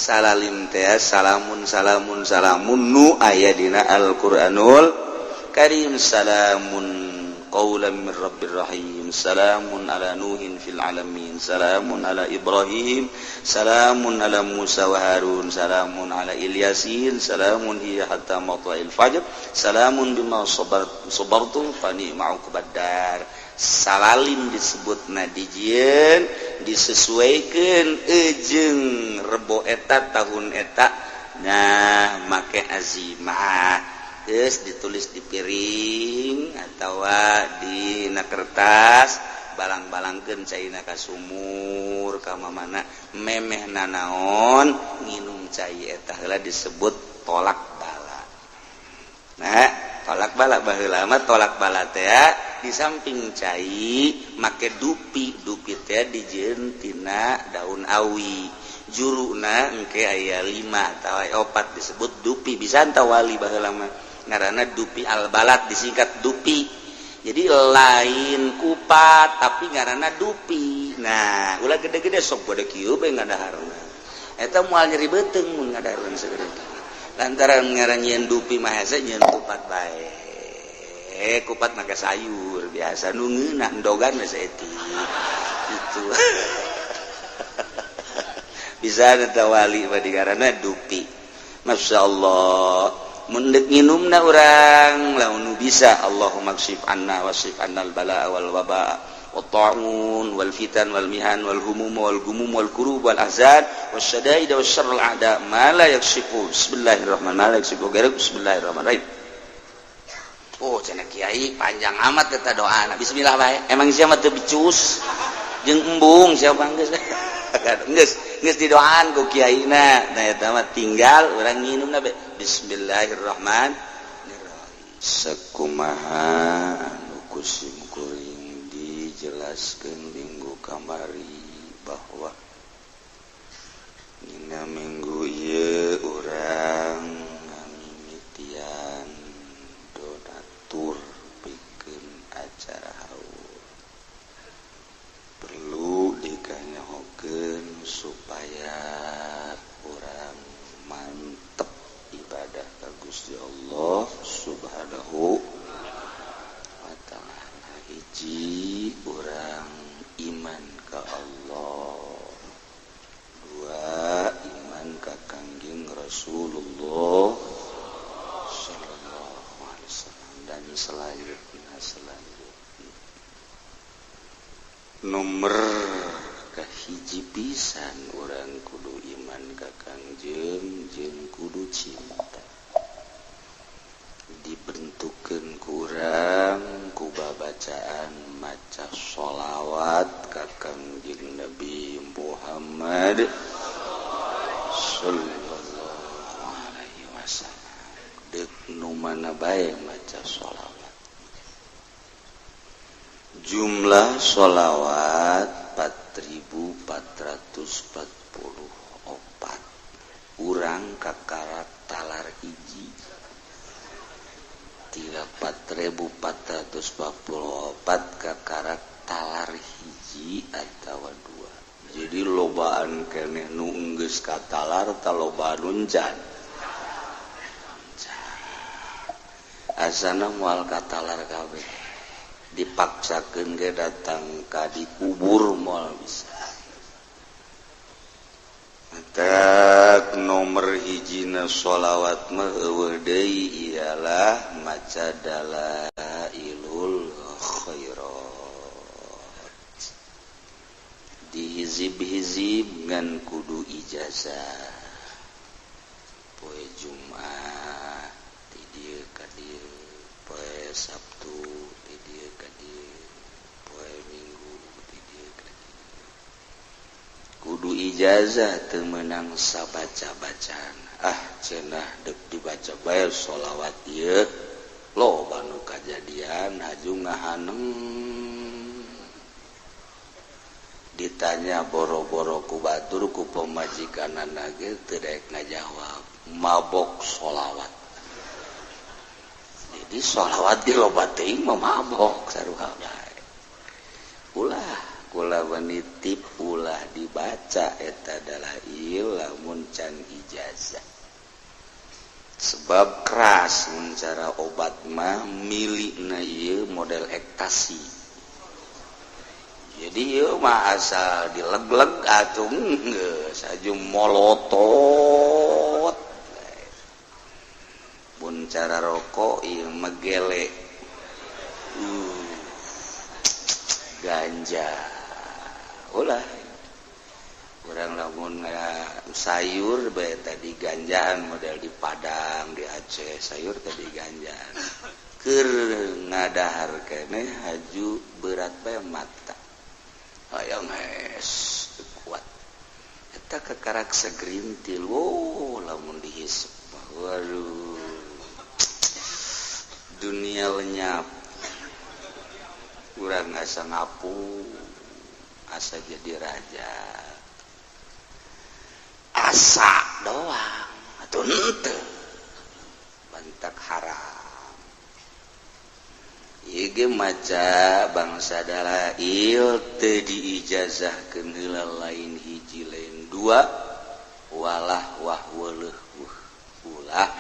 Salalim teh salamun salamun salamun nu aya dina Al-Qur'anul Karim. Salamun qawlan min rabbir rahim, salamun ala nuhin fil alamin, salamun ala Ibrahim, salamun ala Musa wa Harun, salamun ala Ilyasin, salamun hiya hatta matla'il fajr, salamun bima sabartum fa ni'ma uqbad dar. Salalim disebut na dijieun disesuaikan ejeng rebo eta tahun eta. Nah, make azimah geus ditulis di piring atau di na kertas, balang-balangkeun caina ka sumur ka mana memeh nanaon nginum cai eta heula, disebut tolak bala. Nah, tolak bala baheula mah, tolak bala teh di samping cai make dupi. Dupi teh dijieun tina daun awi, juruna engke aya 5 atau 4, disebut dupi. Bisa wali baheula mah ngaranna dupi albalat, disingkat dupi. Jadi lain kupat, tapi ngaranna dupi. Nah, ulah gede-gede, sok gede kieu bae ngadaharna, eta moal nyeri beuteung mun ngadaharna segede lantaran ngaran nyieun dupi mah hese nyieun kupat bae. Kupat make sayur biasa nu ngeunah, endogan we saeutik itu bisa. Ada wali mah digaranna dupi. Masya Allah, mun deuk nginumna urang lamun bisa, Allahumma kshif anna wasrif annal balaa wal waba wat ta'un wal fitan wal mihan wal humum wal gumum wal kurub wal ahzan wasyadaid wasyarrul a'da ma la yakshifu bismillahirrahmanirrahim ma la yakshifu ghairu bismillahirrahmanirrahim. Oh, cenah kiai, panjang amat eta doana. Bismillah bae. Emang siapa teu becus jeung embung siapa? Geus geus geus didoaan ku kiaina. Nah, eta mah tinggal urang nginumna be bismillahirrahmanirrahim. Sakumaha anu ku sim kuring dijelaskeun minggu kamari bahwa dina minggu ieu urang ngamimitian donatur pikeun acara haul, perlu dikanyahokeun supaya urang mantep ibadah ka Gusti Allah Subhanahu wa Ta'ala. Hiji, urang iman ka Allah. Dua, iman ka Kangjeng Rasulullah sallallahu alaihi wasallam dan selanjutnya selanjutnya. Nomor kahiji pisan, urang kudu iman ka Kangjeng jeung kudu cinta. Dibentukkeun kurang ku babacaan maca sholawat ka Kangjeng Nabi Muhammad sallallahu alaihi wasallam. Deuk nu mana bae maca sholawat. Jumlah sholawat 4444, urang kakarak talar hiji. 4444 kakarak talar hiji atau dua. Jadi lobaan keneh nu geus katalar, talobaan uncan asana moal katalar kabeh. Dipaksakeun ge datang ka dikubur moal bisa. Matak nomor hijina sholawat mah euweuh deui, ialah maca dalailul khairat. Dihizib-hizib ngan kudu ijazah. Poe Jumat ti dieu ka dieu, poe Sabtu ti dieu ka dieu, poe Minggu ti dieu ka dieu, kudu ijazah, teu meunang sabaca-bacaan. Ah, cenah deuk dibaca bae sholawat ieu, loba nu kajadian haju ngahaneng. Ditanya boro-boro ku batur, ku pamajikanana ge teu daek ngajawab, mabok sholawat. Jadi sholawat di loba teuing mah mabok sarua bae. Ulah Kula menitip ulah dibaca eta dalail lamun can ijazah. Sebab keras mun cara obat mah milikna ieu model ektasi. Jadi ieu mah asal dileg-leg atuh geus aju molotot. Mun cara rokok ieu mah gele. Ganja. Ulah urang lamun sayur bae tadi ganjaan model di Padang di Aceh sayur tadi ganjaan keur ngadahar keneh haju berat bae mata hayang hes kuat eta kakarak segerintil wo lamun dihisap waduh dunia lenyap urang asa ngapu asa jadi raja asa doang atuh henteu bantak haram ieu ge maca bangsa dalail teu diijazahkeun heula lain hiji lain dua walah wah weuleuh ulah.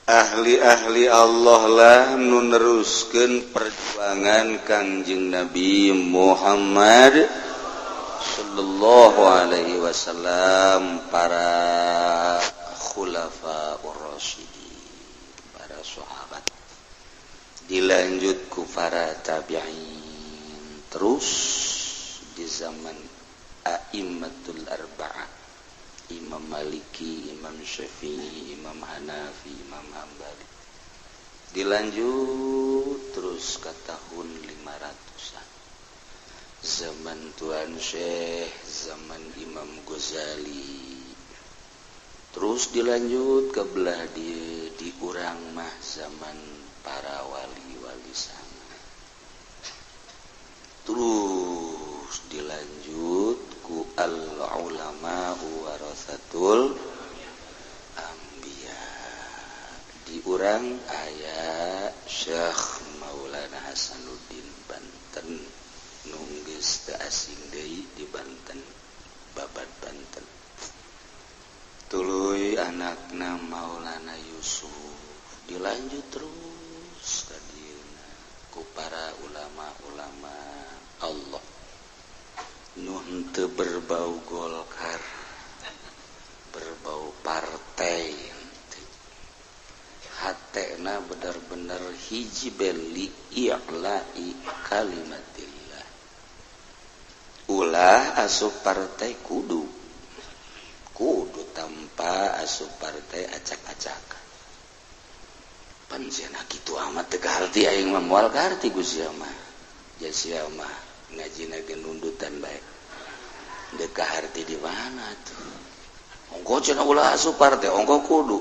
Ahli-ahli Allah lah nu neruskeun perjuangan Kangjeng Nabi Muhammad sallallahu alaihi wasallam, para khulafaur rasyidin, para sahabat, dilanjut ku para tabi'in, terus di zaman a'immatul arba'ah, Imam Maliki, Imam Syafi'i, Imam Hanafi, Imam Hambali. Dilanjut terus ke tahun 500-an. Zaman Tuan Syekh, zaman Imam Ghazali. Terus dilanjut ke belah di urang mah zaman para wali-wali sana. Terus dilanjut ku al-ulama warasatul anbiya. Di urang aya Syekh Maulana Hasanuddin Banten nu geus teu asing deui di Banten, Babad Banten. Tuluy anakna Maulana Yusuf, dilanjut terus ka dieuna ku para ulama-ulama Allah nu henteu berbau Golkar, berbau partai, hatena benar-benar hiji beli i'la'i kalimatillah. Ulah asup partai kudu, kudu tanpa asup partai acak-acakan. Pan sia kitu amat teu kaharti aing mah moal kaharti ku sia mah. Ja sia mah ngajina ge nundutan bae. Dek kaharti di mana tuh? Ongko cenah ulah asup partai, ongko kudu.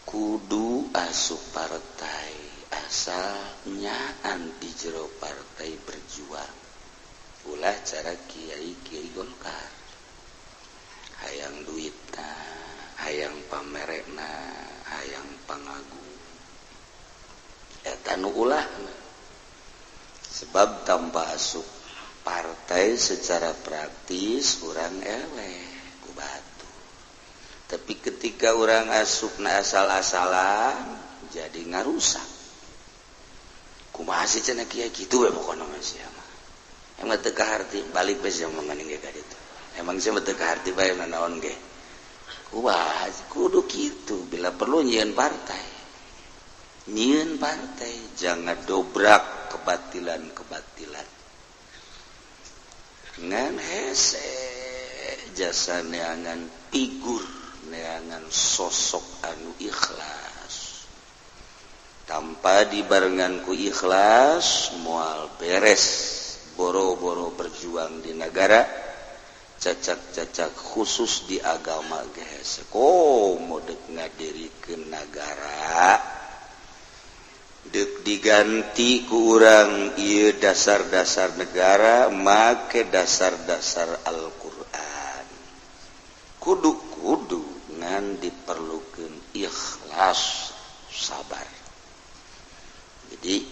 Kudu asup partai asal nyaan di jero partai berjuang. Ulah cara kiai-kiai Golkar. Hayang duitna, hayang pamerekna, hayang pangagung. Eta nu ulahna. Sebab tanpa asup partai secara praktis urang eleh ku batu. Tapi ketika urang asupna asal-asalan jadi ngarusak. Kumaha sih cenah kiai kitu we pokona mah sia mah. Emang teu kaharti balik bae sia mah maning ge ka ditu. Emang sia mah teu kaharti bae nanaon ge. Kumaha kudu kitu bila perlu nyieun partai. Nyieun partai jangan dobrak kebatilan-kebatilan. Ngan hese jasa neangan figur, neangan sosok anu ikhlas. Tanpa dibarengan ku ikhlas moal beres boro-boro berjuang di negara, cacak-cacak khusus di agama ge hese. Komo deuk ngadirikeun nagara deuk diganti ku urang ieu dasar-dasar negara make dasar-dasar Al-Qur'an. Kudu-kudu ngan diperlukeun ikhlas, sabar. Jadi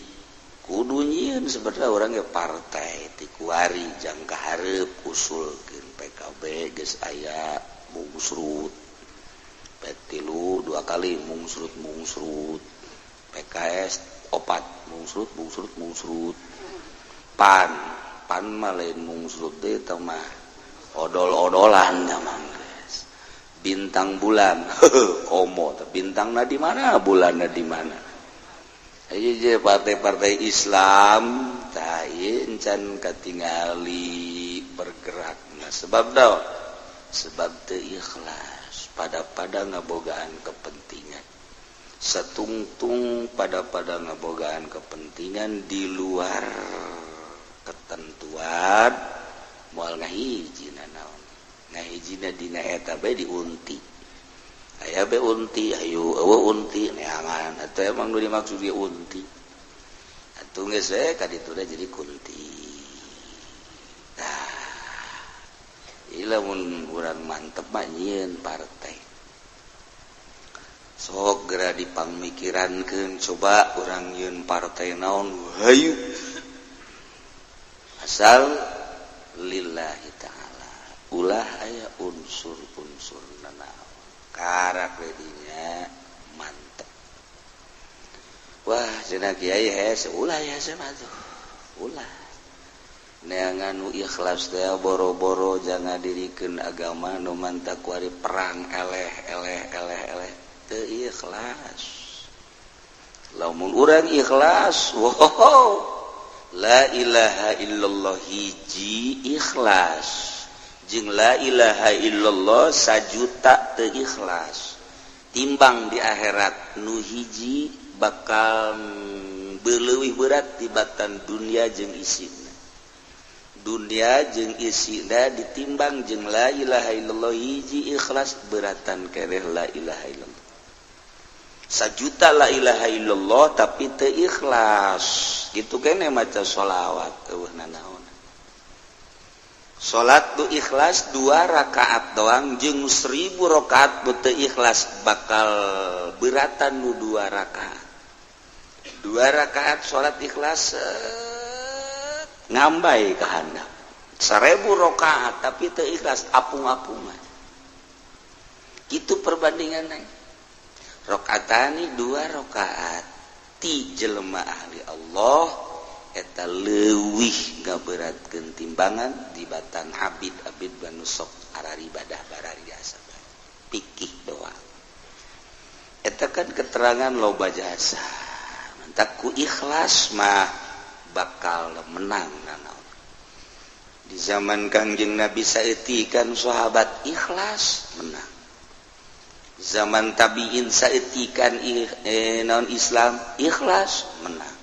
Kudu nyieun sebenarnya urang ge partai ti kuari jangka hareup usulkeun. PKB geus aya mungsrut, P3 dua kali mungsrut mungsrut, PKS opat mungsrut mungsrut mungsrut, PAN PAN mah lain mungsrut deui, tah mah odol-odolan mah geus bintang bulan. Komo bintangna di mana, bulanna di mana? Ayo partai-partai Islam tah can katingali bergerak. Nah, sebab dah sebab teu ikhlas, pada pada ngabogaan kepentingan satungtung, pada pada ngabogaan kepentingan di luar ketentuan, moal ngahijina naon, ngahijina dina eta bae diunti. Aya be unti, ayo eueuh unti neangan atau emang nu dimaksud ge unti atuh geus we ka ditu jadi kunti. Tah, lamun urang mantep mah nyieun partai. Sok geura dipangmikirankeun, coba urang nyieun partai naon, hayu, asal lillahi ta'ala, ulah aya unsur-unsur nanaon, karak dinya mantep. Wah, cenah kiai hese, ulah hese mah tuh, ulah neangan nu ikhlas teh, boro-boro jangan dirikeun agama nu mantak kuari perang eleh eleh eleh eleh teu ikhlas. Lamun urang ikhlas, wow, la ilaha illallah hiji ikhlas jeung la ilaha illallah sajuta teu ikhlas, timbang di akhirat nu hiji bakal beleuwih berat tibatan dunia jeung isina. Dunia jeung isina ditimbang jeung la ilaha illallah hiji ikhlas, beratan kereh la ilaha illallah sajuta. La ilaha illallah tapi teu ikhlas gitu kene maca sholawat eueuh nanaon. Salat du ikhlas dua rakaat doang jeung 1000 rakaat bu teu ikhlas, bakal beratan nu dua rakaat. Dua rakaat salat ikhlas ngambai ka handap. 1000 rakaat tapi teu ikhlas, apung-apungan. Gitu perbandingannya. Rakaatani dua rakaat ti jelema ahli Allah eta leuwih ngaberatkeun timbangan dibatan abid-abid banu sok araribadah barariasa pikih doang. Eta kan keterangan loba jasa. Mantak ku ikhlas mah bakal menang nanaon. Di zaman Kangjeng Nabi saeutik kan sahabat ikhlas menang. Zaman tabiin saeutikan non Islam ikhlas menang.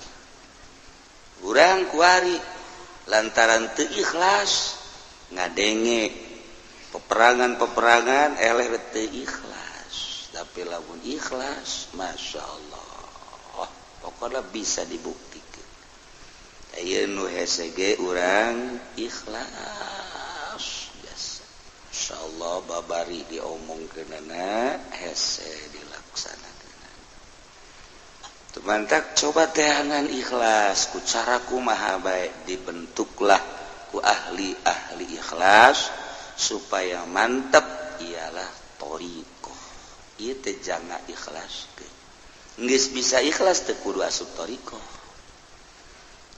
Urang kuari lantaran teu ikhlas ngadenge peperangan-peperangan eleh teu ikhlas. Tapi lamun ikhlas, masya Allah, pokoknya bisa dibuktikan. Ayeuna nu hese ge urang ikhlas biasa, insyaallah babari diomongkeunana hese dilaksanakeun. Mantak coba teangan ikhlas ku cara kumaha bae, dibentuklah ku ahli-ahli ikhlas supaya mantep, ialah thoriqoh. Ieu teh janga ikhlas geus bisa ikhlas teu kudu asup thoriqoh,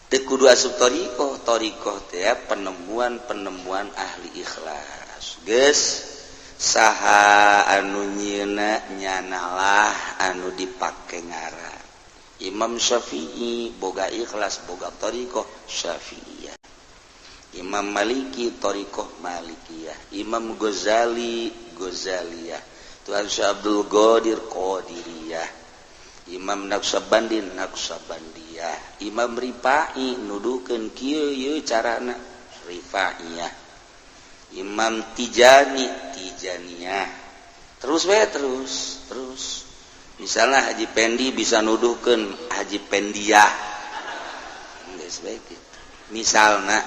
teu kudu asup thoriqoh. Thoriqoh teh penemuan-penemuan ahli ikhlas. Geus saha anu nyieuna, nyanalah anu dipake ngaran. Imam Syafi'i boga ikhlas, boga thoriqoh Syafi'iyah. Imam Maliki thoriqoh Malikiyah, Imam Ghazali Ghazaliyah, Tuan Syekh Abdul Qadir Qadiriyah, Imam Naqsyabandi Naqsyabandiyah, Imam Rifai nuduhkeun kieu ieu carana Rifaiyah, Imam Tijani Tijaniyah, terus we terus terus. Misalnya Haji Pendi bisa nuduhkeun Haji Pendiah geus bae kitu. Misalna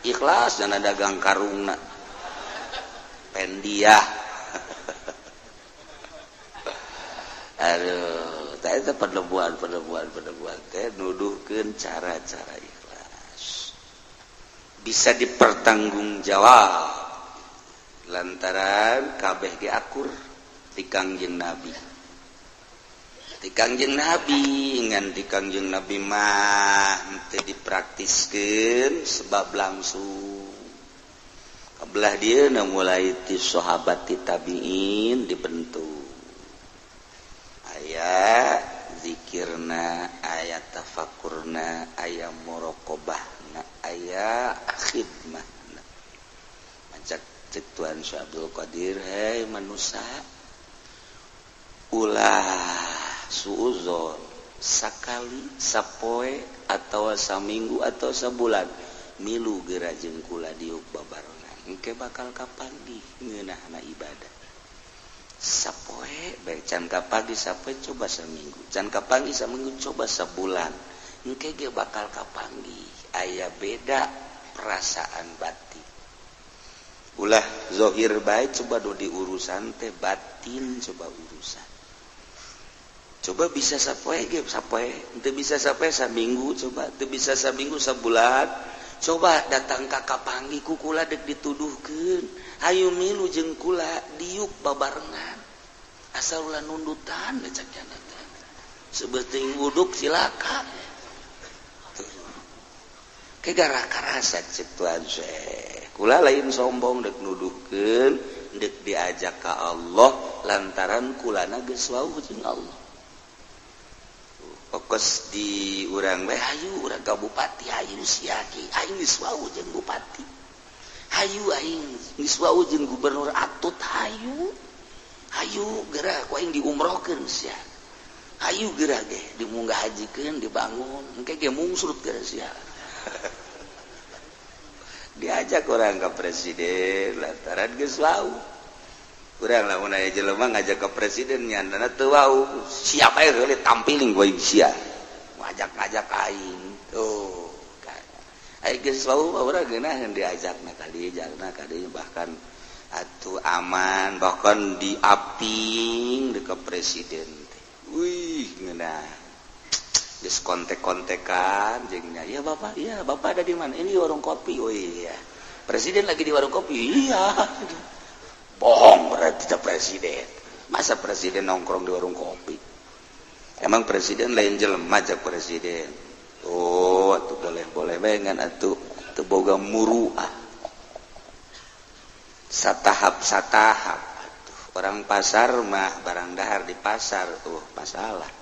ikhlas dan dagang karungna Pendiah. Aduh. Eta padebuan padebuan padebuan teh nuduhkeun cara-cara ikhlas bisa dipertanggungjawab lantaran kabeh ge akur ti Kangjeng Nabi, ti Kangjeng Nabi, ngan ti Kangjeng Nabi mah teu dipraktiskeun sebab langsung kebelah dia mulai ti sahabat, ti tabiin dibentuk aya zikirna, aya tafakurna, aya muraqabahna, aya khidmahna. Macak cek Tuan Syekh Abdul Qadir, hei manusia, ulah suuzon sakali sapoe atau saminggu atau sabulan milu geura jeung kula diuk babarengan, engke bakal kapanggih ngeunahna ibadah. Sapoe bae can kapanggih, sapoe coba saminggu, can kapanggih saminggu coba sabulan, engke ge bakal kapanggih aya beda perasaan batin. Ulah zohir bae, coba do diurusan teh batin, coba urusan, coba bisa sapoe ge sapoe, teu bisa sapoe saminggu coba, teu bisa saminggu sabulan coba, datang ka kapanggih ku kula dek dituduhkeun, hayu milu jeung kula diuk babarengan, asal ulah nundutan cek jana teh, sebeuting wuduk silaka ke gara karasa. Cek Tuan Syekh, kula lain sombong dek nuduhkeun, dek diajak ka Allah lantaran kulana geus wauh jeung Allah. Fokus di urang bae, hayu urang ka bupati, hayu sia ki aing geus wauh jeung bupati, hayu aing geus wauh jeung gubernur atut, hayu hayu geura ku aing diumrohkeun sia, hayu geura ge dimunggah hajikeun, dibangun engke ge mungsrut geura sia. Diajak orang ke presiden lantaran geus wauh. Urang lamun aya jelema ngajak ke presiden nyandana teu wauh, siapa yang heula tampiling ku aing sia, ngajak-ngajak aing tuh. Aing geus wauh urang geunaheun diajakna ka dieu, diajakna ka dieu, bahkan atuh aman, bahkan diaping deuk ka presiden teh. Wih, ngeunah geus kontek-kontekan jeung nya, "Iya Bapak, iya Bapak ada di mana?" "Ini warung kopi." "Oh iya, presiden lagi di warung kopi." "Iya." Bohong berarti tidak presiden. Masa presiden nongkrong di warung kopi? Emang presiden lain jelema cek presiden? Oh, atuh boleh-boleh bae ngan atuh teu boga muruah. Satahap satahap atuh. Orang pasar mah barang dahar di pasar tuh masalah.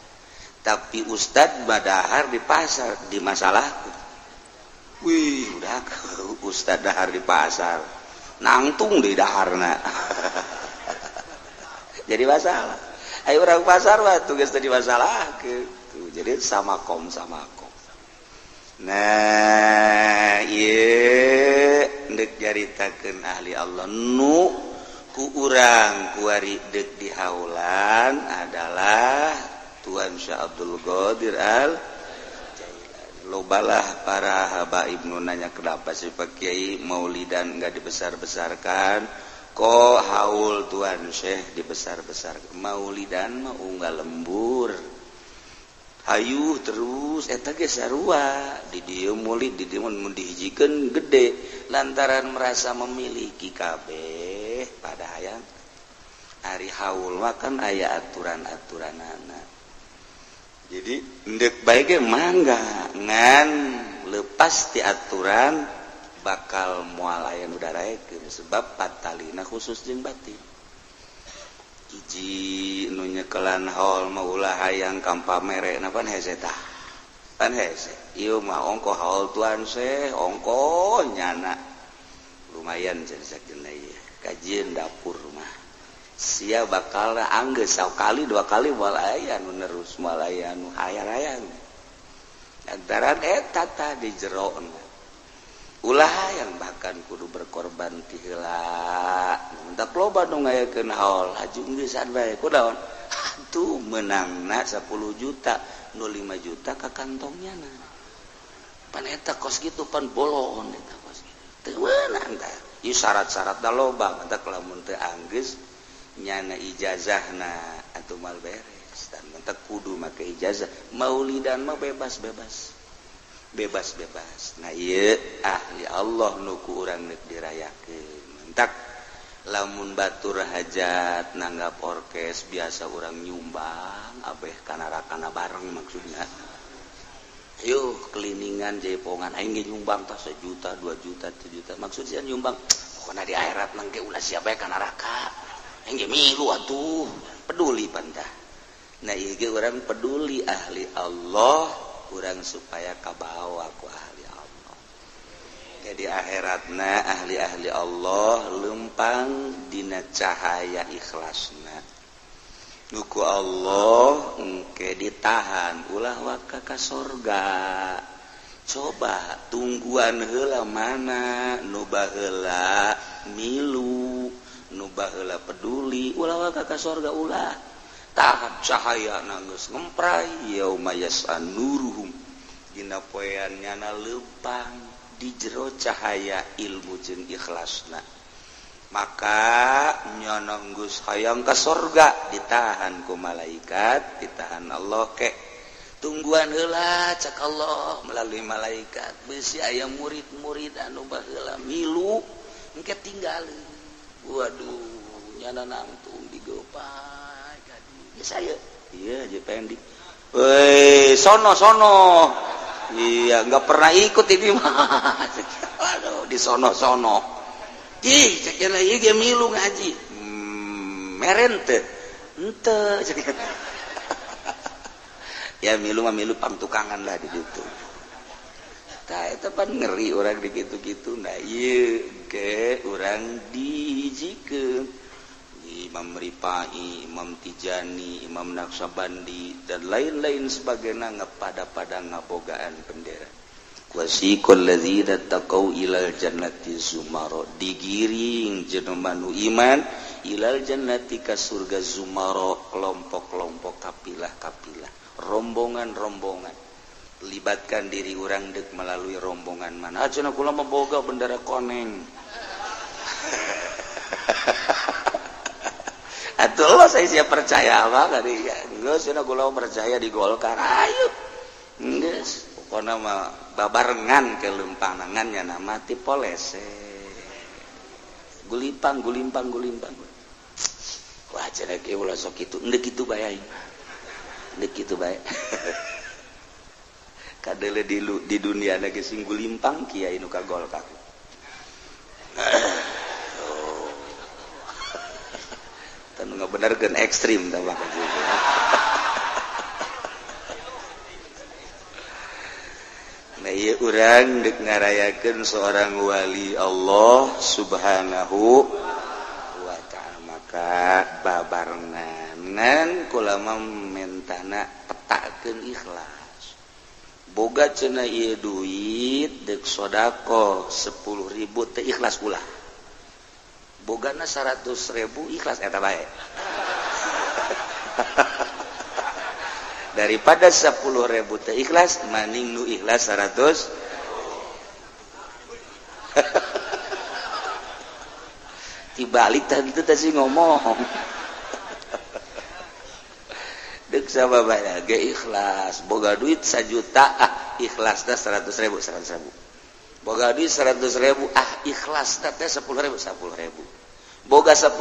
Tapi ustad badahar di pasar di masalah. Wih, udah ustad dahar di pasar, nangtung di daharna. Jadi masalah. Ayo orang pasar mah tugas tadi masalah gitu. Jadi sama kom sama kom. Nah, ieu deuk nyaritakeun ahli Allah nu ku urang kuari deuk dihaulan adalah Tuan Syekh Abdul Qadir Al Jailani. Lobalah para habaib nu nanya, kenapa sih Pak Kiai maulidan enggak dibesar-besarkan, kok haul Tuan Syekh dibesar-besarkan? Maulidan mah unggal lembur, hayu terus eta ge sarua di dieu maulid, di dieu mun dihijikeun gede lantaran merasa memiliki kabeh pada hayang. Ari haul mah kan aya aturan-aturanana, jadi endek bae ge mangga, ngan lepas ti aturan bakal moal aya nu daraekeun sebab patalina khusus jeung batin. Hiji nu nyekelan haul mah ulah hayang kampamere na, pan hese tah, pan hese ieu mah ongko haul Tuan Syekh, ongko nyana lumayan jadi sakeun ieu kajian dapur mah sia bakal anggeus sakali dua kali moal aya nu nerus, moal aya nu hayang-hayang lantaran eta tah di jerona. Ulah hayang bahkan kudu berkorban ti heula. Mentak loba nu ngayakeun haul haju geusan bae kunaon atuh meunangna 10 juta nu 5 juta ka kantongnya na, pan eta kos kitu pan bolon eta kos kitu teu meunang tah. Ieu syarat-syarat da loba, mentak lamun teu anggeus nyana ijazahna atuh mal beres dan Mata kudu make ijazah. Maulidan mah bebas-bebas. Bebas-bebas. Nah ieu ahli Allah nu ku urang rek dirayakeun. Mentak lamun batur hajat nanggap orkes biasa urang nyumbang abeh kana-rakana bareng maksudnya. Ayo keliningan jaipongan aing ge nyumbang tah 1 juta, 2 juta, 7 juta. Maksud sia nyumbang pokona di akhirat nangke ulah siapa ka neraka. Aing ge milu atuh, peduli pantah. Nah ieu ge urang peduli ahli Allah, urang supaya kabawa ku ahli Allah. Jadi akhiratna ahli-ahli Allah lempang dina cahaya ikhlasna. Nuku Allah engke ditahan ulah waka ka sorga. Coba tungguan heula mana nu baheula milu, nu baheula peduli, ulah waka ka sorga ulah. Tahan cahaya geus ngempray yauma yasanuruhum dina poean nyana lempang di jero cahaya ilmu jeung ikhlasna. Maka nyana geus hayang ka sorga ditahan ku malaikat, ditahan Allah ke tungguan heula cak Allah melalui malaikat. Beusi aya murid-murid anu baheula milu engke tinggalin. Waduh, nyana nangtung digopai ka dieu. Ya saya, iya je pendik. Woi, sono sono. Iya, enggak pernah ikut ini mah. Aduh, di sono-sono. Ih, cek ieu ge milu ngaji. Meren teu? Henteu. Ya milu mah milu pangtukangan lah di ditu. Tah eta pan ngeri urang di kitu-kitu. Nah ieu ge urang dihijikeun. Imam Rifai, Imam Tijani, Imam Naqsyabandi dan lain-lain sebagainya ngapada-pada ngabogaan bendera. Wasiqal ladzina taqau ilal jannati zumara, digiring jelema nu iman ilal jannati ka surga zumara, kelompok-kelompok, kapilah-kapilah, rombongan-rombongan. Libatkan diri urang deuk melalui rombongan mana. Cenah kula mah boga bendera koneng. Atuh Allah saya siap percaya apa tadi. Geus cenah kula percaya di Golkar. Ayo. Geus pokona mah babarengan ke lumpangan nya nama ti polese. Gulimpang gulimpang gulimpang. Wah cenah kieu ulah sok kitu. Endek kitu bae aing. Endek kitu bae. Kadele di dunia lagi sing gulimpang kiai nu ka Golkar. Oh. Tanu ngabenerkeun ekstrim tah bakal. Nah ieu urang deuk ngarayakeun seorang wali Allah Subhanahu wa ta'ala, maka babarenganan kula mah mentana petakeun ikhlas. Boga cenah ieu duit deuk sedekah 10.000 teu ikhlas ulah. Bogana 100.000 ikhlas eta bae. Daripada 10.000 teu ikhlas maning nu ikhlas 100. Dibalik tadi teh sih ngomong. Deuk sababana ge ikhlas, boga duit 1 juta ah ikhlasna 100.000 100.000. Boga duit 100.000 ah ikhlasna teh 10.000 10.000. Boga 10.000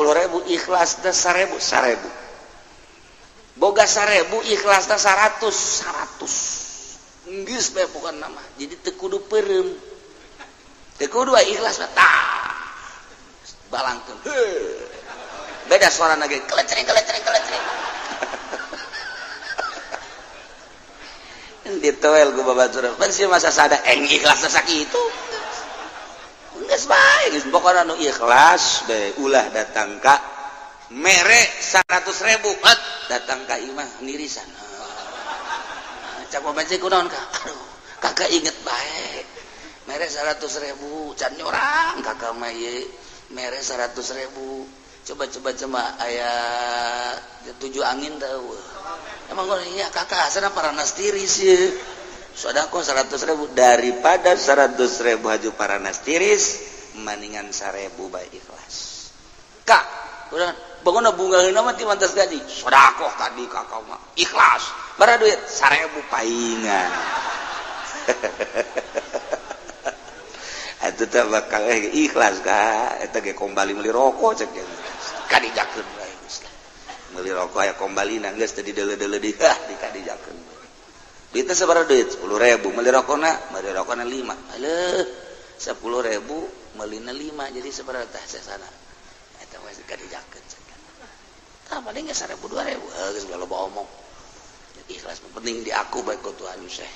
ikhlasna 1.000 1.000. Boga 1.000 ikhlasna 100 100. Geus bae pokona mah. Jadi teu kudu peureum. Teu kudu ikhlas mah tah. Balangkeun. Heuh. Beda suarana ge kelecring kelecring kelecring. Ditoel ku babatur. Pan sih masa sada eng ikhlas sakitu. Geus bae geus pokona nu ikhlas bae ulah datang ka mere 100.000 at datang ka imah nirisan. Cak babace kunaon ka? Aduh, kakak inget bae. Mere 100.000 can nyorang kakak mah ieu mere 100.000. Coba-coba cuma aya 7 angin tahu. Emang iya kakak sana paranas tiris ya. Sodako 100.000 daripada 100.000 haju paranas tiris maningan 1.000 bae ikhlas. Kak Urang bangun bunga mah ti mantas gaji. Sodakoh tadi kakak mah. Ikhlas. Bara duit 1000 paingan. Eta teh bakal ikhlas ka eta ge kombali meuli rokok cek kadijakeun bae geus lah. Meuli rokok aya kombalina geus teu dideuleu-deuleu deui ah dikadijakeun. Duitna sabaraha duit? 10.000 meuli rokona 5. Aleuh 10.000 meulina 5 jadi sabaraha tah sesana. Eta mah kadijakeun cek. Tah paling geus 1000 2000 geus loba omong. Ikhlas penting di aku bae ku Tuhan Syekh.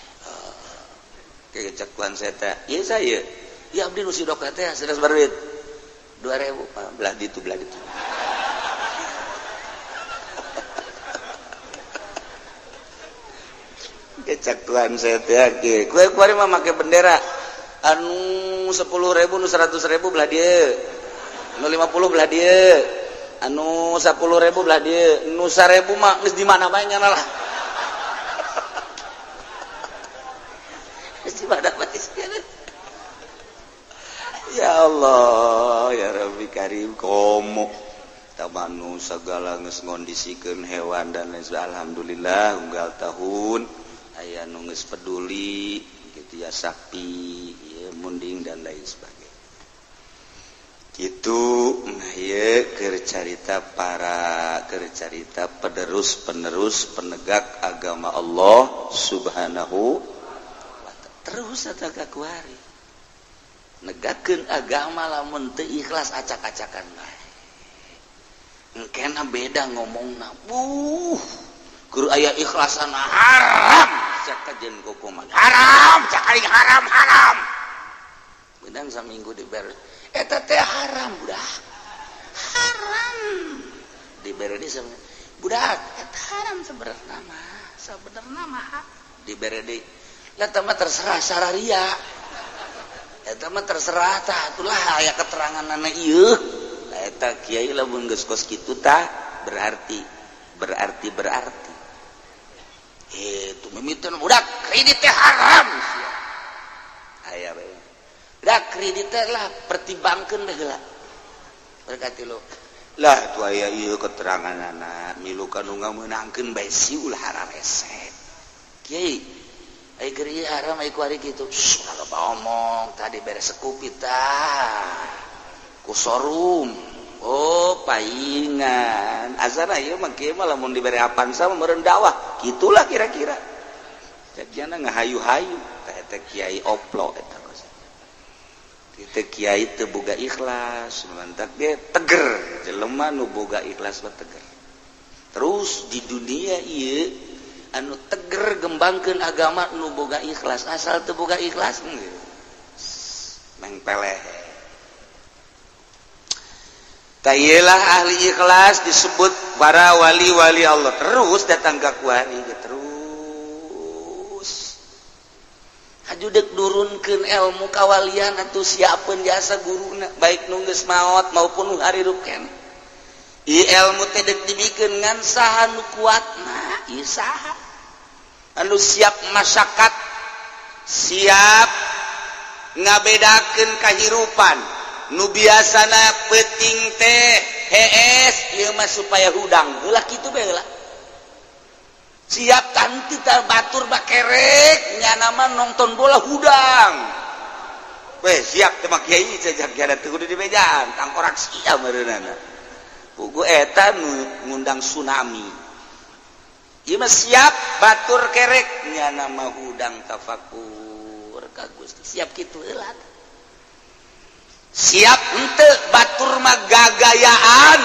Kayak cek Tuhan saya teh. Ieu saya. Ya abdi nu sidok teh sanes duit. 2000 belah ditu belah ditu. Kecak Tuhan saya teh ge. Kue kuari mah make bendera. Anu 10.000 nu 100.000 belah dieu. Anu 50 belah dieu. Anu 10.000 belah dieu. Nu 1.000 mah geus di mana bae nyana lah. Geus di mana bae. Ya Allah, ya Rabbi Karim komo tabanu segala geus ngondisikeun hewan dan lain sebagainya. Alhamdulillah unggal tahun aya nu geus peduli gitu ya sapi, ya munding dan lain sebagainya. Gitu nah ieu keur carita para keur carita penerus-penerus penegak agama Allah Subhanahu wa ta'ala. Terus eta ka kuari. Negakeun agama lamun teu ikhlas acak-acakan bae. Engkena beda ngomongna. Guru aya ikhlasan haram cak kajen kokoman. Haram cak aing haram haram. Beunang saminggu dibere. Eta teh haram budak. Haram. Dibere di saminggu. Budak eta haram sebenarna mah. Sebenarna mah dibere deui. Lah tah mah terserah sararia. Eta mah terserah tah atulah aya keteranganana ieu. Eta kiai lamun geus kos kitu tah berarti berarti berarti. Itu mimiteun budak kredit teh haram sia. Aya bae. Budak kredit teh lah pertimbangkeun bae heula. Berkati lo. Lah tuh aya ieu keteranganana milu ka nu ngameunangkeun bae siul hararese. Kiai ai keur ieu haram ai ku ari kitu. Loba omong tadi beres sekupi tah. Ku sorum. Oh, paingan. Asana ieu mah kieu mah lamun dibere Avanza mah meureun dakwah. Kitulah kira-kira. Jadiana ngahayu-hayu tah eta kiai oplo eta kos. Teu kiai teu boga ikhlas, mantak ge teger. Jelema nu boga ikhlas mah teger. Terus di dunia ieu anu teger gembangkeun agama nu boga ikhlas, asal teu boga ikhlas mengpeleh. Tailah ahli ikhlas disebut para wali-wali Allah. Terus datang ka kuari terus. Haju deuk nurunkeun ilmu kawalian atuh siapeun jasa guruna baik nu geus maot maupun nu harirup keneh. Ieu ilmu teh deuk dibikeun ngan saha nu kuatna, ieu saha anu siap masyarakat, siap ngabedakeun kahirupan. Nu biasana peuting teh hees ieu mah supaya hudang heula kitu bae heula. Siap tanti tah batur bakerek nyana mah nonton bola hudang. Weh siap teh mah kiai jajak kiai teu kudu dibejaan tangkorak sia meureunana. Pugu eta nu ngundang tsunami. Ieu mah siap batur kerek nyana mah hudang tafakur ka Gusti. Siap kitu heula. Siap henteu batur mah gagayaan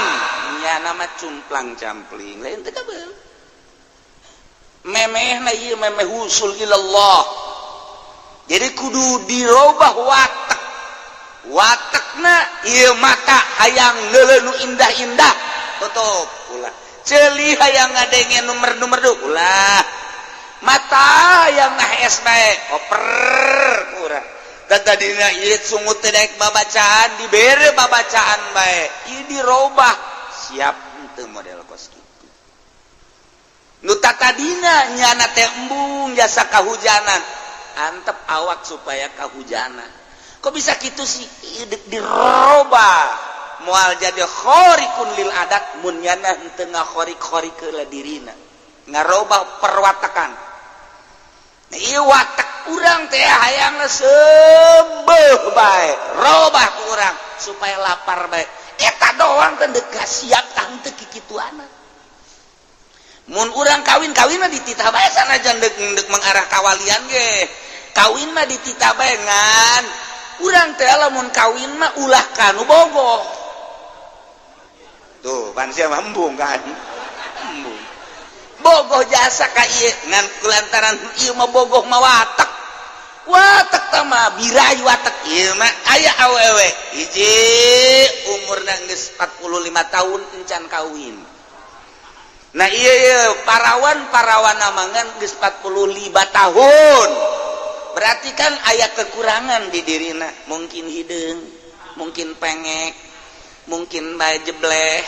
nyana mah cumplang campling lain teu kabel. Memehna ieu memeh usul ilallah. Jadi kudu dirobah watak. Watakna ieu mata hayang leuleuh nu indah-indah tutup ulah. Ceuli hayang ngadenge nu merdu-merdu ulah. Mata hayang ngahes bae oper kurang. Tadina ieu sungut teh daek babacaan dibere babacaan bae ieu dirobah siap henteu model kos kitu. Nu tatadina nyana teh embung jasa kahujanan antep awak supaya kahujanan. Kok bisa kitu sih? Ieu dirobah Moal jadi khariqun lil adat mun nyana henteu ngakhorik-khorik heula dirina, ngarobah perwatakan. Nah, ieu watak urang teh hayangna seubeuh bae, robah ku urang supaya lapar bae. Eta doang teh deuk siap tah henteu kikituana. Mun urang kawin, kawin mah dititah bae, sanajan deuk deuk mengarah kawalian ge. Kawin mah dititah bae, ngan urang teh lamun kawin mah ulah kanu bogoh. Tuh, pan sia mah embung kan. Embung. Bogoh jasa ka ieu, ngan kulantaran ieu mah bogoh mah watak. Watak tah mah birai watak ieu mah aya awewe. Hiji umurna geus 45 tahun encan kawin. Nah iya, iya parawan-parawan amangan geus 45 tahun. Berarti kan aya kekurangan di dirina, mungkin hideung, mungkin pengek, mungkin bae jebleh,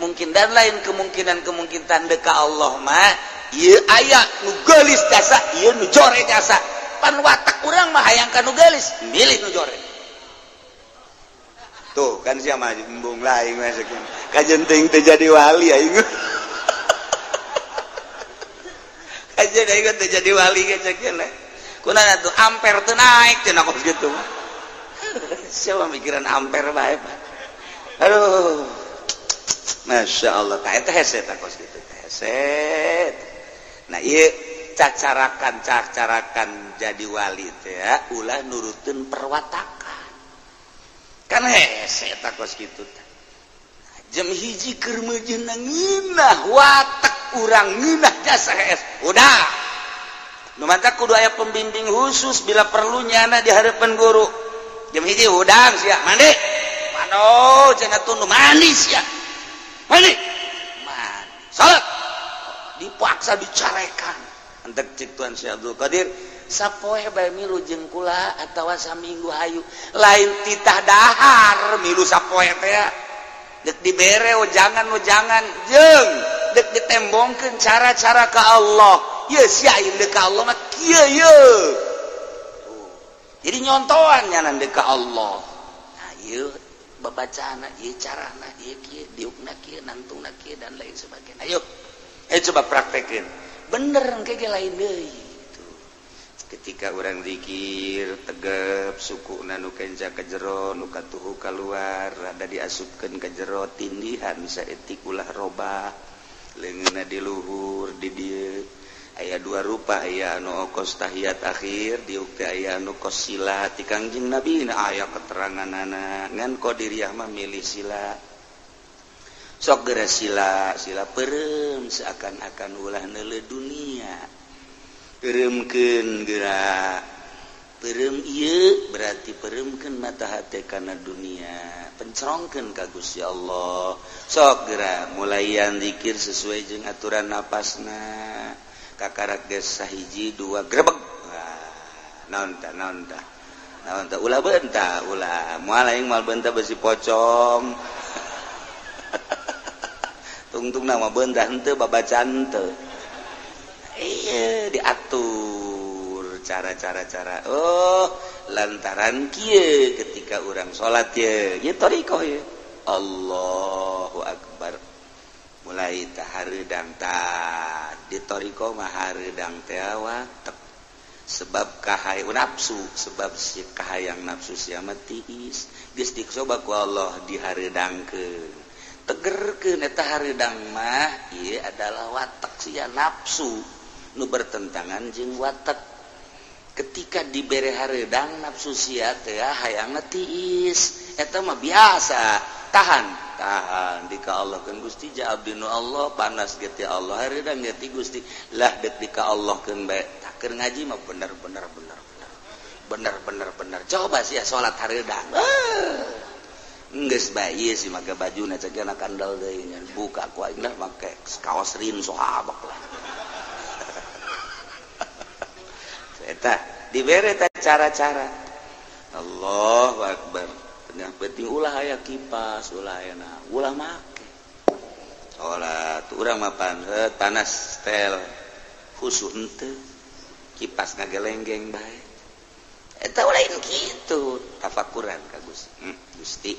mungkin dan lain kemungkinan-kemungkinan. Deka Allah mah ieu aya nu geulis jasa, ieu nu jore jasa. Pan watak urang mah hayang ka nu geulis, milih nu jore. Tuh kan sia mah embung lah aing mah sakieu. Kajen teuing teu jadi wali aing. Kajen aing teu jadi wali ge sakieu. Kunaon atuh ampere teu naik cenah kos kitu mah. Siapa mikiran ampere bae, Pak. Aduh. Masya Allah, tah eta hese tah kos kitu teh hese. Nah, ieu cacarakan jadi wali teh ya, ulah nuruteun perwatakan. Kan hese tah kos kitu teh. Jam 1 keur meujeuhna ngeunah watak urang ngeunah jasa hees. Udah. Nu mantap kudu aya pembimbing khusus, bila perlu nyana di hadapan guru. Jam 1 hudang sia mandi. Mano cenah tunduh mandi sia. Mandi. Mandi. Salat. Dipaksa dicarekan. Entek cik Tuan Syekh Abdul Qadir sapoe bae milu jeung kula atawa saminggu hayu, lain titah dahar milu sapoe teh dek dibere jangan jangan jeung dek ditembongkeun cara-cara ka Allah. Ye sia aing dek ka Allah mah kieu ye. Jadi nyontoan nyanan dek ka Allah. Nah, ieu babacana, ieu carana, ieu kieu diukna kieu, nangtungna kieu, dan lain sebagainya. Ayo, ayo coba praktekeun. Bener engke ge lain deui. Ketika orang zikir tegep suku nu kenca ke jero, nu katuhu keluar, rada diasupkeun ke jero, tindihan saeutik, ulah robah leungeunna di luhur. Di dieu aya dua rupa, aya anu kos tahiyat akhir diuk teh, aya anu kos sila ti Kangjeng Nabi. Nah, aya keteranganana, ngan Qadiriyah mah milih sila. Sok geura sila sila peureum, seakan-akan ulah neuleuh dunia. Peureumkeun geura, peureum ieu berarti peureumkeun mata hate kana dunia, pencerongkeun ka Gusti Allah. Sok geura mulayan zikir sesuai jeung aturan napasna. Kakarak geus sahiji dua grebeg. Wah, naon tah, naon tah, naon tah? Ulah beunta, ulah moal aing moal beunta, besi pocong tungtung nama beunta henteu babacaan henteu. Iya, diatur cara-cara cara. Oh, lantaran kieu ketika orang salat ye, ye thariqah ye. Allahu akbar. Mulai tah hareudang tah di thariqah mah hareudang teh watek. Sebab kahayang nafsu, sebab si kahayang nafsu sia mah tiis. Geus dicoba ku Allah dihareudangkeun. Tegerkeun eta hareudang mah ieu adalah watak sia nafsu nu bertentangan jeung watak. Ketika dibere hareudang nafsu sia teh hayangna tiis, eta mah biasa. Tahan tahan di ka Allah kan Gusti, ja abdi nu Allah, panas ge ti Allah, hareudang ge ti Gusti lah. Dek di ka Allah keun bae. Tah, keur ngaji mah bener bener bener bener bener bener bener. Coba sia salat hareudang. Geus bae ieu sih make bajuna cegana kandal deui nya, buka ku aing lah, make kaos rin sahabak lah. Eta dibere teh cara-cara. Allahu akbar. Tengah penting ulah aya kipas, ulah aya na, ulah make. Salat urang mah panas tel khusus henteu. Kipas ngagelenggeng bae. Eta lain kitu, tafakuran ka Gusti. Gusti.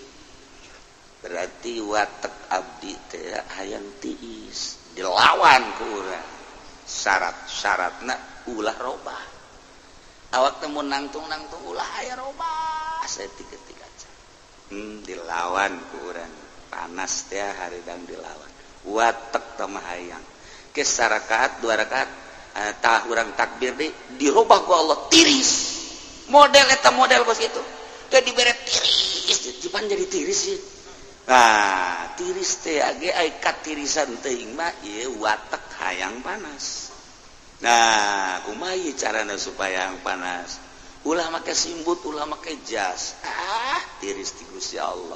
Berarti watek abdi teh hayang tiis dilawan ku urang. Syarat-syaratna ulah robah. Awak teh mun nangtung-nangtung ulah aya robah saeutik-eutik aja. Dilawan ku urang. Panas teh haridang dilawan. Watek teh mah hayang. Ke sarakaat dua rakaat tah urang takbir deui dirobah ku Allah tiris. Model eta model bos kitu. Teh dibere tiris, jipan jadi tiris sih. Nah, tiris teh age ai katirisan teuing mah ieu watek hayang panas. Nah, kumaha ieu carana supaya hayang panas? Ulah make simbut, ulah make jas. Ah, tiris ti Gusti Allah.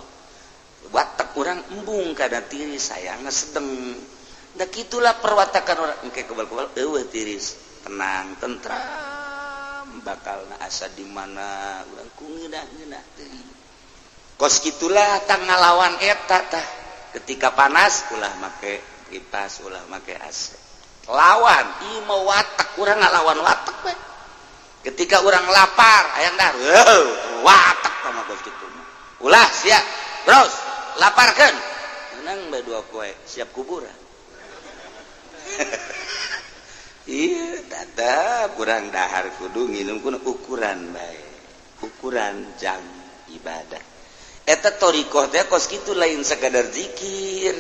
Watek urang embung kana tiris hayangna sedeng. Da kitulah perwatakan urang engke kebal-kebal eueuh tiris. Tenang, tentram, bakalna asa di mana urang ku ngeunah-ngeunah teuing. Kos gitulah tang ngalawan eta tah. Ketika panas ulah make kipas, ulah make AC. Lawan ieu mah watak urang ngalawan watak we. Ketika urang lapar hayang dahar, watak tah mah kos kitu mah. Ulah sia, bros, laparkeun. Menang bae dua poe, siap kuburan. Ieu tetep urang dahar kudu nginum kudu ukuran bae. Ukuran jam ibadah. Eta thoriqoh teh kos kitu lain sekadar zikir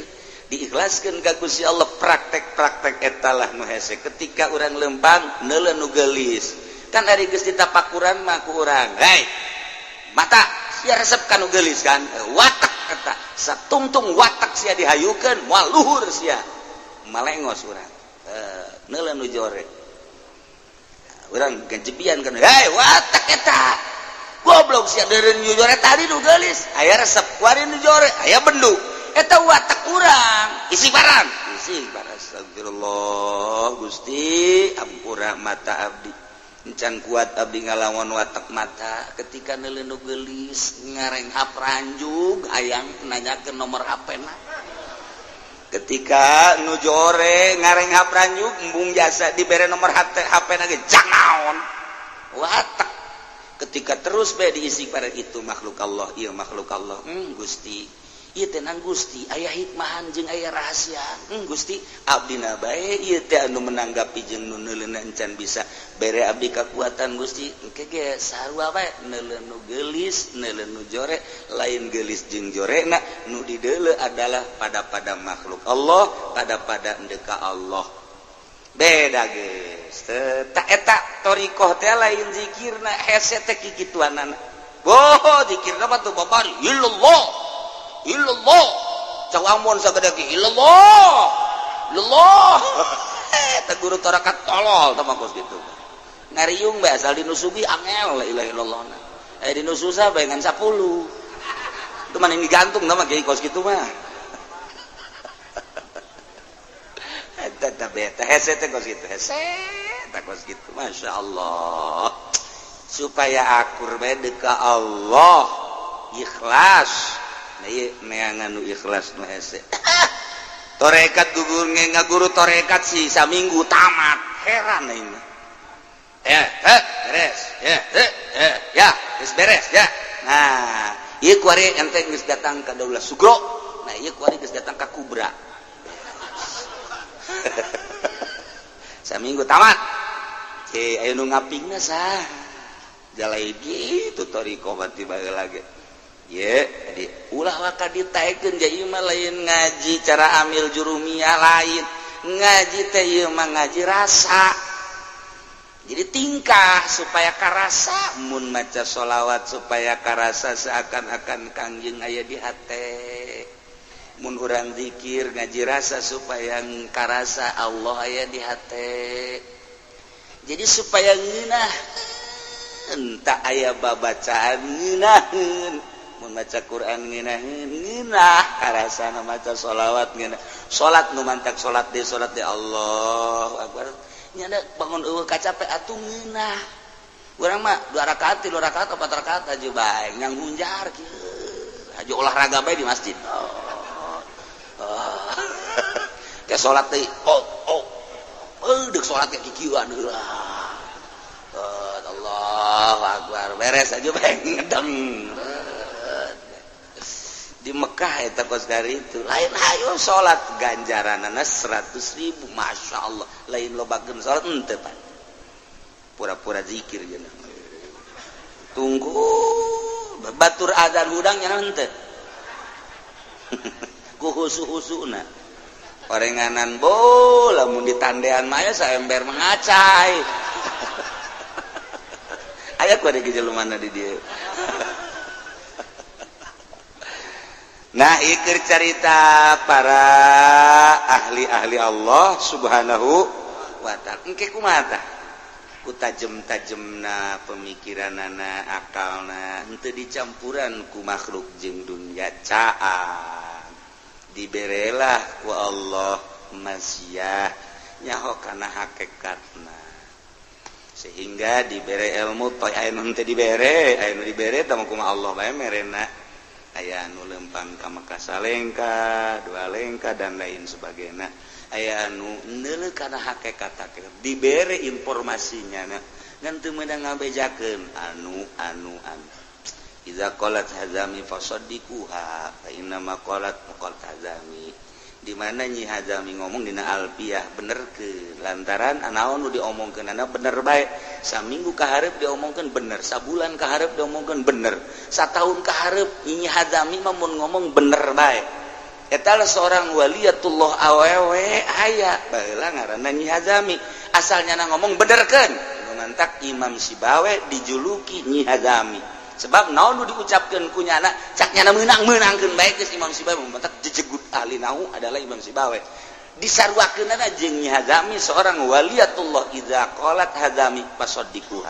diikhlaskeun ka Gusti Allah praktek-praktek eta lah nu hese ketika urang lempang neuleuh nu geulis kan ari geus ditapakuran mah ku urang hei mata sia resep ka nu geulis kan watak eta satungtung watak sia dihayukeun moal luhur sia malengos urang neuleuh nu jore urang gejebian kan hei watak eta goblok sia deureun nu jore tadi nu geulis aya resep kuari nu jore aya bendu eta watak urang istighfaran istighfar astagfirullah Gusti ampura mata abdi encan kuat abdi ngalawan watak mata ketika neuleuh nu geulis ngarenghap ranjug hayang nanyakeun nomor HP-na ketika nu jore ngarenghap ranjug embung jasa dibere nomor HP-na ge jangnaon watak ketika terus bae diisi pada itu makhluk Allah ieu makhluk Allah Gusti ieu teh nang Gusti aya hikmahan jeung aya rahasia Gusti abdina bae ieu teh anu menanggapi jeung nu neuleuna encan bisa bere abdi kakuatan Gusti engke ge sarua bae neuleun nu geulis neuleun nu jore lain geulis jeung jorena nu dideuleu adalah pada-pada makhluk Allah pada-pada endeka Allah beda geus teu eta thoriqoh teh lain zikirna hese teh kikituanana boh zikirna mah teu babari illallah illallah cau amon sagede ge illallah illallah eta guru tarekat tolol tah mah kos kitu ngariung bae asal dinusugi angel la ilaha illallah na eh dinu susah bae ngan 10 itu mah digantung tah mah kiai kos kitu mah eta beta hese teh kos kitu hese eta kos kitu Masya Allah supaya akur bae ka Allah ikhlas nah ieu neangan nu ikhlas nu hese torekat gugur ngaguru torekat sih saminggu tamat heran ini ya beres ya ya geus beres ya nah ieu kuari ente geus datang ka Daulah Sugro nah ieu kuari geus datang ka Kubra saminggu tamat aya nu ngapingna sah jalai gitu thoriqoh mah tiba lagi ye jadi ulah waka ditaekeun ja ieu mah lain ngaji cara amil jurumiyah lain ngaji teh ieu mah ngaji rasa jadi tingkah supaya karasa mun maca sholawat supaya karasa seakan-akan Kangjeng aya di hate mun urang zikir ngaji rasa supaya karasa Allah aya di hate jadi supaya ngeunah entah aya babacaan ngeunaheun mun maca Quran ngeunaheun ngeunah karasana maca sholawat ngeunah salat nu mantak salat deui salat deui Allahu akbar nya bangun eueuh kacape atuh ngeunah urang mah 2 rakaat 3 rakaat 4 rakaat aja bae ngang hunjar kieu aja olahraga bae di masjid kayak salat deui oh oh deuk salat kayak kikieuan heula Allahu akbar beres aja bae ngedeng. Di Mekah eta kos itu lain hayo salat ganjaranana 100.000. Masya Allah, lain lobakeun salat henteu, Pak. Pura-pura zikir jeung tunggu batur adzan hudang nya henteu ku husu-husuna orenganan bo. Lamun ditandean mah aya saember mengacai aya ku ada mana di dieu. Nah, ikir cerita para ahli-ahli Allah Subhanahu wa ta'ala. Engke kumaha tah? Ku tajem-tajemna pemikiranana, akalna henteu dicampuran ku makhluk jeung dunya caang. Diberelah ku Allah masiah nyaho kana hakikatna. Sehingga dibere ilmu toy aya nu henteu dibere, aya nu dibere tah kumaha Allah bae merena. Aya anu lempang ka Mekah salengka, dua lengka dan lain sebagainya. Aya anu neuleuh kana hakikat hakikat dibere informasinya na ngan teu meunang ngabejakeun anu anu anu. Iza qalat hazami fasaddiquha fa inna ma qalat qalat hazami. Di mana Nyi Hazami ngomong dina Alfiah benerkeun lantaran anaon nu diomongkeunana bener bae. Saminggu kaharep diomongkeun bener, sabulan kaharep diomongkeun bener, satahun kaharep Nyi Hazami mah mun ngomong bener bae. Eta lah seorang waliyatullah awewe aya baheula ngaranna Nyi Hazami. Asalnya na ngomong benerkeun. Nu mantak Imam Sibawe dijuluki Nyi Hazami. Sebab naon nu diucapkeun ku nyana cak nyana meunang-meunangkeun bae geus Imam Sibawe mantak jejegut ahli nahu adalah Imam Sibawe. Disarwakeunana jeung Nyi Hazami seorang waliyatullah idza qalat hazami fasaddiquha.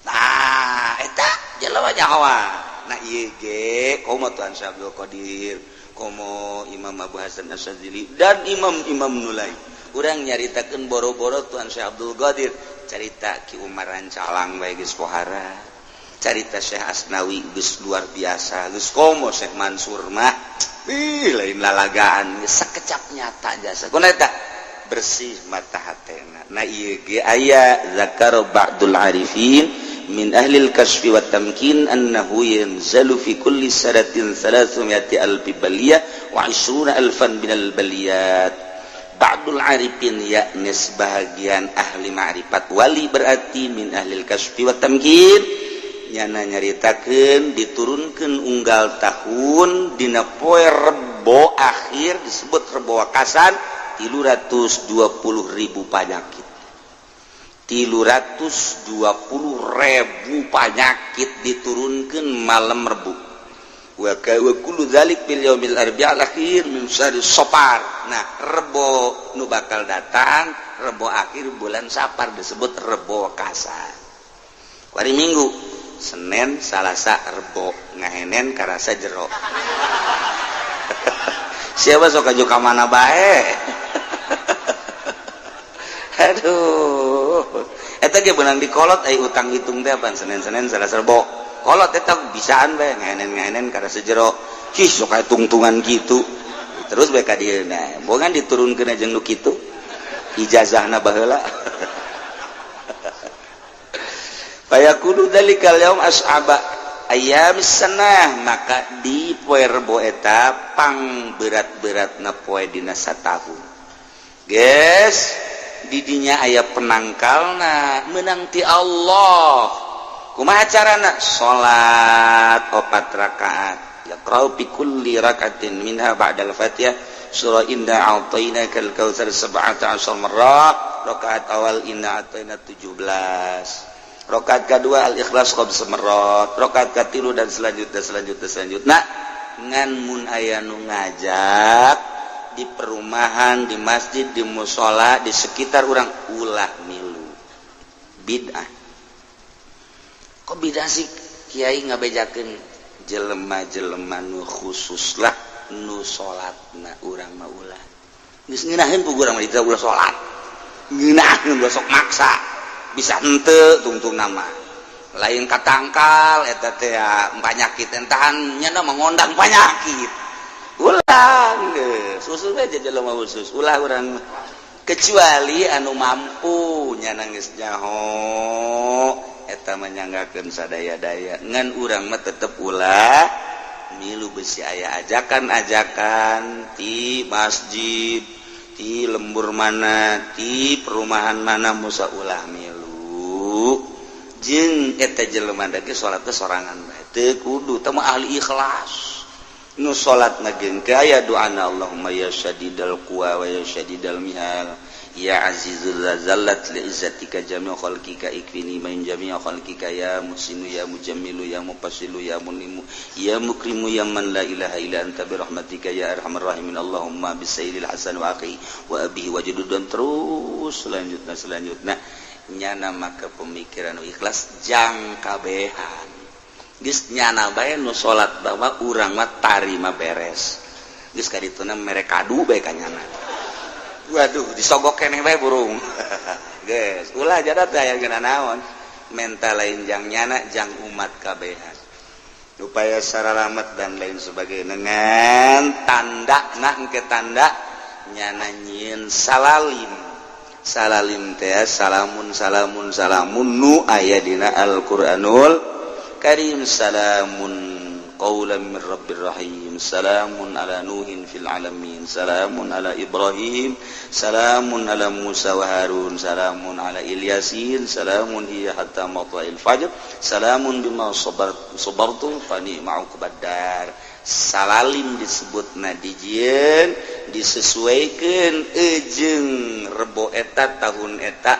Nah, eta jelema nyawa. Nah, ieu ge komo Tuan Syekh Abdul Qadir, komo Imam Abu Hasan Asy-Syadzili dan imam-imam nu lain. Urang nyaritakeun boro-boro Tuan Syekh Abdul Qadir, carita Ki Umar Rancalang bae geus pohara. Carita Syekh Asnawi geus luar biasa, geus komo Syekh Mansur mah. Ih, lain lalagaan, geus sakecap nyata jasa. Kuna eta bersih mata hatena. Nah, ieu ge aya zakaro ba'dul arifin min ahlil kasfi wa tamkin annahu yanzalu fi kulli sanatin 300 alfi baliyah wa 20 alfan minal baliyat. Ba'dul arifin yakni sebahagian ahli ma'rifat wali berarti min ahlil kasfi wa tamkin nyana nyaritakeun diturunkeun unggal tahun dina poe Rebo akhir disebut Rebo Wakasan 320.000 panyakit, 320.000 panyakit diturunkeun malam Rebu. Wa kullu dzalik bil yaumil arbi'al akhir min syahri Safar. Nah, Rebo nu bakal datang Rebo akhir bulan Safar disebut Rebo Wakasan. Hari Minggu Senin Salasa Rebo ngahenen karasa jero. Siapa sok aju ka mana bae. Aduh, eta ge beunang dikolot ai utang hitung teh apaan Senin-Senin Salasa Rebo. Kolot eta bisaan bae ngahenen-ngahenen karasa jero. Cih sok aya tungtungan kitu. Terus bae ka dieu nah, bongan diturunkeun jeung nu kitu. Ijazahna baheula. Fayakunu dzalikal yaum as'aba ayyamis sanah, maka di poe Rebo eta pang berat-beratna poe dina satahun. Geus didinya aya penangkalna meunang ti Allah. Kumaha carana? Salat 4 rakaat. Yaqra'u bi kulli rak'atin minha ba'dal Fatihah surah inna a'tainakal kautsar 17 marrah. Rakaat awal inna a'taina 17. Rakaat kedua al-ikhlas khamsa marrat, rakaat katilu dan selanjutnya selanjutnya selanjutnya. Nah, ngan mun aya nu ngajak di perumahan, di masjid, di musola, di sekitar urang ulah milu. Bid'ah. Kok bid'ah sih kiai ngabejakeun jelema-jelema nu khusus lah nu salatna urang mah ulah. Geus ngeunaheun ku urang mah ulah salat. Ngeunaheun sok maksa. Bisa henteu tungtung nama lain katangkal eta teh panyakit entahan nya mengondang panyakit ulah geus khusus aja jelema khusus ulah urang kecuali anu mampu nya nangis nyaho eta menyanggakeun sadaya-daya ngan urang mah tetep ulah Milu besi aya ajakan-ajakan ti masjid, ti lembur mana, ti perumahan mana, Musa ulah milu. Jeung eta jelema ge salat teh sorangan bae, teu kudu. Teu mah ahli ikhlas nu salat na ge aya doana, "Allahumma ya syadidal quwa wa ya syadidal mihal, ya azizul zallat li izzatika jami'u khalqika, ikfini min jami'i khalqika, ya muhsinu, ya mujammilu, ya mufassilu, ya munimu, ya mukrimu, ya man la ilaha illa anta, bi rahmatika ya arhamar rahimin, Allahumma bisayyidil hasan wa akhi wa abihi wa jadud," dan terus selanjutnya selanjutnya. Nyana maka pemikiran ikhlas jang kabehan, geus nyana bae nu salat bahwa urang mah tarima beres, geus kadituna mere kadu bae ka nyana. Waduh, disogok keneh bae burung. Geus ulah jadat aya geuna naon mental lain jang nyana, jang umat kabehan upaya saralamat dan lain sebagainya. Dengan tanda nah ke tanda nyana nyieun salalim. Salalim teh salamun salamun salamun nu aya dina Al-Qur'anul Karim. Salamun qawlan min rabbir rahim, salamun ala nuhin fil alamin, salamun ala Ibrahim, salamun ala Musa wa Harun, salamun ala Ilyasin, salamun hiya hatta matla'il fajr, salamun bima sabartum fa ni'ma uqbaddar. Salalim disebut na dijieun disesuaikan ejeng Rebo eta tahun eta.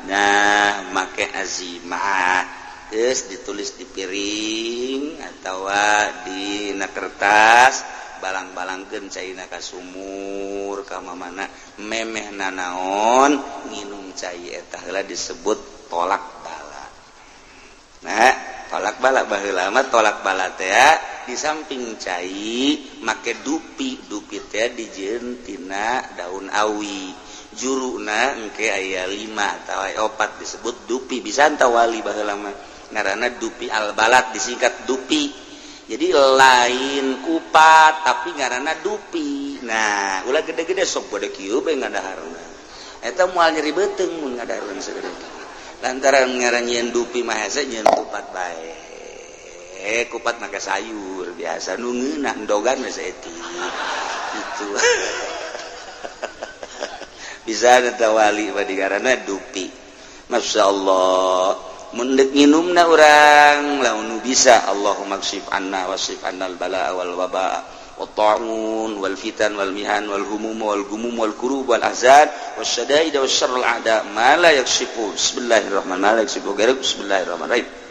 Nah, make azimah geus ditulis di piring atau di na kertas, balang-balangkeun caina ka sumur ka mana memeh nanaon nginum cai eta heula, disebut tolak bala. Nah, tolak bala baheula mah, tolak bala teh di samping cai make dupi. Dupi teh dijieun tina daun awi, juruna engke aya 5 atau 4, disebut dupi. Bisa wali baheula mah ngaranna dupi albalat, disingkat dupi. Jadi lain kupat, tapi ngaranna dupi. Nah, ulah gede-gede, sok gede kieu bae ngadaharna, eta moal nyeri beuteung mun ngadaharna segede. Lantaran ngaran nyieun dupi mah hese nyieun kupat bae. Kupat make sayur biasa nu ngeunah, endogan we saeutik itu bisa. Ada wali mah digaranna dupi. Masya Allah, mendek nginumna urang lamun bisa, "Allahumma kshif anna wasrif annal balaa wal waba wat ta'un wal fitan wal mihan wal humum wal gumum wal kurub wal ahzan wasyadaid wasyarrul a'da ma la yakshifu bismillahirrahmanirrahim la yakshifu ghairuk bismillahirrahmanirrahim."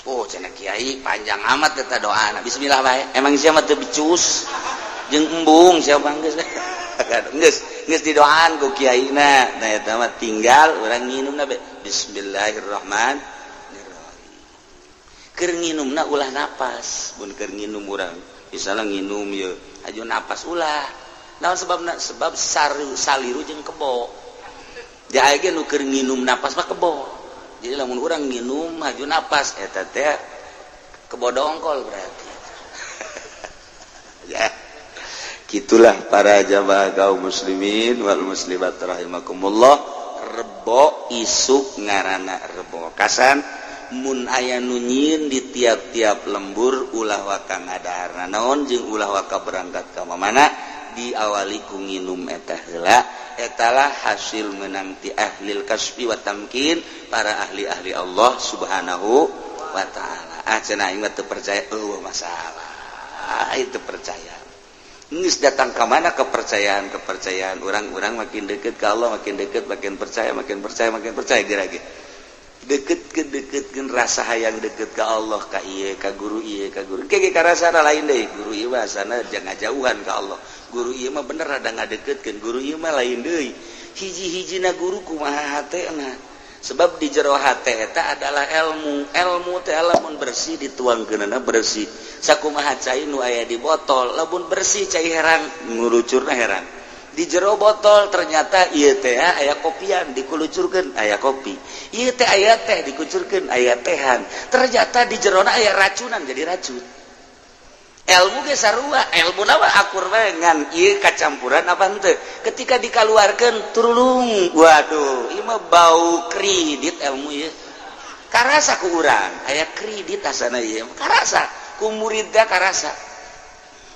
Oh, cenah kiai panjang amat eta doana. Bismillah bae. Emang siapa teu becus jeung embung siapa? Geus geus geus didoaan ku kiaina. Nah, eta mah tinggal urang nginumna be bismillahirrahmanirrahim. Keur nginumna ulah napas. Mun keur nginum urang misalnya nginum ye aju napas ulah. Naon sebabna? Sebab saru saliru jeung kebo. Dia ge nu keur nginum napas mah kebo. Jadi lamun urang nginum aju napas, eta teh kebo dongkol berarti ya. Gitulah para jamaah kaum muslimin wal muslimat rahimakumullah. Rebo isuk ngarana Rebo Wekasan, mun aya nu nyieun di tiap-tiap lembur, ulah waka ngadaharna naon jeung ulah waka berangkat ka mana, diawali ku nginum eta heula. Etalah hasil menang ti ahlil kasbi wa tamkin, para ahli-ahli Allah Subhanahu wa taala. Ah, cenah aing mah teu percaya. Eueuh masalah itu percaya. Geus datang ke mana kepercayaan kepercayaan orang-orang, makin deket ke Allah, makin deket, makin percaya, makin percaya, makin percaya. Geura ge deket ke deket rasa hayang deket ke Allah, ka ieu, ka guru ieu, ka guru ke karasa lain deui. Guru ieu mah sana jangan jauhan ke Allah, guru ieu mah bener ada ngadeketkeun, guru ieu mah lain deui. Hiji-hijina guru kumaha hatena, sebab di jero hate eta adalah ilmu. Ilmu teh lamun bersih dituangkeunana bersih. Sakumaha cai nu aya di botol, lamun bersih cai herang, ngurucurna herang. Di jero botol ternyata ieu teh aya kopian, dikulucurkeun aya kopi. Ieu teh aya teh, dikucurkeun aya tehan. Ternyata di jerona aya racunan, jadi racun. Ilmu ge sarua, ilmu mah akur bae, ngan ieu kacampuran apa henteu. Ketika dikaluarkeun turulung, waduh, ieu mah bau kredit ilmu ieu. Karasa ku urang aya kredit asana ieu, karasa. Ku muridna karasa.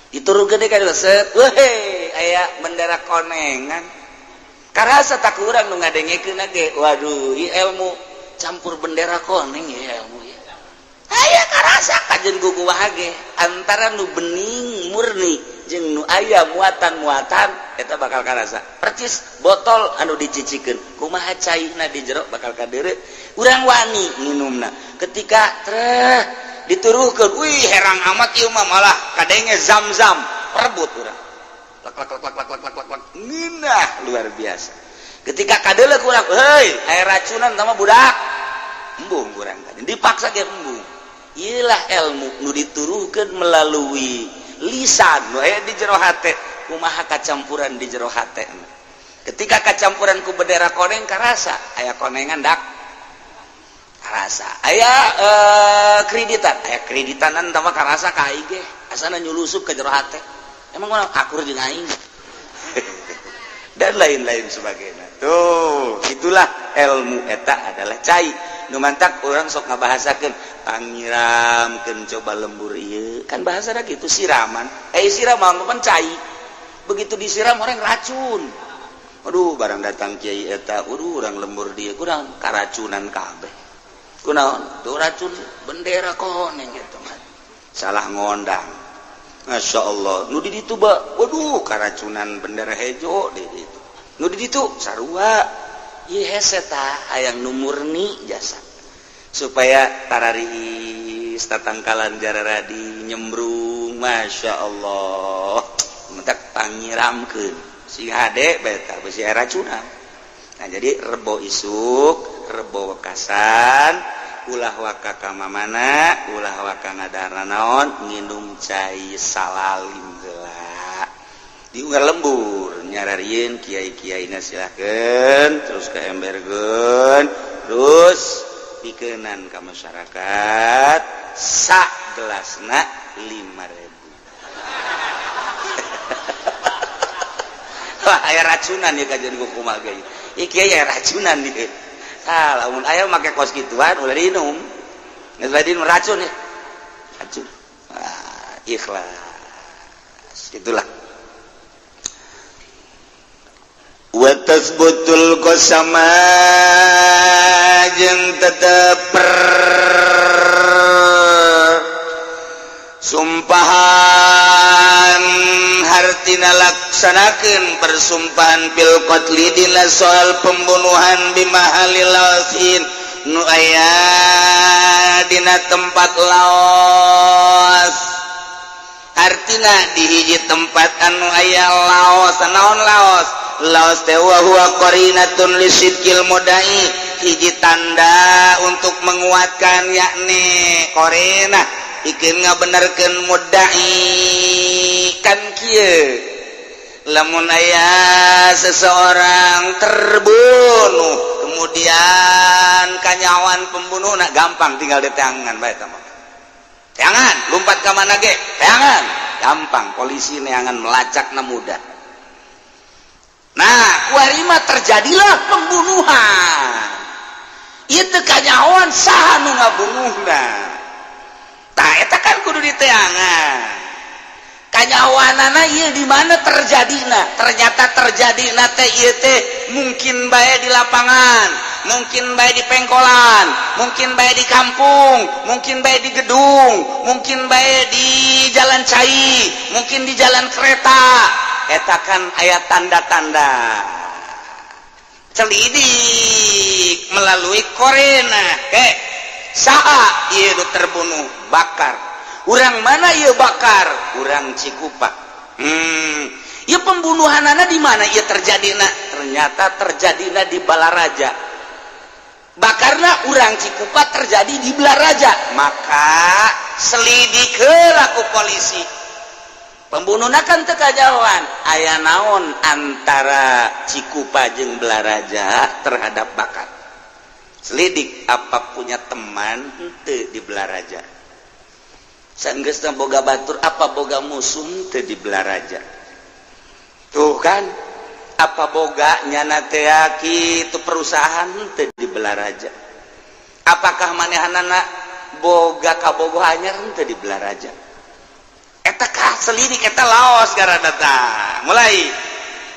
Diturunkeun deui ka set, weh, aya bendera konengan. Karasa tak kurang nu ngadengekeun ge. Waduh, ieu ilmu campur bendera koneng ya ilmu ya. Aya karasa kajen ku kumaha ge antara nu bening murni jeung nu aya muatan-muatan eta bakal karasa. Percis botol anu dicicikeun, kumaha caina di jero bakal kadeure. Urang wani minumna. Ketika treh dituruhkeun, wih, herang amat ieu mah, malah kadenge zam-zam, perebut urang. Lak lak lak lak lak lak lak lak. Ngeunah luar biasa. Ketika kadeuleu urang, heuy, aya racunan sama budak. Embung urang tadi. Dipaksa ge embung. Iyalah ilmu nu dituruhkeun melalui lisan nu aya di jero hate, kumaha kacampuran di jero hate. Ketika kacampuran ku bendera koneng karasa, aya konengan dak karasa, aya kreditan, aya kreditanan tambah karasa ka aing ge, asana nyulusup ke jero hate. Emang urang akur jeung aing. Dan lain-lain sebagainya. Tuh, itulah ilmu eta adalah cai. Nu mantak urang sok ngabahasakeun pangiramkeun coba lembur ieu. Kan bahasa gitu siraman. Eh, siraman mah cai. Begitu disiram orang racun. Aduh, barang datang kiai eta, aduh, urang lembur dia kurang karacunan kabeh. Kunaon? Tuh racun bendera koneng gitu mah. Salah ngondang. Masya Allah, nu di ditu ba, waduh, karacunan bendera hejo di ditu. Nu di ditu sarua. Ieu hese tah hayang nu murni jasa. Supaya tarariis tatangkalan jararadi nyembrung, Masya Allah. Mentak pangiramkeun sing hade bae tah besi racunan. Nah, jadi rebo isuk, rebo wekasan, ulah waka ka mamana, ulah waka ngadahar naon, nginum cai salalim heula. Di unggal lembur nyararieun kiai-kiaina silahkeun terus ke emberkeun terus pikenan ka masyarakat sak gelasna 5.000. Wah, aya racunan ya kajian kumaha ge. Ieu kiai aya racunan ieu. Ah, lamun aya make kos gituan ulah diinum. Geus diinum racun ya. Racun. Ah, ikhlas. Itulah. Wa tasbutul qasama jeung tetep sumpahan hartina laksanakeun persumpahan fil qatli dina soal pembunuhan bimahalil laosin nu aya dina tempat laos. Artina di hiji tempat anu aya laos. Naon laos? Laos teh wa huwa qarinatun lisidqil mudai, hiji tanda untuk menguatkan, yakni qarinah bikin ngabenerkeun mudai. Kan kieu, lamun aya seseorang terbunuh kemudian kanyawan pembunuh, nah, gampang tinggal di tangan bae tah mah. Teangan lompat ke mana ge teangan gampang, polisi neangan melacakna mudah. Nah, kuari mah terjadilah pembunuhan itu, kanyawan saha nu ngabunuhna. Tah, eta kan kudu diteangan kanyawanana ieu di mana terjadina. Ternyata terjadina teh ieu teh mungkin bae di lapangan, mungkin bae di pengkolan, mungkin bae di kampung, mungkin bae di gedung, mungkin bae di jalan cai, mungkin di jalan kereta. Eta kan aya tanda-tanda, celidik melalui korena eh saha ieu nu terbunuh. Bakar urang mana ieu? Bakar urang Cikupa. Ieu pembunuhanana di mana ieu terjadina? Ternyata terjadina di Balaraja. Bakarna urang Cikupa, terjadi di Balaraja. Maka selidik heula ku polisi pembunuhna, kan teu kajauhan. Aya naon antara Cikupa jeung Balaraja terhadap Bakar? Selidik, apa punya teman henteu di Balaraja? Sanggeusna boga batur, apa boga musuh henteu di Balaraja? Tuh kan, apa boga nyana teh itu perusahaan henteu di Balaraja? Apakah manehanana Boga kabogoh anyar henteu di Balaraja? Eta kah selidik, eta laos ngaranna tah. Mulai,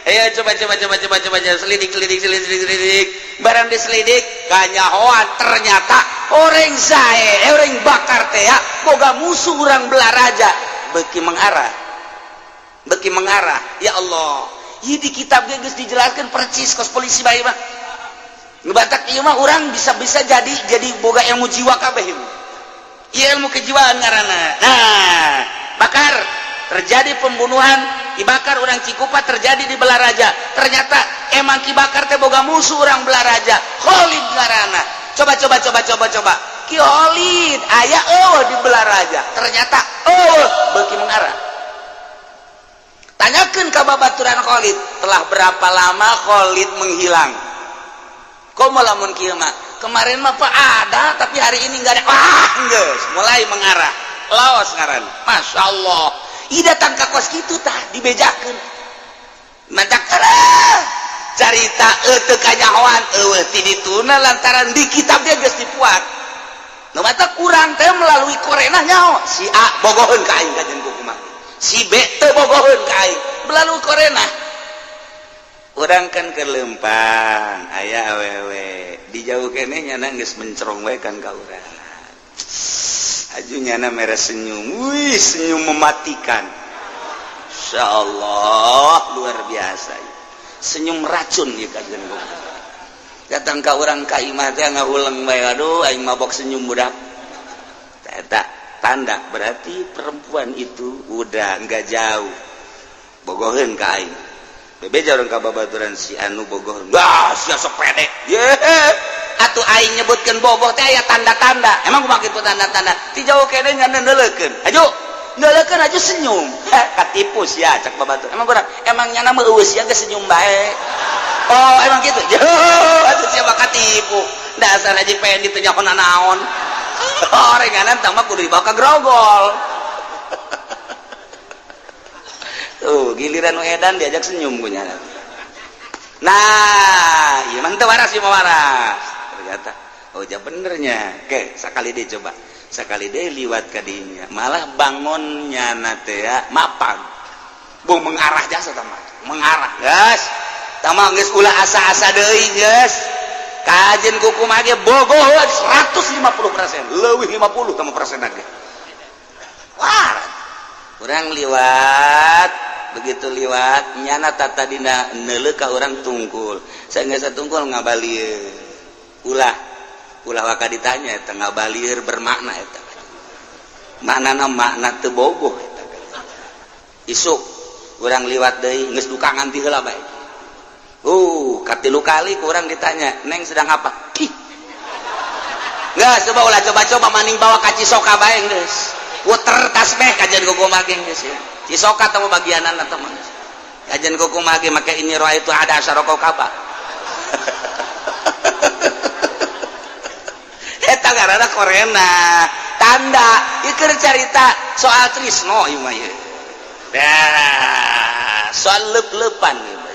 ayo, coba, coba, coba, coba, coba, coba, selidik, selidik, selidik, selidik. Barang diselidik, kanyahoan ternyata orang zae, orang bakar teh ya boga musuh orang Balaraja. Beki mengarah, beki mengarah. Ya Allah, ieu di kitab ge geus dijelaskan percis, kos polisi bae mah. Ngebatak ieu mah urang bisa-bisa jadi boga ilmu jiwa kabeh ieu. Ieu ilmu kejiwaan ngaranna. Nah, bakar terjadi pembunuhan, dibakar orang Cikupa, terjadi di Balaraja. Ternyata emang Ki Bakar teh boga musuh orang Balaraja, Khalid ngaranna. Coba, coba, coba, coba, coba, Ki Khalid aya oh di Balaraja? Ternyata oh, beuki mengarah. Tanyakan ke babaturan Khalid, telah berapa lama Khalid menghilang? Kok lamun kieu mah, kemarin mah pak ada, tapi hari ini enggak ada. Wah, geus mulai mengarah, laos ngaran. Masya Allah. Ih, datang ka kos kitu tah dibejakeun, mantak carita teu kanyahoan eueuh ti dituna lantaran di kitab dia geus dipuat. Nu mata kurang teh melalui korenah nyaho si A bogoheun ka aing, kajen kumaha, si B teu bogoheun ka aing melalui korenah. Urang kan ke lempang aya awewe di jauh keneh, nyana geus mencerong wae kan ka urang. Aju nyana mere senyum, wih, senyum mematikan. Insya Allah, luar biasa, senyum racun ya. Kajen datang ka urang ka imah teh ngahuleng bae, aduh, aing mabok senyum budak. Eta tanda berarti perempuan itu udah enggak jauh bogoheun ka aing. Bebeja urang ka babaturan, si anu bogoh, wah, sia sok pede ye. Atuh aing nyebutkeun bogoh teh aya tanda-tanda. Emang kumaha kitu tanda-tanda? Ti jauh keneh nyana neuleukeun, aju neuleukeun, aju senyum. Katipu sia, cak babatur. Emang kurang, emang nyana mah eueuh sia ge senyum bae. Oh, emang gitu. Atuh sia mah katipu, dasar Haji Pendi teu nyaho naon. Orenganan tah mah kudu dibawa ka Grogol. Tuh, giliran nu edan diajak senyum ku nyana. Nah, ieu mah teu waras, ieu mah waras ternyata. Oh ja, benernya. Oke, sekali deh, coba sekali deh liwat kadinya, malah bangunnya nate ya mapag bung mengarah jasa tama mengarah. Guys, tama geus, ulah asa-asa deui geus. Kajen kuku mage bogoh 150%, leuwih 50 tama persen ge. Wah, urang liwat, begitu liwat nyana tata dina neuleuh ka urang tungkul. Saya nggak tungkul ngabalieur. Ulah, ulah waka ditanya eta ngabalieur bermakna. Eta maknana makna teu bogoh eta. Isuk urang liwat deui, geus dukangan ti heula bae. Katilu kali kurang ditanya, "Neng sedang apa?" Ih. Nggak, coba ulah coba-coba maning bawa ka Cisoka bae geus. Puter tasbeh kajian kuku mage geus ya. Cisoka teh bagianan atau mah. Kajian kuku mage make ini roa itu ada asyara kaba. Eta ngaranna korena tanda. Ieu keur carita soal trisno ieu mah ieu. Nah, soal leup-leupan ieu mah.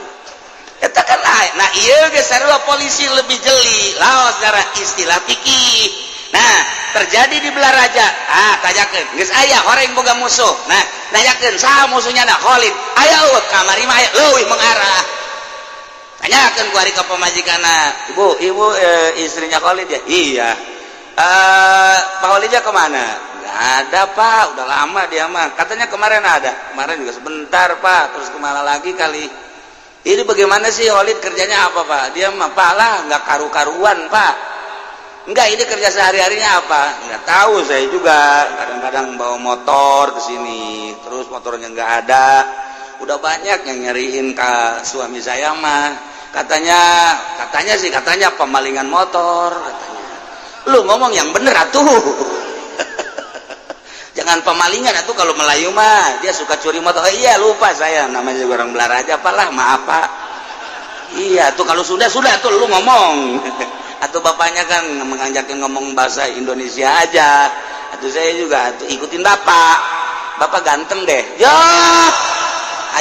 Eta kan lain. Nah, ieu geus sarua polisi lebih jeli laos secara istilah fikih. Nah, terjadi di Balaraja. Ah, tanyakeun geus aya horeng boga musuh. Nah, nanyakeun saha musuhnya? Nah, Khalid aya eueuh kamari mah, aya leuwih mengarah. Tanyakeun ku ari ka pamajikanna, "Ibu, ibu istrinya Khalid ya?" "Iya." "Pak Khalidnya kemana?" "Nggak ada, Pak, udah lama dia mah." "Katanya kemarin ada." "Kemarin juga sebentar, Pak, terus kemana lagi kali." "Ini bagaimana sih, Khalid kerjanya apa, Pak?" "Dia mah, Pak lah, nggak karu-karuan, Pak." "Enggak, ini kerja sehari-harinya apa?" "Nggak tahu saya juga. Kadang-kadang bawa motor ke sini, terus motornya nggak ada. Udah banyak yang nyariin ke suami saya mah. Katanya, katanya sih, katanya pemalingan motor katanya." "Lu ngomong yang bener atuh. Jangan pemalingan atuh, kalau Melayu mah dia suka curi motor." "Oh, iya, lupa saya, namanya juga orang Balaraja apalah, maaf, Pak." "Iya tuh, kalau sudah tuh lu ngomong." Atau bapaknya kan mengajakin ngomong bahasa Indonesia aja. Atau saya juga tuh ikutin bapak. "Bapak ganteng deh." Ya,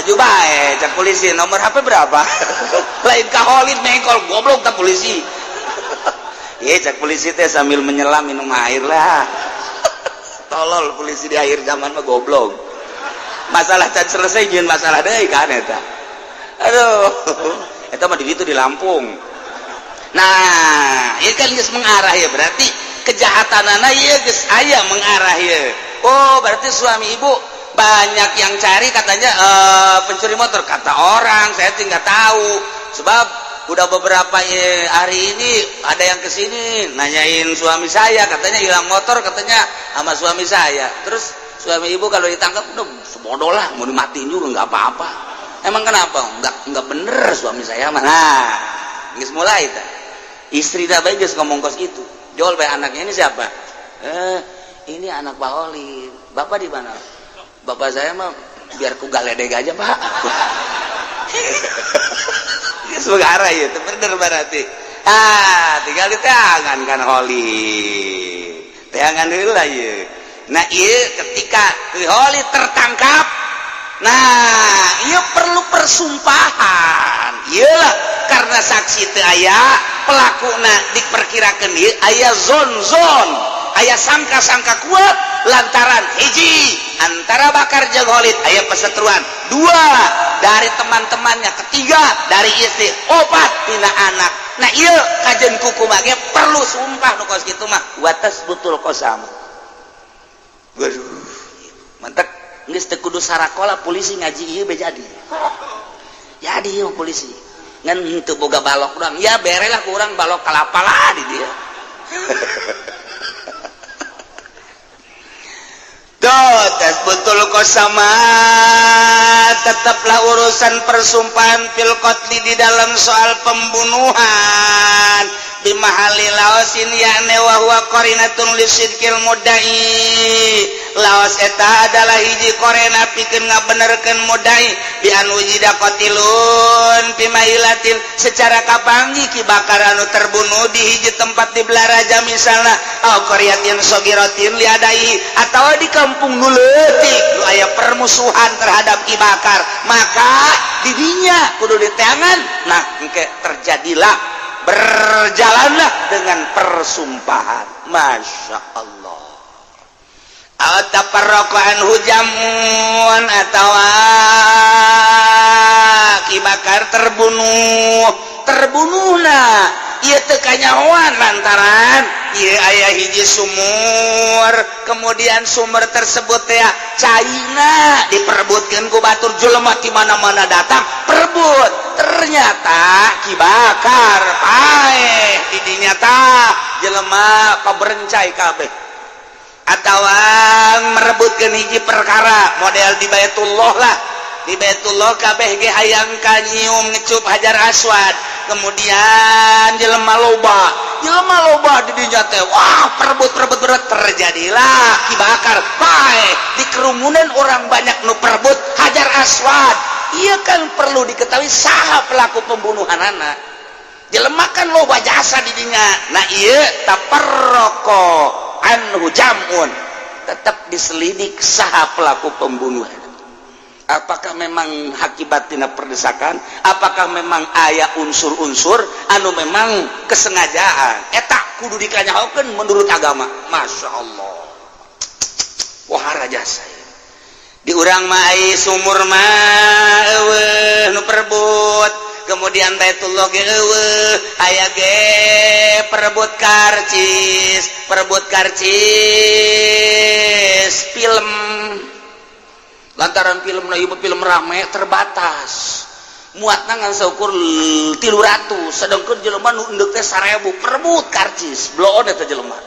aju bae, cak polisi, "Nomor HP berapa?" Lain ka Khalid mengkol, goblok tak polisi. Iya, cak polisi teh sambil menyelam minum air lah. Tolol, polisi di akhir zaman mah goblok. Masalah can selesai nyieun masalah deui kan eta. Aduh, eta mah di ditu di Lampung. Nah, ieu kan geus mengarah ya, berarti kejahatanana ieu geus aya mengarah ya. Oh, berarti suami ibu banyak yang cari katanya pencuri motor, kata orang. Saya nggak tahu, sebab udah beberapa hari ini ada yang kesini nanyain suami saya, katanya hilang motor, katanya sama suami saya. Terus suami ibu kalau ditangkap udah sebodoh lah, mau dimatiin juga nggak apa-apa. Emang kenapa? Nggak bener suami saya mana. Geus mulai ta. Istri dah baik geus ngomong kos itu jual bae. Anaknya ini siapa? Eh, ini anak Pak Holid. Bapak di mana? Bapak saya mah biar ku galedeg aja, Pak. Geus arah ya, itu bener berarti. Ah, tinggal diteangan kan Holid. Teangan heula ieu. Nah, ieu ketika Holid tertangkap, nah, ieu perlu persumpahan. Iyalah, karena saksi teu aya, pelakuna diperkirakan ieu aya zon-zon, aya sangka-sangka kuat lantaran hiji, antara Bakar jeung Holid aya perseteruan, dua, dari teman-temannya, ketiga, dari istri, opat, tina anak. Nah, iya kajen kuku mage perlu sumpah nu kos kitu mah wa tasbutul qasam. Waduh, mantap. Geus teu kudu sarakola polisi, ngaji ieu be jadi. Jadi ieu polisi ngan henteu boga balok urang ya, bere lah ku urang balok kalapa lah di dia. Tuh, tes betul kok sama tetaplah urusan persumpahan fil qatli, di dalam soal pembunuhan, bimahalli laosin, yakni wa huwa qarinatun lisidqil mudda'i. Laos eta adalah hiji qorina pikeun ngabenerkeun mudda'i, bi an wujida qatilun fi mahilatin, secara kapanggih Ki Bakar anu terbunuh di hiji tempat di Belaraja misalna, au qaryatin shogiratin liadai, atau di kampung nu leutik nu aya permusuhan terhadap Ki Bakar, maka didinya kudu diteangan. Nah, engke terjadilah, berjalanlah dengan persumpahan. Masya Allah. Atau anhu jamun, atau Ki Bakar terbunuh, terbunuh lah ieu teu kanyahoan lantaran ieu aya hiji sumur, kemudian sumur tersebut ya caina diperebutkeun ku batur, jelema di mana-mana datang perebut. Ternyata Ki Bakar paeh di dinya tah, jelema paberencai kabeh, atau merebutkeun hiji perkara model di Baitullah lah. Di Baitullah kabeh ge hayang kanyium, ngecup Hajar Aswad. Kemudian jelema loba, jelema loba di dinya teh, wah, perebut, perebut, perebut, terjadilah Ki Bakar paeh di kerumunan orang banyak nu perebut Hajar Aswad. Iya kan perlu diketahui saha pelaku pembunuhan anak jelema kan loba jasa di dinya. Nah, iya taparroko anhu jamun, tetap diselidik saha pelaku pembunuhan, apakah memang akibat tina perdesakan, apakah memang aya unsur-unsur anu memang kesengajaan. Eta kudu dikanyahokeun menurut agama. Masya Allah, wah, raja saya di urang mah ai sumur mah eueuh nu perebut. Kemudian Baitullah ge eueuh, aya ge perebut karcis, perebut karcis film, lantaran film na ieu film rame, terbatas muatna ngan saukur 300, sedangkan jelema nu endek teh 1000, perebut karcis bloon eta jelema.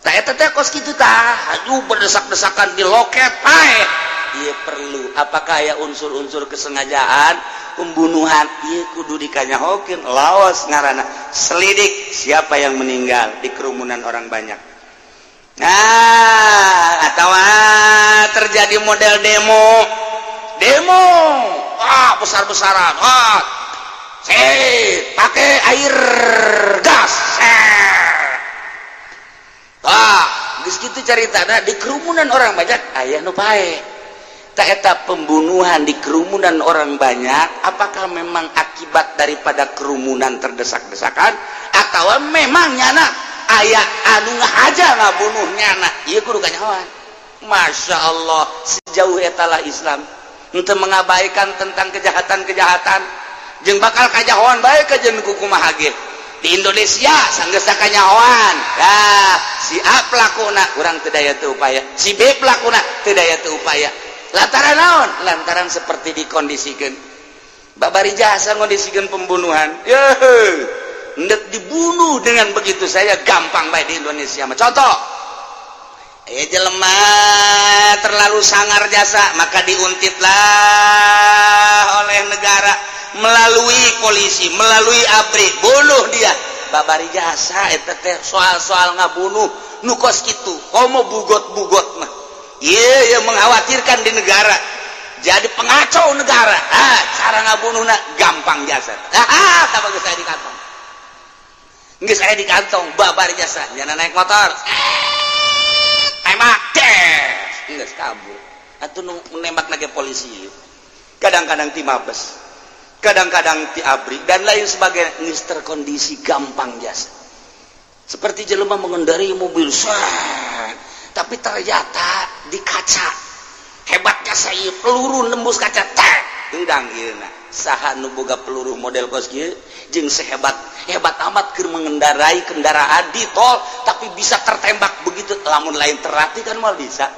Tah, eta teh kos kitu tah, aduh, berdesak-desakan di loket, paeh. Ieu perlu, apakah aya unsur-unsur kesengajaan pembunuhan, ieu kudu dikanyahokeun. Laos ngaranna selidik siapa yang meninggal di kerumunan orang banyak. Nah, atau terjadi model demo, demo, wah, besar-besaran, wah, pakai air gas. Wah, geus kitu caritana, di kerumunan orang banyak aya nu paeh. Tah, eta pembunuhan di kerumunan orang banyak, apakah memang akibat daripada kerumunan terdesak-desakan atau memang nyana aya anu ngahaja ngabunuh nyana, ieu kudu kanyahoan. Masya Allah, sejauh etalah Islam untuk mengabaikan tentang kejahatan-kejahatan jeung bakal kajahoan bae kajen kumaha ge. Di Indonesia sanggeus kanyahoan. Dah, si A pelakuna urang teu daya teu upaya, si B pelakuna teu daya teu upaya. Lantaran naon? Lantaran seperti dikondisikan. Babari jasa ngondisikan pembunuhan. Yeuh, ndek dibunuh dengan begitu saya gampang bae di Indonesia mah. Contoh, eh, jelema terlalu sangar jasa, maka diuntitlah oleh negara melalui polisi, melalui ABRI, bunuh dia. Babari jasa eta teh soal-soal ngabunuh nu kos kitu, komo bugot-bugot mah. Iya, ya, mengkhawatirkan di negara, jadi pengacau negara. Ah, cara ngabunuhna gampang jasa. Ah, tak bagus saya di kantong. Geus aya di kantong, babari jasa. Nyana naik motor. Tembak, des. Geus kabur. Atuh nu nembak lagi polisi. Kadang-kadang ti Mabes, kadang-kadang ti ABRI dan lain sebagainya. Geus terkondisi gampang jasa. Seperti jelema mengendarai mobil, set, tapi ternyata di kaca hebatnya saya peluru nembus kaca, tek endang ieu. Saha nu boga peluru model kos kieu jeung sehebat hebat amat keur mengendarai kendaraan di tol tapi bisa tertembak begitu? Lamun lain terlatih kan moal bisa.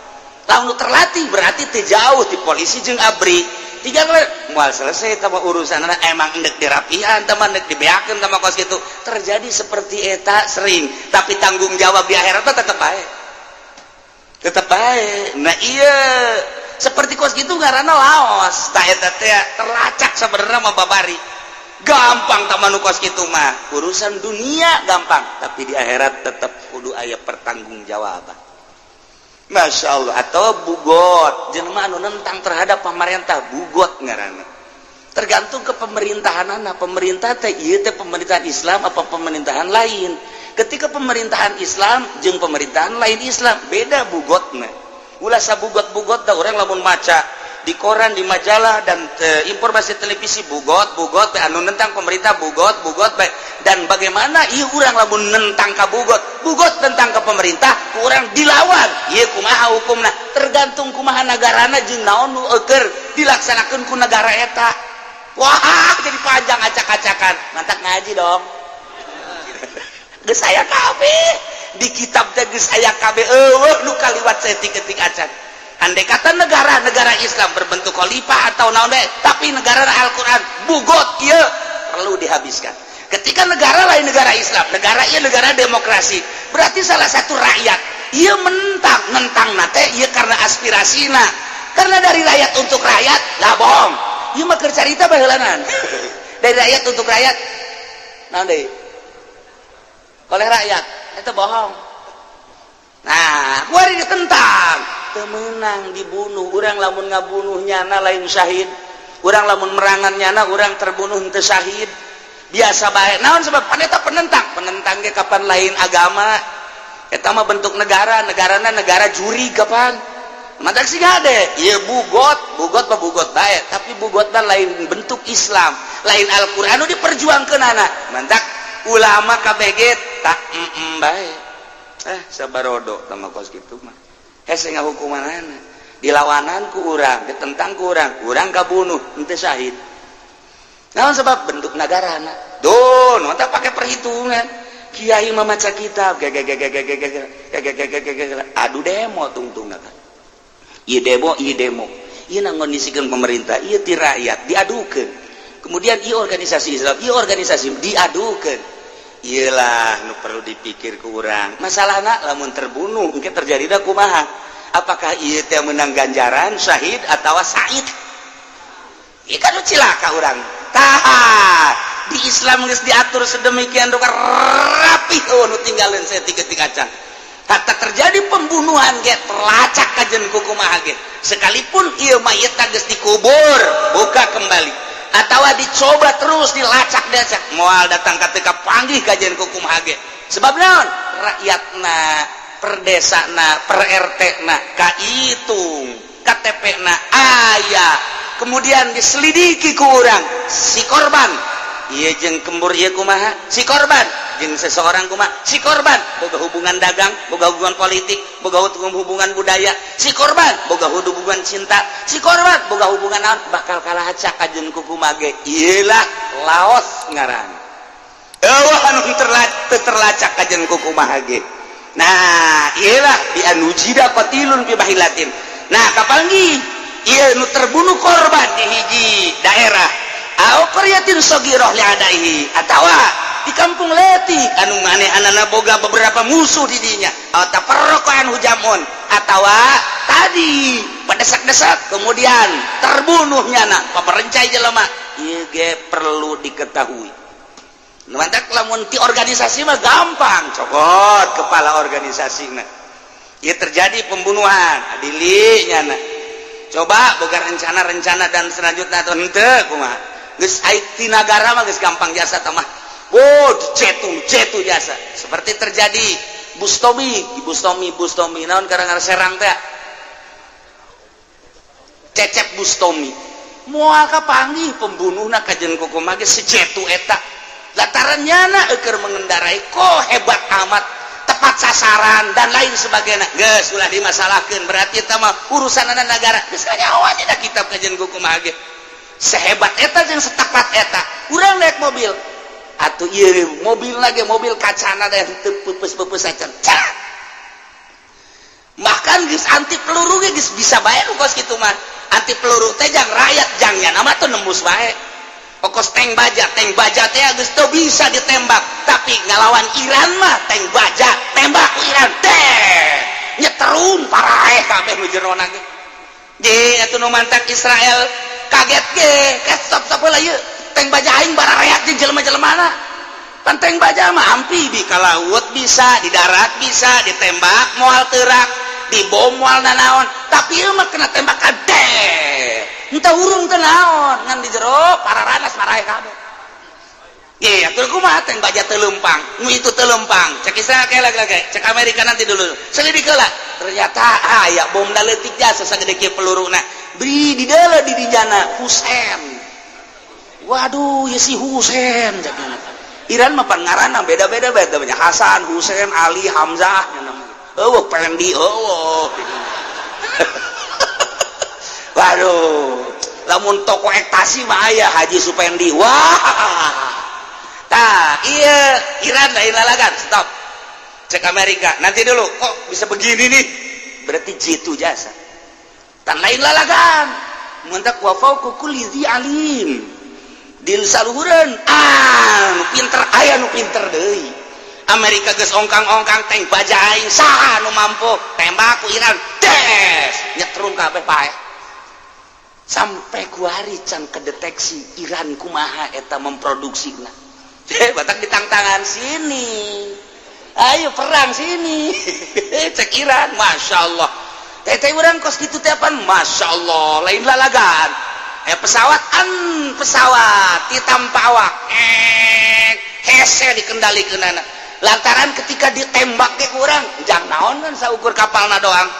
Lamun terlatih berarti teu jauh di polisi jeung ABRI, tiga kali moal selesai tambah urusan. Emang endek dirapihan teman, endek dibeakeun sama kos gitu. Terjadi seperti eta sering, tapi tanggung jawab di akhirat tetep bae, tetep bae. Nah iya, seperti kos gitu karena laos tak eta teh terlacak. Sebenarnya mah babari gampang taman kos gitu mah, urusan dunia gampang, tapi di akhirat tetap kudu aya pertanggungjawaban. Masya Allah. Atau bugot, jelema anu nentang terhadap pemerintah, bugot ngaranna. Tergantung ke pemerintahan anak pemerintah teh, ieu teh pemerintahan Islam apa pemerintahan lain. Ketika pemerintahan Islam jeung pemerintahan lain Islam beda bugotna. Ulah sabugot-bugot dah orang lamun maca di koran, di majalah, dan informasi televisi, bugot bugot anu nentang pemerintah, bugot bugot bae. Dan bagaimana ieu urang lamun nentang ka bugot bugot, tentang ke pemerintah, kurang dilawan, ieu kumaha hukumna? Tergantung kumaha nagarana jeung naon nu eueur dilaksanakeun ku negara eta. Wah, jadi panjang acak-acakan. Mantak ngaji dong. Geus aya kabeh di kitab teh, geus aya kabeh, euweuh nu kaliwat saeutik-eutik acan. Andai kata negara-negara Islam berbentuk khalifah atau naon deh, tapi negara Al-Quran, bugot ieu perlu dihabiskan. Ketika negara lain negara Islam, negara ieu negara demokrasi, berarti salah satu rakyat ieu mentang nentang nate ieu karena aspirasina, karena dari rakyat untuk rakyat lah. Bohong ieu mah, keur carita baheulanan dari rakyat untuk rakyat, naon deui, oleh rakyat, itu bohong. Nah, kuari ditentang teu meunang, dibunuh. Urang lamun ngabunuh nyana lain syahid, urang lamun merangan nyana, urang terbunuh henteu syahid, biasa bae. Naon sebab? Paneta penentang. Penentang ge kapan lain agama, eta mah bentuk negara, negarana negara juri kapan. Mantak sih gade ieu bugot bugot mah bugot bae, tapi bugotna lain bentuk Islam, lain Al-Qur'an nu diperjuangkeun anak. Mantak ulama KBG tak bae, eh, sabarodo sama kos gitu mah hese ngahukumanana. Dilawanan ku urang, ditentang ku urang, urang kabunuh henteu syahid. Naon sebab? Bentuk negarana. Duh, mantap pakai perhitungan. Kiai memaca kitab, adu demo tungtung kan. Ieu demo, ieu demo. Ieu ngondisikeun pemerintah, ieu ti rakyat diadukeun. Kemudian ieu organisasi Islam, ieu organisasi diadukeun. Iyalah nu perlu dipikir ku urang. Masalahna lamun terbunuh mungkin terjadi kumaha? Apakah ieu teh menang ganjaran syahid atau said? Ieu kan cilaka urang. Tah, di Islam geus diatur sedemikian rupa rapih, oh, nu tinggalin saeutik-eutik acan. Hatta terjadi pembunuhan ge terlacak kajen ku kumaha ge. Sekalipun ieu mayit geus dikubur, buka kembali atau dicoba terus dilacak dilacak, moal datang ketika panggih kajian ku kumaha ge. Sebab naon? Rakyatna, per desana, per RT na kahitung, KTP na aya, kemudian diselidiki ku urang si korban ieu jeung kembur ieu kumaha, si korban Jeung seseorang kumaha si korban boga hubungan dagang, boga hubungan politik, boga hubungan budaya, si korban boga hubungan cinta, si korban boga hubungan naon, bakal kalah acak kajen kukumaha ge. Iyalah, Laos ngaran. Euweuh anu terlacak kajen kukumaha ge. Nah, iyalah, bi an wujida qatilun fi bahilatin. Nah, kapanggih ieu nu terbunuh korban di hiji daerah, au qaryatin saghirah li adaihi, atawa di kampung leutik anu manehanana boga beberapa musuh di dinya, atau tafarraqa anhu jam'un, atawa tadi pada desak-desak kemudian terbunuhnya. Nah, pamerencai jelema ieu ge perlu diketahui. Mantak lamun ti organisasi mah gampang, cokot kepala organisasi. Nah, ieu terjadi pembunuhan, adili nyana, coba boga rencana-rencana dan selanjutnya atau henteu, kumaha. Geus ti nagara mah geus gampang jasa mah. Oh, cetu cetu jasa seperti terjadi Bustomi di Bustomi. Bustomi naon kadang Serang teh, Cecep Bustomi, moal kapanggih pembunuhna kajen kukumaha ge. Secetu eta lantaran nyana eker mengendarai kok hebat amat, tepat sasaran dan lain sebagainya. Geus ulah dimasalahkeun, berarti eta mah urusan negara. Geus kanyahoan dina kitab kajen kukumaha ge sehebat eta jeung setepat eta. Urang naik mobil atuh, ieu mobil lagi mobil kacana teh teu peupeus-peupeus acan. Bahkan geus anti peluru ge geus bisa bae nu kos kitu mah. Anti peluru teh jang rakyat, jang nya nama tuh nembus bae. Pokos tank baja, tank baja teh geus teu bisa ditembak, tapi ngalawan Iran mah tank baja tembak ku Iran teh nyetrum, paraeh kabeh nu jerona ge. Je atuh nu mantak Israel kaget ge, stop stop heula, ieu tank baja aing barareak jeung jelema-jelemana. Pan tank baja mah amfibi, ka laut bisa, di darat bisa, ditembak moal teurak, dibom moal nanaon, tapi ieu mah kena tembakan teh entah urung teu naon, ngan di jero pararanas, paraeh kabeh. Iya, atuh kumaha tank baja teu leumpang, nu itu teu leumpang. Cek Israel kayak lagi lagi, cek Amerika nanti dulu. Selidik heula. Ternyata aya bom leutik jasa sagede kieu peluruna. Beri di dalam di dijana Husen. Waduh, ya si Husen cek. Iran mah pan ngaranna beda-beda beda banyak, Hasan, Husen, Ali, Hamzah namanya. Eueuh Pendi, eueuh. Waduh, lamun toko ekstasi mah aya Haji Supendi. Wah. Tah, iya Iran lain lalagan, stop. Cek Amerika, nanti dulu, kok bisa begini nih? Berarti jitu jasa. Tan lain lalagan. Mantak wa fauqa kulli dzi alim. Di saluhureun ah nu pinter aya nu pinter deui. Amerika geus ongkang-ongkang, tank baja aing saha nu mampu tembak ku Iran, des nyetrum kabeh paeh. Sampai kuari can kedeteksi Iran kumaha eta memproduksina. Batak ditangtangan sini, ayo perang sini, cek Iran. Masya Allah, teh urang kos kitu teh pan, Masya Allah, lain lalagan. Eh, pesawat an pesawat ti tanpa awak, eh hese dikendalikeunana lantaran ketika ditembak ke kurang jang naon kan saukur kapalna doang.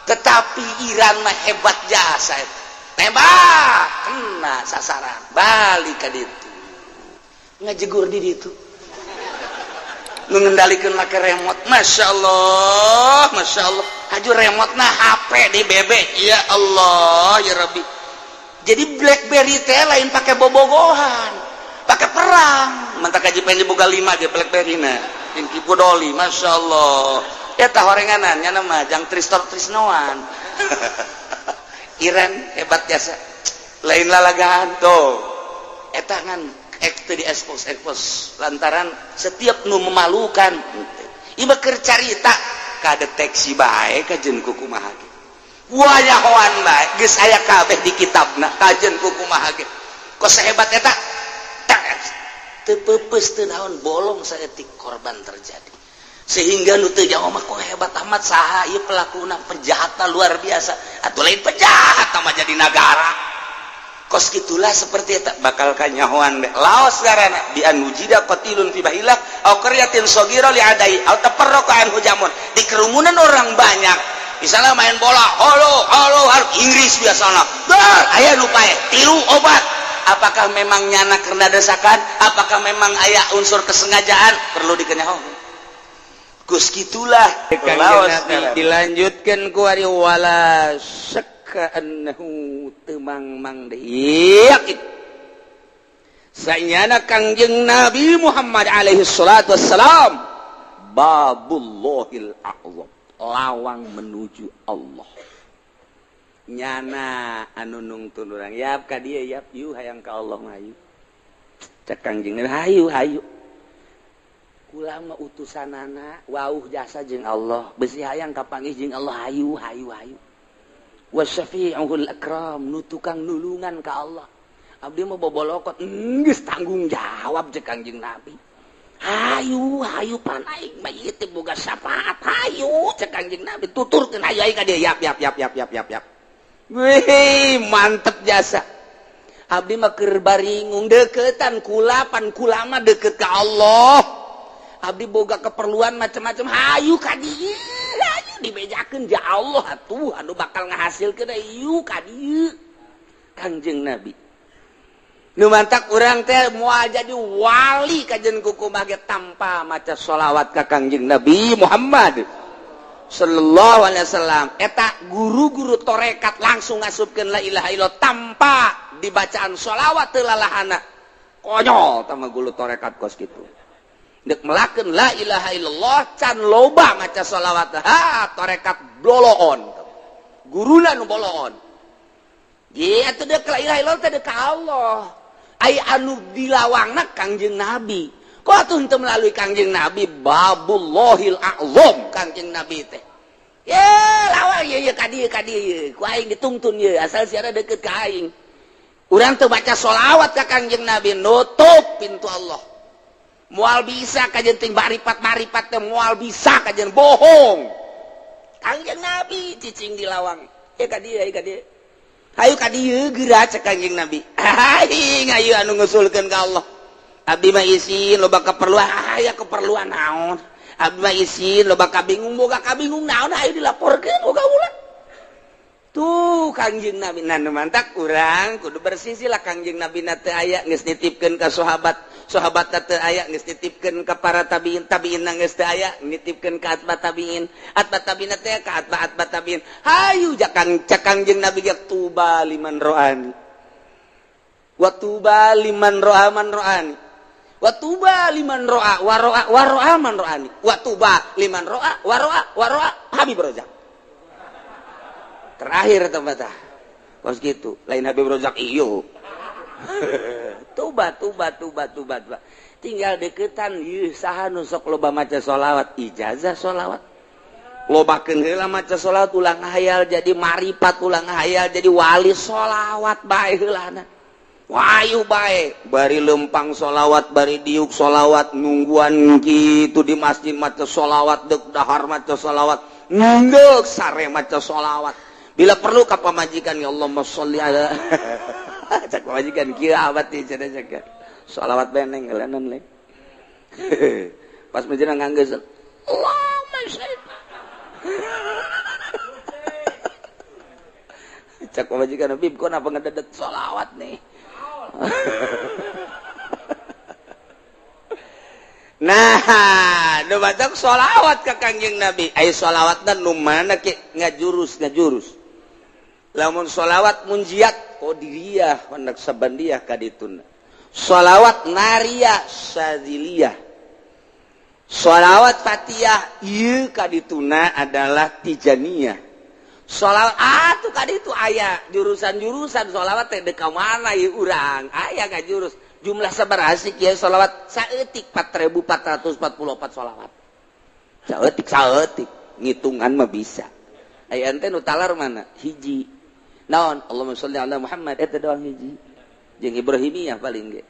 Tetapi Iran mah hebat jasa itu, tembak kena sasaran, balik ke ditu, ngajegur di ditu, mengendalikan make remote. Masya Allah, Masya Allah, haju remote nah HP di BB. Ya Allah, ya Rabbi. Jadi BlackBerry teh lain pakai bobogohan, pakai perang. Mantak kaji pengen boga lima ge BlackBerry na yang kipudoli. Masya Allah, ya tah horenganan nya nama jang tristor trisnoan. Iran hebat jasa, lain lalagaan tuh eta. Ngan ek teu di expose expose lantaran setiap nu memalukan. Ieu keur carita kadeteksi bae kajen kukumaha ge, wayahoan bae, geus aya kabeh di kitabna kajen kukumaha ge. Kok sehebat eta teu peupeus, teu naon, bolong saeutik, korban terjadi, sehingga nu teu jauh mah, kok hebat amat, saha ieu pelakuna, penjahatna luar biasa atau lain penjahat mah jadi nagara kos gitulah. Seperti eta bakal kanyahoan be. Laos garana, bi an wujida qatilun fi bahilah au qaryatin saghira li adai au tafarraqa anhu jamun. Di kerumunan orang banyak, misalnya main bola, halo halo halo, Inggris biasana, bar aya nu paeh tilu obat. Apakah memang nyana karena desakan? Apakah memang aya unsur kesengajaan? Perlu dikenyaho. Gus gitulah. Laos dilanjutkan ku ari wala syakka annahu temang mang deui yakin. Sanyana Kangjeng Nabi Muhammad alaihi salatu wassalam babullahil a'zam, lawang menuju Allah. Nyana anu nungtun urang yap ka dieu yap yu hayang ka Allah mah hayu. Cek Kangjeng Nabi hayu hayu. Kula mah utusanana wauh jasa jeung Allah, besi hayang kapanggih jeung Allah hayu hayu hayu. Wasyafi'ul akram nu tukang nulungan ka Allah. Abdi mah bobolokot geus tanggung jawab cek Kangjeng Nabi. Hayu hayu pan aing mah ieu teh boga syafaat hayu cek Kangjeng Nabi tuturkeun hayu aing ka dieu yap yap yap yap yap yap yap. Wih mantep jasa. Abdi mah keur baringung deketan kula pan kula mah deket ka Allah. Abdi boga keperluan macam-macam hayu ka dieu hayu dibejakeun ja Allah atuh anu bakal ngahasilkeun hayu ka dieu. Kangjeng Nabi nu mantak urang teh moal jadi wali kajen kukumaha ge tanpa maca sholawat ka Kangjeng Nabi Muhammad sallallahu alaihi wasallam. Eta guru-guru torekat langsung ngasupkeun la ilaha illallah tanpa dibacaan sholawat teu lalahana. Konyol tah mah guru torekat kos kitu. Dek melakeun la ilaha illallah can loba maca sholawat, ha torekat boloon. Guruna nu boloon. Ge atuh dek la ilaha illallah teh dek ka Allah. Ai anu dilawangna Kangjeng Nabi. Kok atuh henteu melalui Kangjeng Nabi babullahil a'zam Kangjeng Nabi teh. Ye lawang ye ye ka dieu ka dieu ye. Ku aing ditungtun ye asal siara deket ka aing. Urang teu baca sholawat ka Kangjeng Nabi nutup pintu Allah. Moal bisa kajen ting baripat-baripat teh moal bisa kajen bohong. Kangjeng Nabi cicing di lawang. Ye ka dieu ye ka dieu. Hayu ka dieu geura cek Kangjeng Nabi. Aing hayu anu ngusulkeun ka Allah. Abdi mah isin loba keperluan, aya keperluan naon? Abdi mah isin loba kabingung, boga kabingung naon hayu dilaporkeun boga ulah. Tuh Kangjeng Nabi nah mantak urang kudu bersisi lah Kangjeng Nabi na teu aya geus nitipkeun ka sahabat, sahabat teu aya geus nitipkeun ka para tabiin, tabiin geus teu aya nitipkeun ka atba tabiin, atba tabiin teh ka atba atba tabiin. Hayu jakang cek Kangjeng Nabi ge tuba liman ro'ani. Wa tuba liman ro'a man ro'ani. Wa tuba liman ro'a wa ro'a wa ro'a man ro'ani. Wa tuba liman ro'a wa ro'a wa ro'a Habib Rozak. Terakhir tempat ah. Kos gitu, lain Habib Rozak iyo. Tuba tuba tuba tuba tuba. Tinggal deketan ieu saha nu sok loba maca sholawat, ijazah sholawat. Lobakeun heula maca sholawat ulah ngahayal jadi maripat, ulah ngahayal jadi wali sholawat bae heulana. Wayu bae, bari lempang sholawat, bari diuk sholawat, nungguan gitu di masjid maca sholawat, deuk dahar maca sholawat, ngeuk sare maca sholawat. Bila perlu ka pamajikan ya Allahumma sholli ala cak pamajikan kieu abad teh cenah cak sholawat beneng ngeuleun le. Pas menjelang nganggeus Allahumma sholli. Cak pamajikan Bib kok napa ngededet sholawat nih. Nah, nu batak sholawat ka Kangjeng Nabi. Ai sholawatna nu mana ke ngajurus ngajurus. Lamun sholawat munjiat qadiriyah wa naqsabandiyah kadituna. Sholawat nariyah syadziliyah. Sholawat fatiyah ieu kadituna adalah tijaniyah. Sholawat atuh kaditu aya jurusan-jurusan sholawat teh deuk ka mana ieu urang aya ngajurus. Jumlah sabaraha sih kieu sholawat saeutik 4444 sholawat. Saeutik saeutik ngitungan mah bisa. Aya ente nu talar mana? Hiji. Naon? Allahumma sholli ala Muhammad eta doang hiji. Jeung Ibrahimiyah paling ge.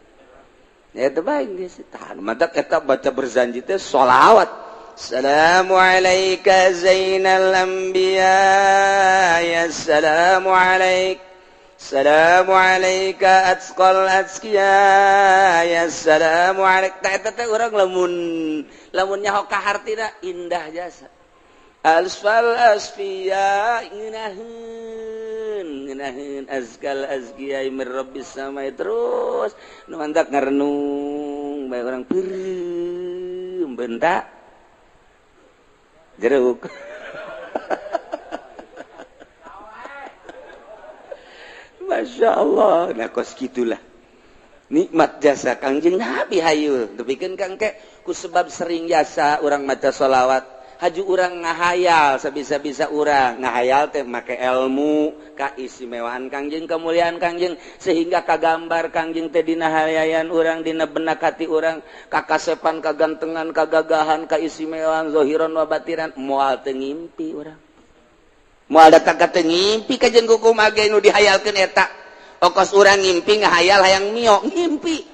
Eta bae geus tahan. Matak eta baca berzanji teh sholawat. Assalamu alayka zainal anbiya ya assalamu alaik. Assalamu alayka atqal atqiya ya assalamu alaik. Tah eta teh urang lamun lamun nyaho ka hartina indah jasa. Alfal asfiya ngeunaheun ngeunaheun azkal azkiya mir rabbis samai terus nu mantak ngarenung bae urang peureum bentak jeruk. Masya Allah, nah kos gitulah nikmat jasa Kangjeng Nabi hayu. Depikeun kang ke ku sebab sering jasa urang maca sholawat, haju urang ngahayal sabisa-bisa urang ngahayal teh make ilmu kaistimewaan Kangjeng, kemuliaan Kangjeng, sehingga kagambar Kangjeng teh dina hayayan urang, dina benak hati urang, kakasepan, kagantengan, kagagahan, kaistimewaan zahiran wa batiran, moal teu ngimpi urang. Moal datang ka teu ngimpi kajeun kumaha ge nu dihayalkeun eta. Okos urang ngimpi ngahayal hayang mio, ngimpi.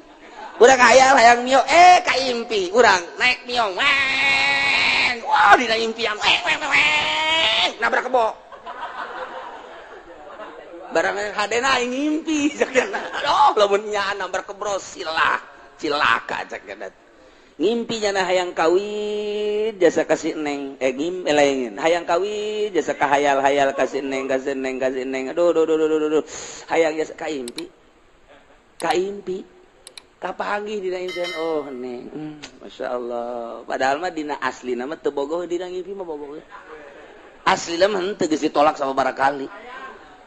Urang hayal hayang mio, kaimpi urang naik mio. Weng. Wah, dina impian weng weng weng nabrak kebo. Barang hadena aing ngimpi cakna. Aduh, lamun nya nabrak kebo silah, cilaka cakna. Ngimpi nyana hayang kawin jasa kasih neng, ngimpi lain hayang kawin jasa kahayal-hayal kasih neng, kasih neng, kasih neng, aduh, aduh, aduh, aduh, aduh, hayang jasa kaimpi, kaimpi, kapanggih dina impian, oh neng, masya Allah, padahal mah dina asli nama teu bogoh dina ngimpi mah bogoh, asli mah henteu geus ditolak sama barakali,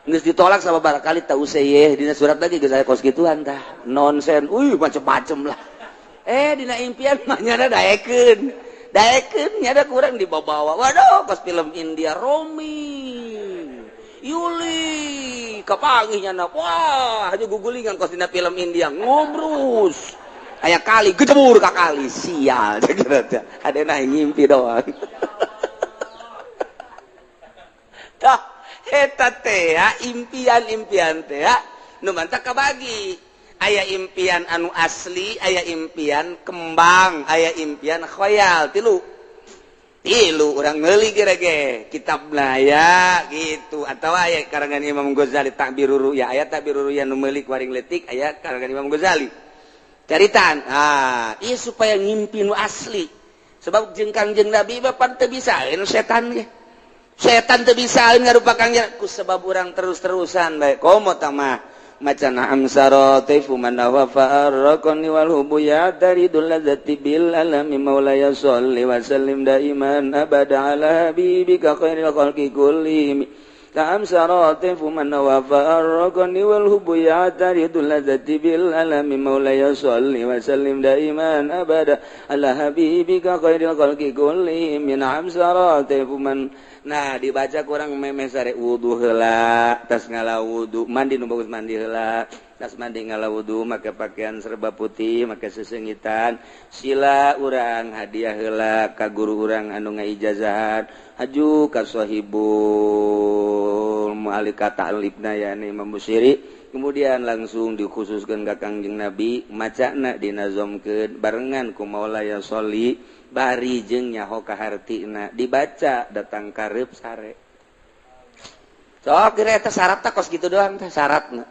geus ditolak sama barakali teu useuh dina surat lagi geus aya kos kituan tah, nonsen, uih macem-macem lah. Dina impian mah nyada daekeun. Daekeun nyada kurang dibawa-bawa. Waduh, kos film India Romi, Yuli, kapanggih nyana. Wah, hanya gugulingan kos dina film India ngobrus. Aya kali gejebur ka kali, sial cek hadena ngimpi doang. Tah, eta teh impian-impian teh nu mantak kabagi. Aya impian anu asli, aya impian kembang, aya impian khoyal, tilu. Tilu urang meuli ge kitabna ya gitu atau aya karangan Imam Ghazali Ta'birur Ru'ya, aya Ta'birur Ru'ya nu meuli waring leutik aya karangan Imam Ghazali. Caritaan, ah, ieu supaya ngimpi nu asli. Sebab jeung Kangjeng Nabi mah pan teu bisaeun setan ge. Setan teu bisaeun ngarupa Kangjeng ku sebab urang terus-terusan bae komo tah mah. Macan amsara taifu man wa farraqani wal hubu ya daridul ladzati bil alami maulaya sholli wa sallim daiman abada ala habibika khairil khalqi kullihim ka amsara taifu man wa farraqani wal hubu ya daridul ladzati bil alami maulaya sholli wa sallim daiman abada ala habibika khairil khalqi kullihim min amsara taifu man. Nah dibaca kurang memeh sare wudu heula, tas ngala wudu, mandi nu bagus mandi heula, tas mandi ngala wudu make pakaian serba putih, make sesengitan, sila urang hadiah heula ka guru urang anu ngaijazahan, haju ka sahibul mu'alika ta'libna yani Imam Busiri, kemudian langsung dikhususkeun ka Kangjeng Nabi, macana dinazomkeun barengan ku Maulaya sholli bari jeung nyaho ka hartina dibaca datang kareup sare. Sok kira eta syarat tah kos kitu doang tah syaratna.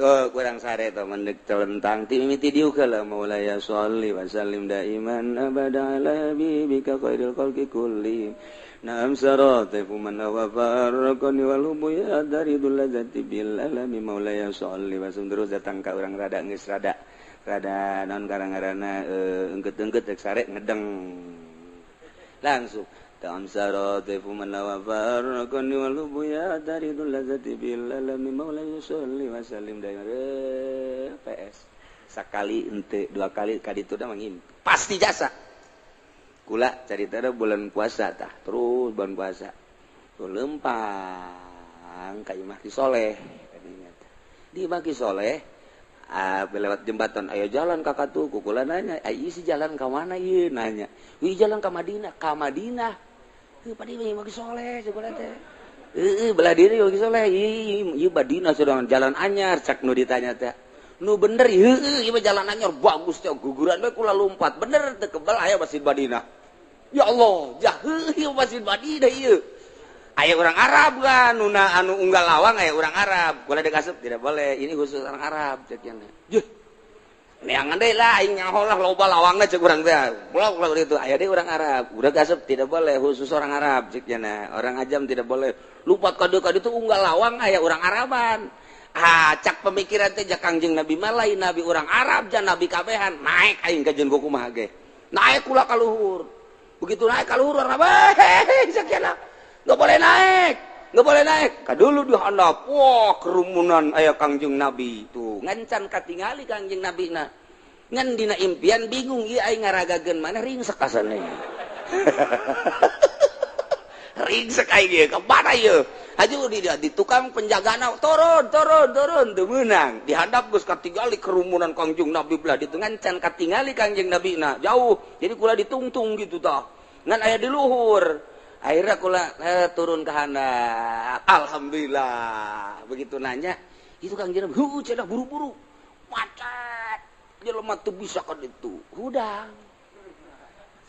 Oh, kurang sare tah mendek telentang ti mimiti diuk heula Maulaya sholli wa sallim daiman abada ala habibika khairil khalqi kulli. Naam saratifu man wa farraqani wal hubu ya daridul ladzati bil alami Maulaya sholli wa sallim terus datang ka urang rada geus rada rada non karang-karana engket-engket rek sare ngedeng langsung ta'am saratifu man wa farraqani wal hubu ya daridul ladzati bil alami maulaya sholli wa sallim daiman PS sakali ente dua kali kaditu da mangim pasti jasa kula carita da bulan puasa tah terus bulan puasa tuh lempang ka imah Ki Soleh kadinya di imah Ki Soleh lewat jembatan ayo jalan kakak tuh kukula nanya ayo si jalan ke mana ieu nanya wih jalan ke Madinah ka Madinah heuh padi mah Ki Soleh sekolah teh heuh belah diri Ki Soleh ieu Madinah sedang jalan anyar cak nu ditanya teh nu bener heuh ieu mah jalan anyar bagus teh guguran we kula lompat bener teu kebal aya Masjid Madinah ya Allah jah heuh ieu Masjid Madinah ieu aya orang Arab kan nuna anu unggal lawang aya orang Arab kula dikasup tidak boleh ini khusus orang Arab cek nya. Juh. Neangan deui lah aing nyaho lah loba lawangna cek urang teh. Ulah ulah itu aya deui orang Arab. Udah kasep tidak boleh khusus orang Arab cek nya. Orang ajam tidak boleh. Lupat kade kade itu unggal lawang aya orang Araban. Ah cak pemikiran teh ja Kangjeng Nabi mah lain nabi orang Arab jan nabi kabehan. Naik aing ka jeung kumaha ge. Naik kula ka luhur. Begitu naik ka luhur orang Arab, hehehe cek nya. Enggak boleh naik. Nggak boleh naik. Kadulu di handap, wah kerumunan aya Kangjeng Nabi tuh. Ngancan katingali Kangjeng Nabi na. Ngan dina impian bingung ieu aing ngaragageun mana ringsek asana. Ringsek aing ieu ka mana ieu? Haju di tukang penjagana turun turun turun teu meunang. Di handap geus katingali kerumunan Kangjeng Nabi belah ditu ngancan katingali Kangjeng Nabi na jauh. Jadi kula ditungtung gitu tah. Ngan aya di luhur. Akhirnya kula turun ke handap. Alhamdulillah. Begitu nanya, itu Kangjeng Nabi, heuh cenah buru-buru. Macet. Jelema teu bisa kan itu. Hudang.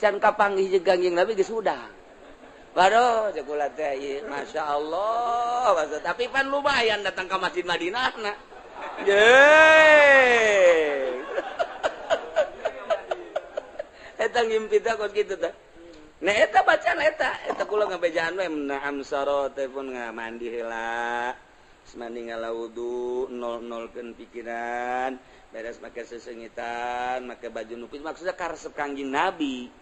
Can kapanggih jeung Kangjeng Nabi geus hudang. Waduh, cek kula teh ieu, masyaallah. Tapi pan lumayan datang ke Masjid Madinah na. Yeay. Eta ngimpi teh kos kitu teh. Nah eta bacaan eta, eta kula ngabejaan we naam saro teh pun ngamandi heula. Mandi ngala wudu, nol-nolkeun pikiran, beres make sesengitan, make baju nupis maksudnya karesep Kangjeng Nabi.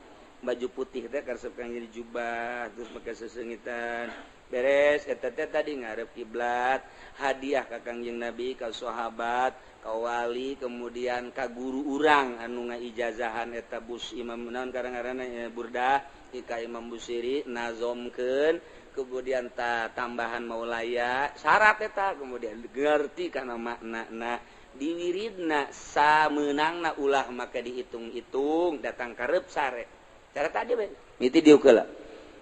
Baju putih teh karesep Kangjeng jubah, terus make sesengitan. Beres eta teh tadi ngarep kiblat, hadiah ka Kangjeng Nabi, ka sahabat, ka wali, kemudian ka guru urang anu ngaijazahan eta bus imam naon karang-karangna burdah ka Imam Busiri nazomkeun, kemudian tambahan maulaya syarat eta kemudian ngerti kana maknana diwiridna sameunangna ulah maka dihitung-hitung datang karep sare cara tadi we miti dieu heula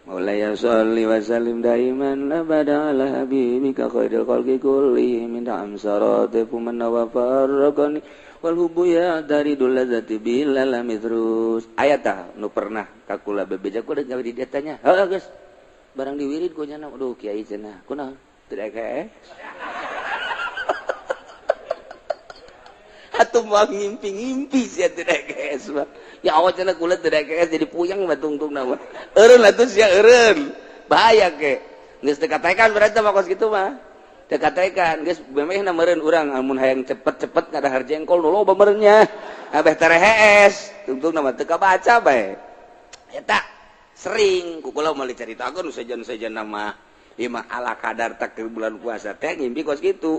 maulaya sholli wa sallim daiman abada ala habibika khairil khalqi kulli min amsarati man wa farraqani wal hubbu ya dari dulazati bilal terus aya tah nu pernah ka kula bebeja kula gawe di dieu heuh geus barang diwirid ku nya aduh kiai cenah kunaon teu daek atuh moal ngimpi-ngimpi sia teu daek mah ya Allah cenah kula teu daek jadi puyeng mah tungtungna mah eureun atuh sia eureun bahaya ke geus teu kataekan berarti mah kos kitu mah teu kataekan geus memehna meureun urang amun hayang cepet-cepet ngadahar jengkol nu loba meureunnya abeh terehees tungtungna mah teu kabaca bae eta sering ku kula moal dicaritakeun sejen-sejen nama ieu mah ala kadar tak ke bulan puasa teh ngimpi kos kitu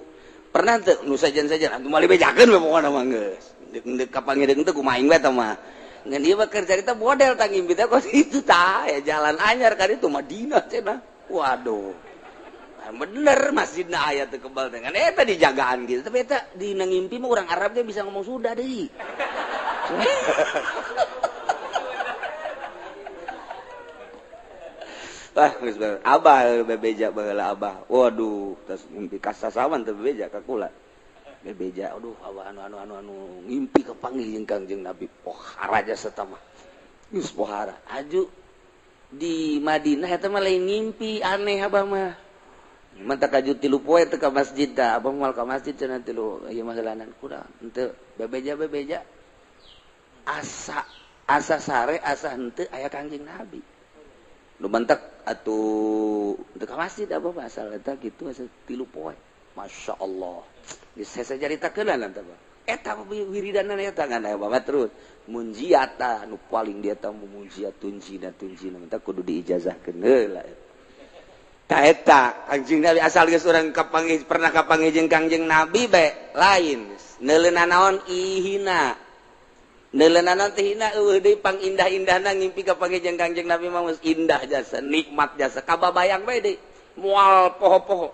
pernah teu nu sejen-sejen atuh moal dibejakeun we pokona mah geus deuk kapanggih deuk teu kumaha aing we tah mah ngan ieu mah keur carita model tah ngimpi teh kos kitu tah ya jalan anyar ka ditu Madinah cenah waduh bener masjidna aya teu kebal teh ngan eta dijagaan gitu tapi eta dina ngimpi mah urang Arab teh bisa ngomong sudah deui. Wah, geus abah bebeja baheula abah. Waduh, tas ngimpi kasasawan teu bebeja ka kula. Bebeja, aduh abah anu ngimpi kapanggih jeung Kangjeng Nabi. Pohara jasa mah. Geus pohara. Aju di Madinah eta mah lain ngimpi aneh abah mah. Manta kaju 3 poe teu ka masjid tah, abah moal ka masjid cenah tilu ieu mah heulanan kurang. Henteu bebeja-bebeja asa asa sare asa henteu aya Kangjeng Nabi. Nu bentek atuh teu ka masjid abah mah asal eta kitu asa 3 poe. Masya Allah. Geus saya caritakeun lah tah. Eta wiridanan eta ngan aya babat terus. Munjiat tah nu paling dia tah munjiat tunjina tunjina mah kudu diijazahkeun heula. Ta eta Kangjeng Nabi asal geus urang kapanggih pernah kapanggih jeung Kangjeng Nabi bae lain. Neuleuna naon ihina. Neuleuna naon teh hina eueuh deui pangindah-indahna ngimpi kapanggih jeung Kangjeng Nabi mah geus indah jasa, nikmat jasa kababayang bae deui. Moal poho-poho.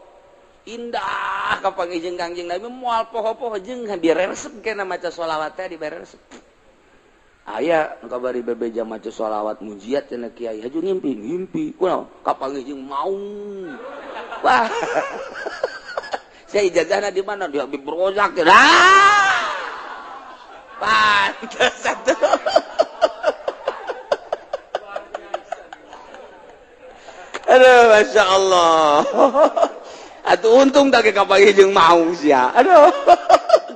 Indah kapanggih jeung Kangjeng Nabi moal poho-poho jeung diresep kana maca sholawat teh diberesep. Aya nu kabari bebeja maca sholawat mujiat cenah kiai haju ngimpi ngimpi kunaon kapanggih jeung maung. Wah. Saya ijazahna di mana di Habib Rozak. Ah! Pantes atuh. Aduh Masya Allah. Atuh untung tak kapanggih jeung maung sia. Aduh.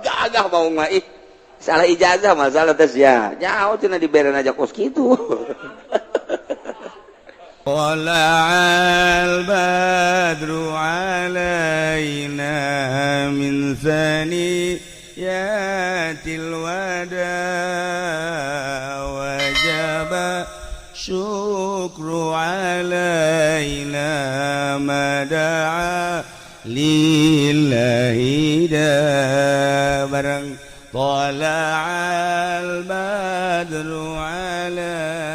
Gagah maung mah ih. Salah ijazah masalah tes ya. Jauh cenah diberen aja kos kitu. Tala'al badru alaina min thaniyatil wada wajaba syukru alaina ma da'a lillahi da barang tala'al badru alaina.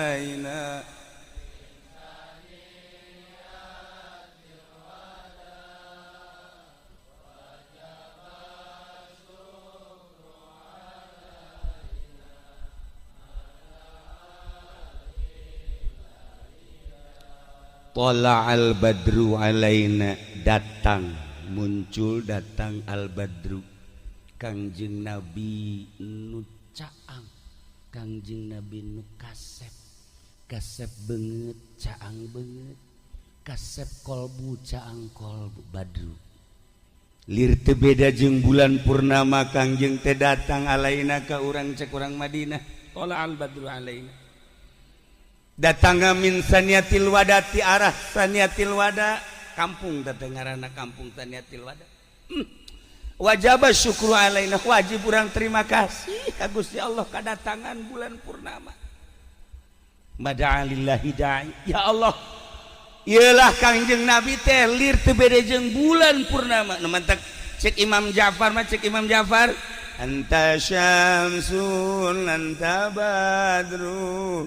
Tola'al badru alaina, datang muncul datang al badru Kangjeng Nabi nu caang, Kangjeng Nabi nu kasep, kasep beungeut caang beungeut, kasep kolbu caang kolbu badru. Lir teu beda jeung bulan purnama Kangjeng teh datang alaina ka urang cek urang Madinah. Tola'al badru alaina. Datang min saniatil wada ti arah saniatil wada kampung teh ngaranna kampung saniatil wada. Wajaba syukru alaina, wajib urang terima kasih ka Gusti Allah kadatangan bulan purnama. Mada'alillahi da'i. Ya Allah, ieulah Kangjeng Nabi teh lir teu beda jeung bulan purnama. Nu mantak cek Imam Ja'far mah, cek Imam Ja'far, anta syamsun anta badru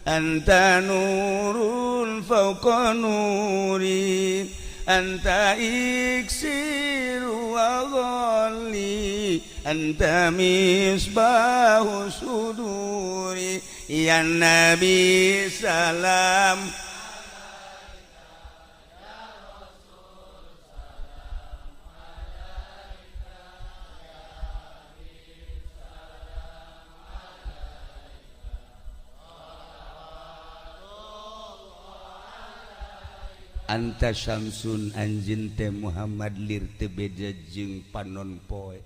anta nurun fawqa nuri anta iksiru wa ghalli anta misbahu suduri ya nabi salam. Anta syamsun anjin teh Muhammad lir teu beda jeung panon poe.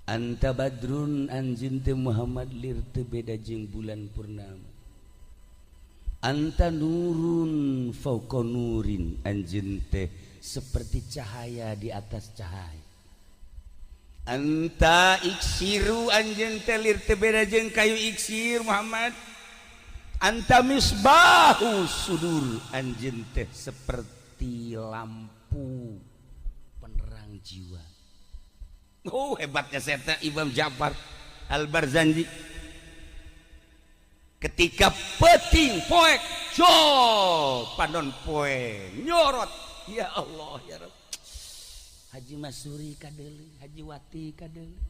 Anta badrun anjin teh Muhammad lir teu beda jeung bulan purnama. Anta nurun fauqa nurin anjin teh seperti cahaya di atas cahaya. Anta iksiru anjin teh lir teu beda jeung kayu iksir Muhammad. Anta misbahu sudur anjin teh seperti lampu penerang jiwa. Oh hebatnya seta Imam Ja'far Al-Barzanji. Ketika peting poek jo panon poe nyorot, ya Allah ya Rabb. Haji Masuri kadeuleu, Haji Wati kadeuleu,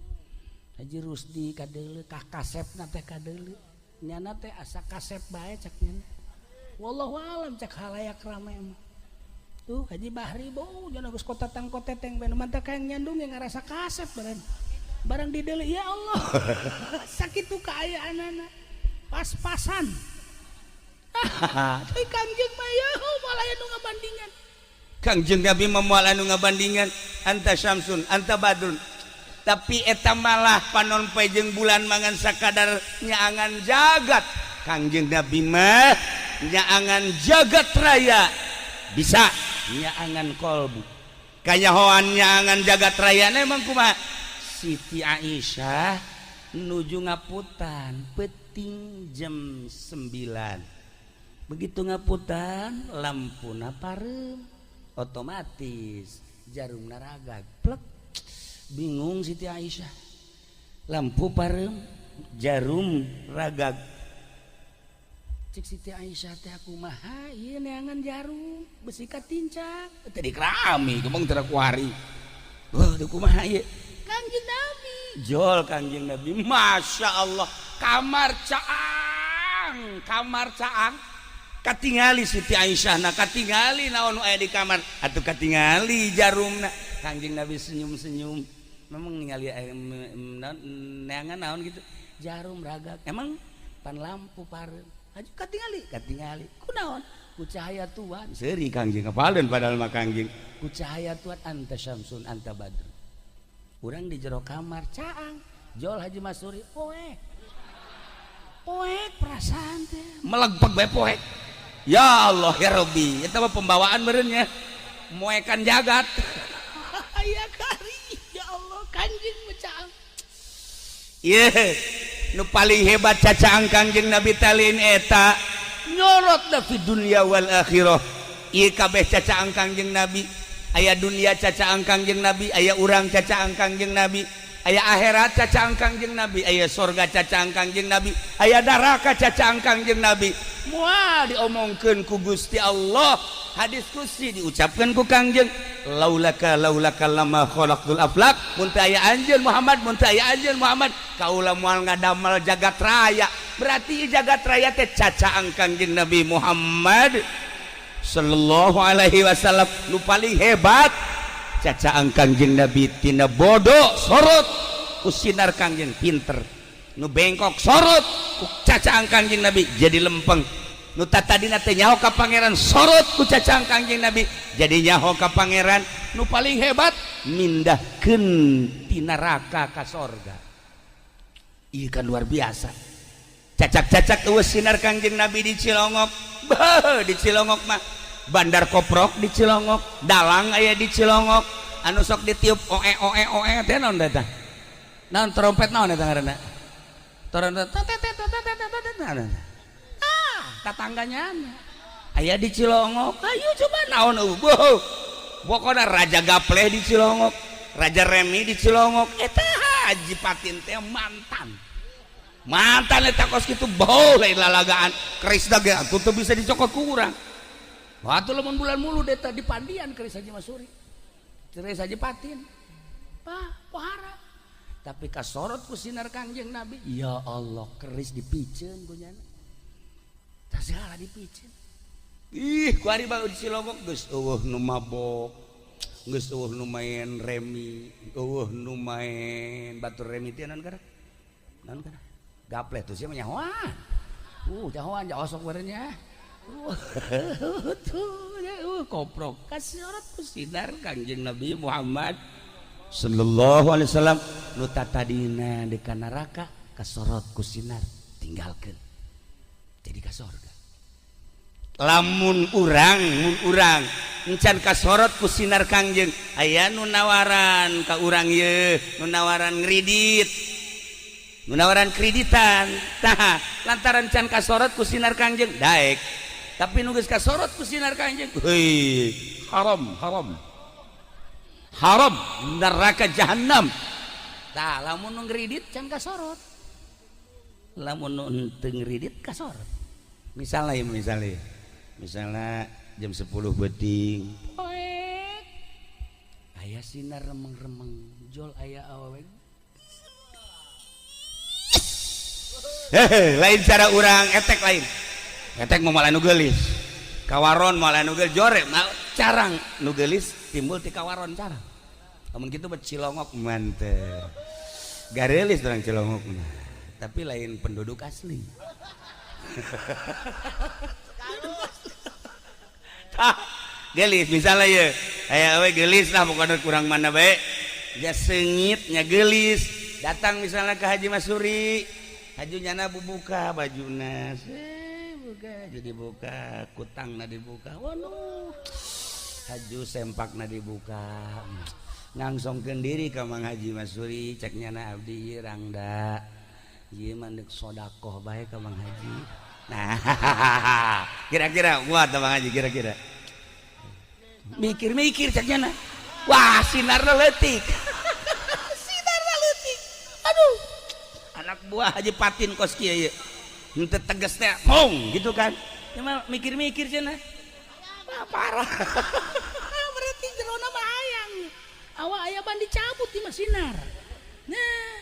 Haji Rusdi kadeuleu, kah kasepna teh kadeuleu. Nyana teh asa kasep bae cak nyana. Wallahu alam cak halayak rame mah. Tuh Haji Bahri bau jana geus kotatang koteteng bae mantak hayang nyandung yang ngarasa kasep barang. Barang dideuleu ya Allah. Sakitu kaayaanana. Pas-pasan. Tapi Kangjeng mah ya moal aya nu ngabandingan. Kangjeng Nabi mah moal anu ngabandingan anta syamsun anta badrun. Tapi eta malah panon poe jeung bulan mangan sakadar nyaangan jagat. Kangjeng Nabi mah nyaangan jagat raya bisa nyaangan kolbu. Kanyahoan nyaangan jagat raya emang kumaha? Siti Aisyah nuju ngaputan peting jam 9. Begitu ngaputan lampuna pareum otomatis jarum naragag plek. Bingung Siti Aisyah, lampu pareum jarum ragag. Cek Siti Aisyah teh kumaha ieu neangan jarum besi katincak teh dikerami kemong teu kuari. Wah teu kumaha ieu Kangjeng Nabi jol Kangjeng Nabi Masya Allah kamar caang katingali Siti Aisyah na katingali naon nu aya di kamar atuh katingali jarumna. Kangjeng Nabi senyum-senyum memang ningali neangan naon gitu jarum ragag emang pan lampu pareum aju katingali katingali kunaon ku cahaya Tuhan seuri Kangjeng apaleun padahal mah Kangjeng ku cahaya Tuhan anta syamsun anta badr. Urang di jero kamar caang Jol Haji Masuri poek poek perasaan teh melegpeg bae poek. Ya Allah ya Rabbi, eta mah pembawaan meureun nya moekan jagat. Aya kari ya Allah Kanjeng mecaang. Ye, nu paling hebat cacaang Kangjeng Nabi talin eta nyorot da fi dunya wal akhirah. Ieu kabeh cacaang Kangjeng Nabi. Aya dunia cacaang Kangjeng Nabi, aya urang cacaang Kangjeng Nabi, aya akhirat cacaang Kangjeng Nabi, aya sorga cacaang Kangjeng Nabi, aya neraka cacaang Kangjeng Nabi. Moal diomongkeun ku Gusti Allah, hadis qudsi diucapkeun ku Kangjeng, laulaka laulaka lama khalaqtul aflak, mun teu aya anjeun Muhammad, mun teu aya anjeun Muhammad, kaula moal ngadamel jagat raya. Berarti jagat raya teh cacaang Kangjeng Nabi Muhammad sallallahu alaihi wasallam. Nu paling hebat cacaang Kangjeng Nabi, tina bodoh sorot ku sinar Kangjeng pinter, nu bengkok sorot ku cacaang Kangjeng Nabi jadi lempeng, nu tadina teh nyaho ka pangeran sorot ku cacaang Kangjeng Nabi jadi nyaho ka pangeran. Nu paling hebat mindahkeun ti neraka ka sorga. Ieu kan luar biasa. Cacak-cacak eueuh sinar Kangjeng Nabi di Cilongok. Beuh, di Cilongok mah bandar koprok di Cilongok, dalang aya di Cilongok, anu sok ditiup oe oe oe teh naon eta, naon trompet, naon eta ngaranna, trompet, ah, tatangganya aya di Cilongok. Ayo coba naon eueuh, pokoknya raja gapleh di Cilongok, raja remi di Cilongok. Eta Haji Patin teh mantan mantan eta kos kitu bau lain lalagaan keris ge atuh teu bisa dicokot ku urang. Waktu lamun bulan Mulud eta di Pandian keris Haji Masuri, keris Haji Patin. Pah, pohara. Tapi kasorot ku sinar Kangjeng Nabi. Ya Allah, keris dipiceun ku nyana. Tah segala dipiceun. Ih, ku ari bae di Cilongok geus eueuh nu mabok. Geus eueuh nu main remi, eueuh nu main batur remi teh naon gara? Naon gara? Gapleh tuh sia mah nyahoan. Nyahoan osok barenya. Tuh, ya, koprok kasorot ku sinar Kangjeng Nabi Muhammad sallallahu alaihi wasallam. Nu tadina di neraka kasorot ku sinar, tinggalkeun jadi ka sorga. Lamun urang, mun urang encan kasorot ku sinar Kangjeng, aya nu nawaran ka urang ye, nu nawaran ngredit, nu nawaran kreditan. Tah, lantaran can kasorot ku sinar Kangjeng daek, tapi nu geus kasorot ku sinar Kangjeng, hei, haram haram haram, neraka jahanam. Tah, lamun nu ngredit can kasorot, lamun nu henteu ngredit kasorot. Misalnya ya, misalnya misalnya jam 10 peuting poek aya sinar remeng-remeng, jol aya awewe. Hehe, lain cara urang etek, lain etek mau malah nu geulis kawaron, malah nu geulis jore carang, nu geulis timbul ti kawaron carang. Lamun kitu mah Cilongok mantep, garelis orang Cilongok mah, tapi lain penduduk asli. Tah, gelis misalnya ya, aya awe gelis lah pokoknya, kurang mana bae dia sengitnya gelis, datang misalnya ke Haji Masuri. Haji nyana bubuka bajuna, buka jadi buka kutangna dibuka, waduh, haju sempakna dibuka, ngangsongkeun diri ka Mang Haji Masuri. Cek nyana, abdi ieu rangda ieu mah deuk sodakoh bae ka Mang Haji. Nah, kira-kira kuat Mang Haji? Kira-kira mikir-mikir, cek nyana, wah, sinarna leutik, sinarna leutik, aduh, anak buah Haji Patin kos kieu ieu henteu tegas teh mong gitu kan. Cuma mikir-mikir cenah, wah, parah, berarti jerona mah hayang awak aya ban dicabut di mah sinar. Nah,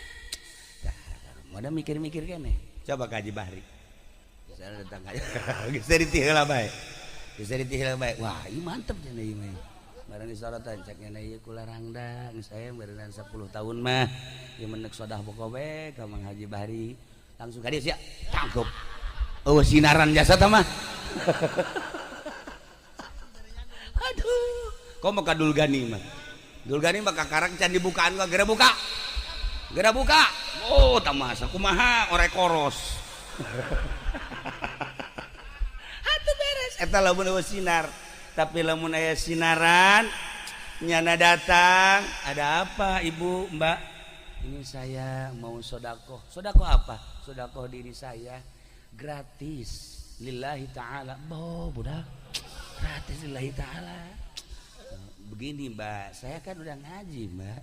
ada mikir-mikir kene. Coba ka Haji Bahri misalnya datang aja, geus ditihela bae, geus ditihela bae, wah, ieu mantep cenah ieu mah. Barang disorotan, cek nyana, ieu kula rangda geus aya berenang 10 tahun mah ieu menek sodah pokok ka Mang Haji Bahri. Langsung ka dieu sia tangkep. Oh, sinaran jasa tah mah. Aduh, kok mau ka Dulgani mah. Dulgani mah kakarak can dibukaan mah geura buka. Geura buka. Oh, tamasa kumaha orek koros. Atuh beres eta lamun eueuh sinar. Tapi lamun aya sinaran, nyana datang, "Ada apa, Ibu, Mbak?" "Ini saya mau sodakoh." "Sodakoh apa?" "Sodakoh diri saya gratis lillahi ta'ala." "Boh, budak, gratis lillahi ta'ala." "Begini, Mbak, saya kan udah ngaji, Mbak.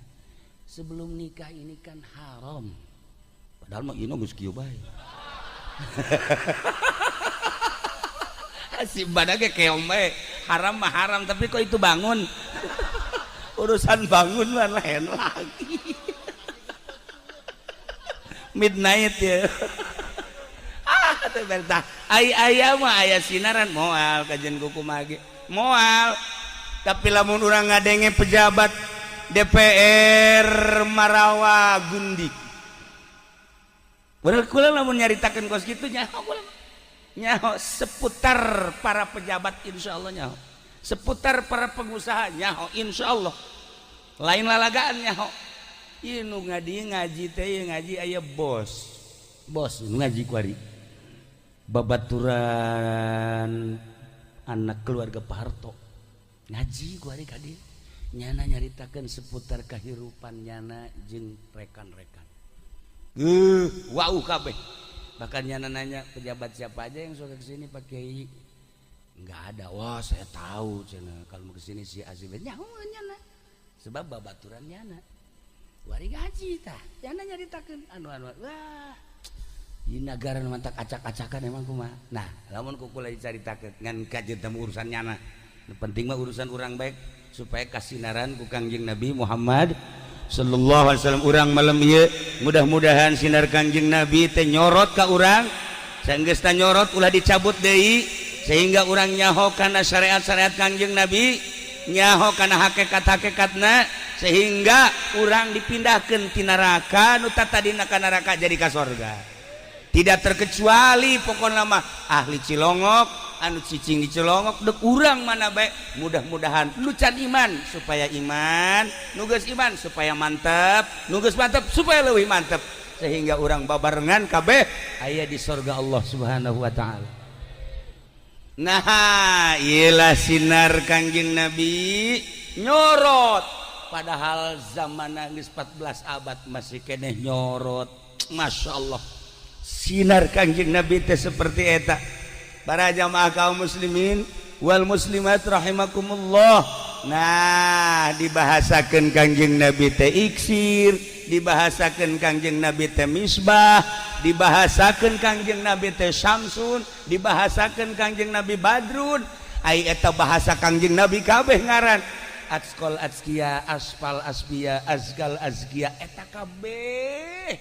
Sebelum nikah ini kan haram." Padahal mah ieu geus kieu bae. Si badak ge keong bae. Haram mah haram, tapi kok itu bangun? Urusan bangun mah lain lagi. Midnight ya. Ah, teh bertah. Ai aya mah aya sinaran moal kajen kuku mage. Moal. Tapi lamun urang ngadenge pejabat DPR marawa gundik. Bener kula lamun nyaritakeun kos kitu nyaho kula. Nyaho seputar para pejabat, insya Allah nyaho. Seputar para pengusaha nyaho, insya Allah. Lain lalagaan nyaho. Ieu nu ngaji ngaji teh ieu ngaji aya bos. Bos nu ngaji kuari. Babaturan anak keluarga Pak Harto. Ngaji kuari ka dieu. Nyana nyaritakeun seputar kehidupan nyana jeung rekan-rekan. Wow kabeh. Bahkan nyana nanya, "Pejabat siapa aja yang suka kesini, Pak Kiai?" "Nggak ada." "Wah, saya tahu cenah kalau mau kesini si Azib." Nyaho nyana. Sebab babaturan nyana. Wari ngaji tah. Nyana nyaritakeun anu-anu. Wah. Di negara nu mantak acak-acakan emang kumaha. Nah, lamun ku kula dicaritakeun ngan kajeun teh urusan nyana. Nu penting mah urusan urang baik supaya kasinaran ku Kangjeng Nabi Muhammad sallallahu alaihi wasallam. Urang malam ieu mudah-mudahan sinar Kangjeng Nabi teh nyorot ka urang. Sanggeus nyorot, ulah dicabut deui, sehingga urang nyaho kana syariat-syariat Kangjeng Nabi, nyaho kana hakikat-hakikatna, sehingga urang dipindahkan ti neraka nu tadina ka neraka jadi ka sorga. Tidak terkecuali pokokna mah ahli Cilongok, anu cicing di Cilongok, dek urang mana baik, mudah-mudahan nu can iman supaya iman, nu geus iman supaya mantep, nu geus mantep supaya lebih mantep, sehingga urang babarengan kabeh aya di sorga Allah Subhanahu wa Ta'ala. Nah, iyalah sinar Kangjeng Nabi nyorot, padahal zaman geus 14 abad masih keneh nyorot. Masya Allah, sinar Kangjeng Nabi teh seperti eta. Para jamaah kaum muslimin wal muslimat rahimakumullah. Nah, dibahasakan Kangjeng Nabi teh iksir, dibahasakan Kangjeng Nabi teh misbah, dibahasakan Kangjeng Nabi teh syamsun, dibahasakan Kangjeng Nabi badrun. Ai eta bahasa Kangjeng Nabi kabeh ngaran atskol atskia, aspal asbia, azkal azkia, eta kabeh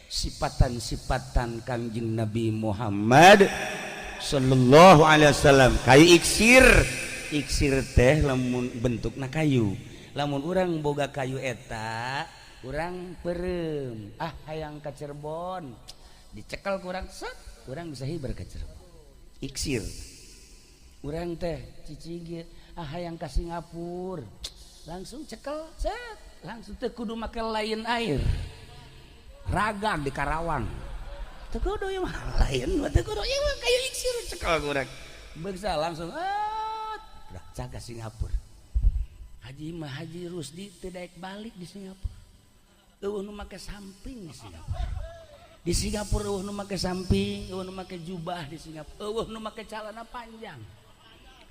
sifatan-sifatan Kangjeng Nabi Muhammad sallallahu alaihi wasallam. Kayu iksir, iksir teh lamun bentukna kayu, lamun urang boga kayu eta, urang perem, ah, hayang ka Cirebon, dicekel kurang set, urang bisa hiber ke Cirebon. Iksir urang teh cicing, ah, hayang ka Singapura, langsung cekel set, langsung teh kudu make lain air ragag di Karawang, teu kudu ieu mah, lain mah teu kudu, ieu mah kayu iksir, cekel kurang bangsa langsung, ah, caga Singapura. Haji mah Haji Rusdi teu daek balik di Singapura. Eueuh nu make samping di Singapura. Di Singapura eueuh nu make samping, eueuh nu make jubah di Singapura, eueuh nu make celana panjang.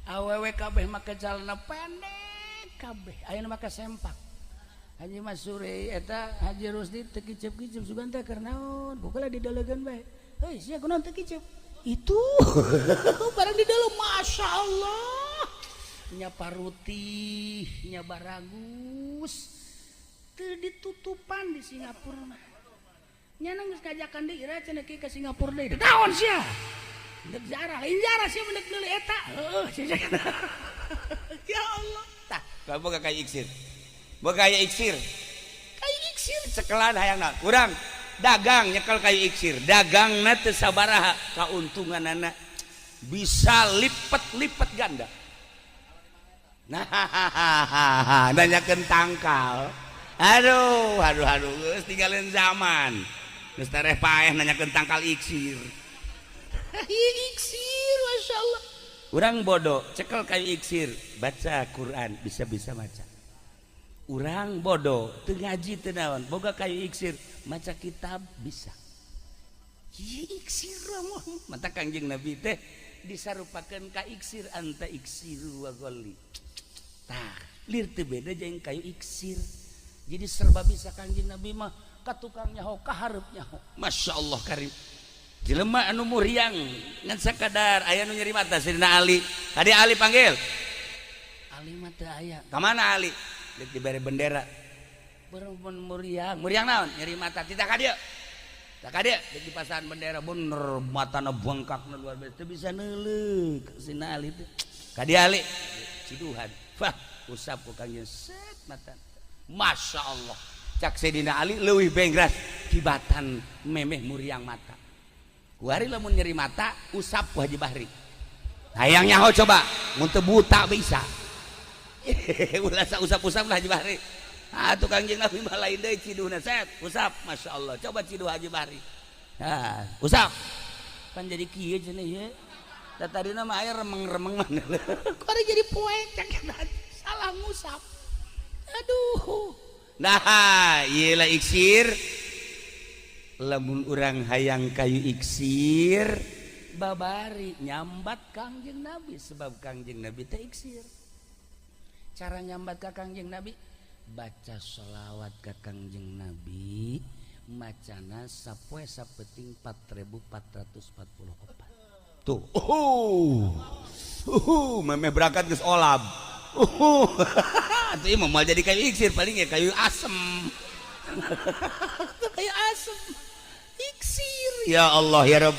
Awewe kabeh make celana pendek kabeh, aya nu make sempak. Haji Mas Sure eta Haji Rusdi teu kicep-kicep, sugan teh keur naon? Pokoknya didalegeun bae. Heuy, sia kunaon teu kicep? Itu barang di dalam, Masya Allah, nya parutih, nya baragus, teu ditutupan di Singapura mah. Nya geus ngajakan deui, ira cenah ka Singapura deui. Naon sia? Ndek jarah, lain jarah sia mendek meuli eta. Heuh, ya Allah. Tah, boga kayu iksir. Boga kayu iksir. Kayu iksir cekelan hayang naon? Urang dagang nyekel kayu iksir, dagangna teu sabaraha, kauntunganana bisa lipet-lipet ganda. Nah, nanyakeun tangkal. Aduh, aduh, aduh, geus tinggalin zaman. Geus tereh paeh nanyakeun tangkal iksir. Iksir, Masya Allah. Urang bodoh, cekel kayu iksir, baca Quran, bisa-bisa maca. Urang bodoh, teu ngaji teu naon, boga kayu iksir, maca kitab bisa. Ieu iksir mata Kangjeng Nabi teh disarupakeun ka iksir, anta iksiru wa ghalli. Tah, lir teu beda jeung kayu iksir. Jadi serba bisa Kangjeng Nabi mah, ka tukang nyaho, ka hareup nyaho. Masya Allah karim. Jelema anu muriang ngan sakadar aya nu nyeri mata, Sayyidina Ali. Tadi Ali panggil. Ali mah teu aya. Ka mana Ali? Deuk dibere bendera. Berempun muriang. Muriang naon? Nyeri mata. Titah ka dieu. Tah ka dieu deuk dipasahan bendera, bener matana bengkakna luar biasa. Teu bisa neuleuk Sayyidina Ali teh. Ka dieu Ali. Ciduhan. Wah, usap ku Kangjeng set mata. Masya Allah. Cak Sayyidina Ali leuwih bengras kibatan memeh muriang mata. Kuari lamun nyeri mata usap ku Haji Bahri. Hayang nyaho coba, mun teu buta bisa. Ulah usap-usap lah Haji Bahri. Ah, tukang jeung Nabi mah lain deui ciduhna set, usap, Masya Allah. Coba ciduh Haji Bahri. Ah, usap. Pan jadi kieu cenah ieu. Da tadina mah aya remeng-remeng mana. Kuari jadi poek cak salah ngusap. Aduh. Nah, ieu lah iksir. Lamun urang hayang kayu iksir babari nyambat Kangjeng Nabi, sebab Kangjeng Nabi teh iksir. Cara nyambat ka Kangjeng Nabi, baca sholawat ka Kangjeng Nabi, macana sapoe sapeting 4444 tuh. Memeh berangkat geus olab. Atuh ieu mah moal jadi kayu iksir, paling ya kayu asem. Kayu asem iksir, ya Allah ya Rob.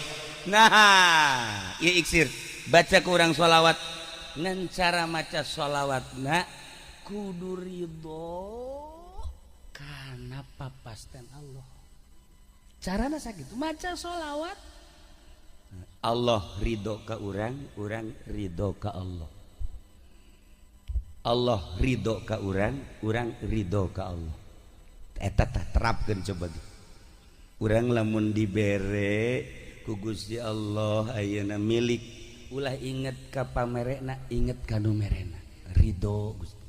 Nah, ieu iksir, baca kurang sholawat. Ngan cara maca sholawatna kudu ridho kana papasten Allah. Carana sakitu maca sholawat, Allah ridho ka urang, urang ridho ka Allah. Allah ridho ka urang, urang ridho ka Allah. Eta tah terapkeun coba ge. Urang lamun dibere ku Gusti Allah ayeuna milik, ulah inget ka pamerena, inget ka nu merena, ridho Gusti.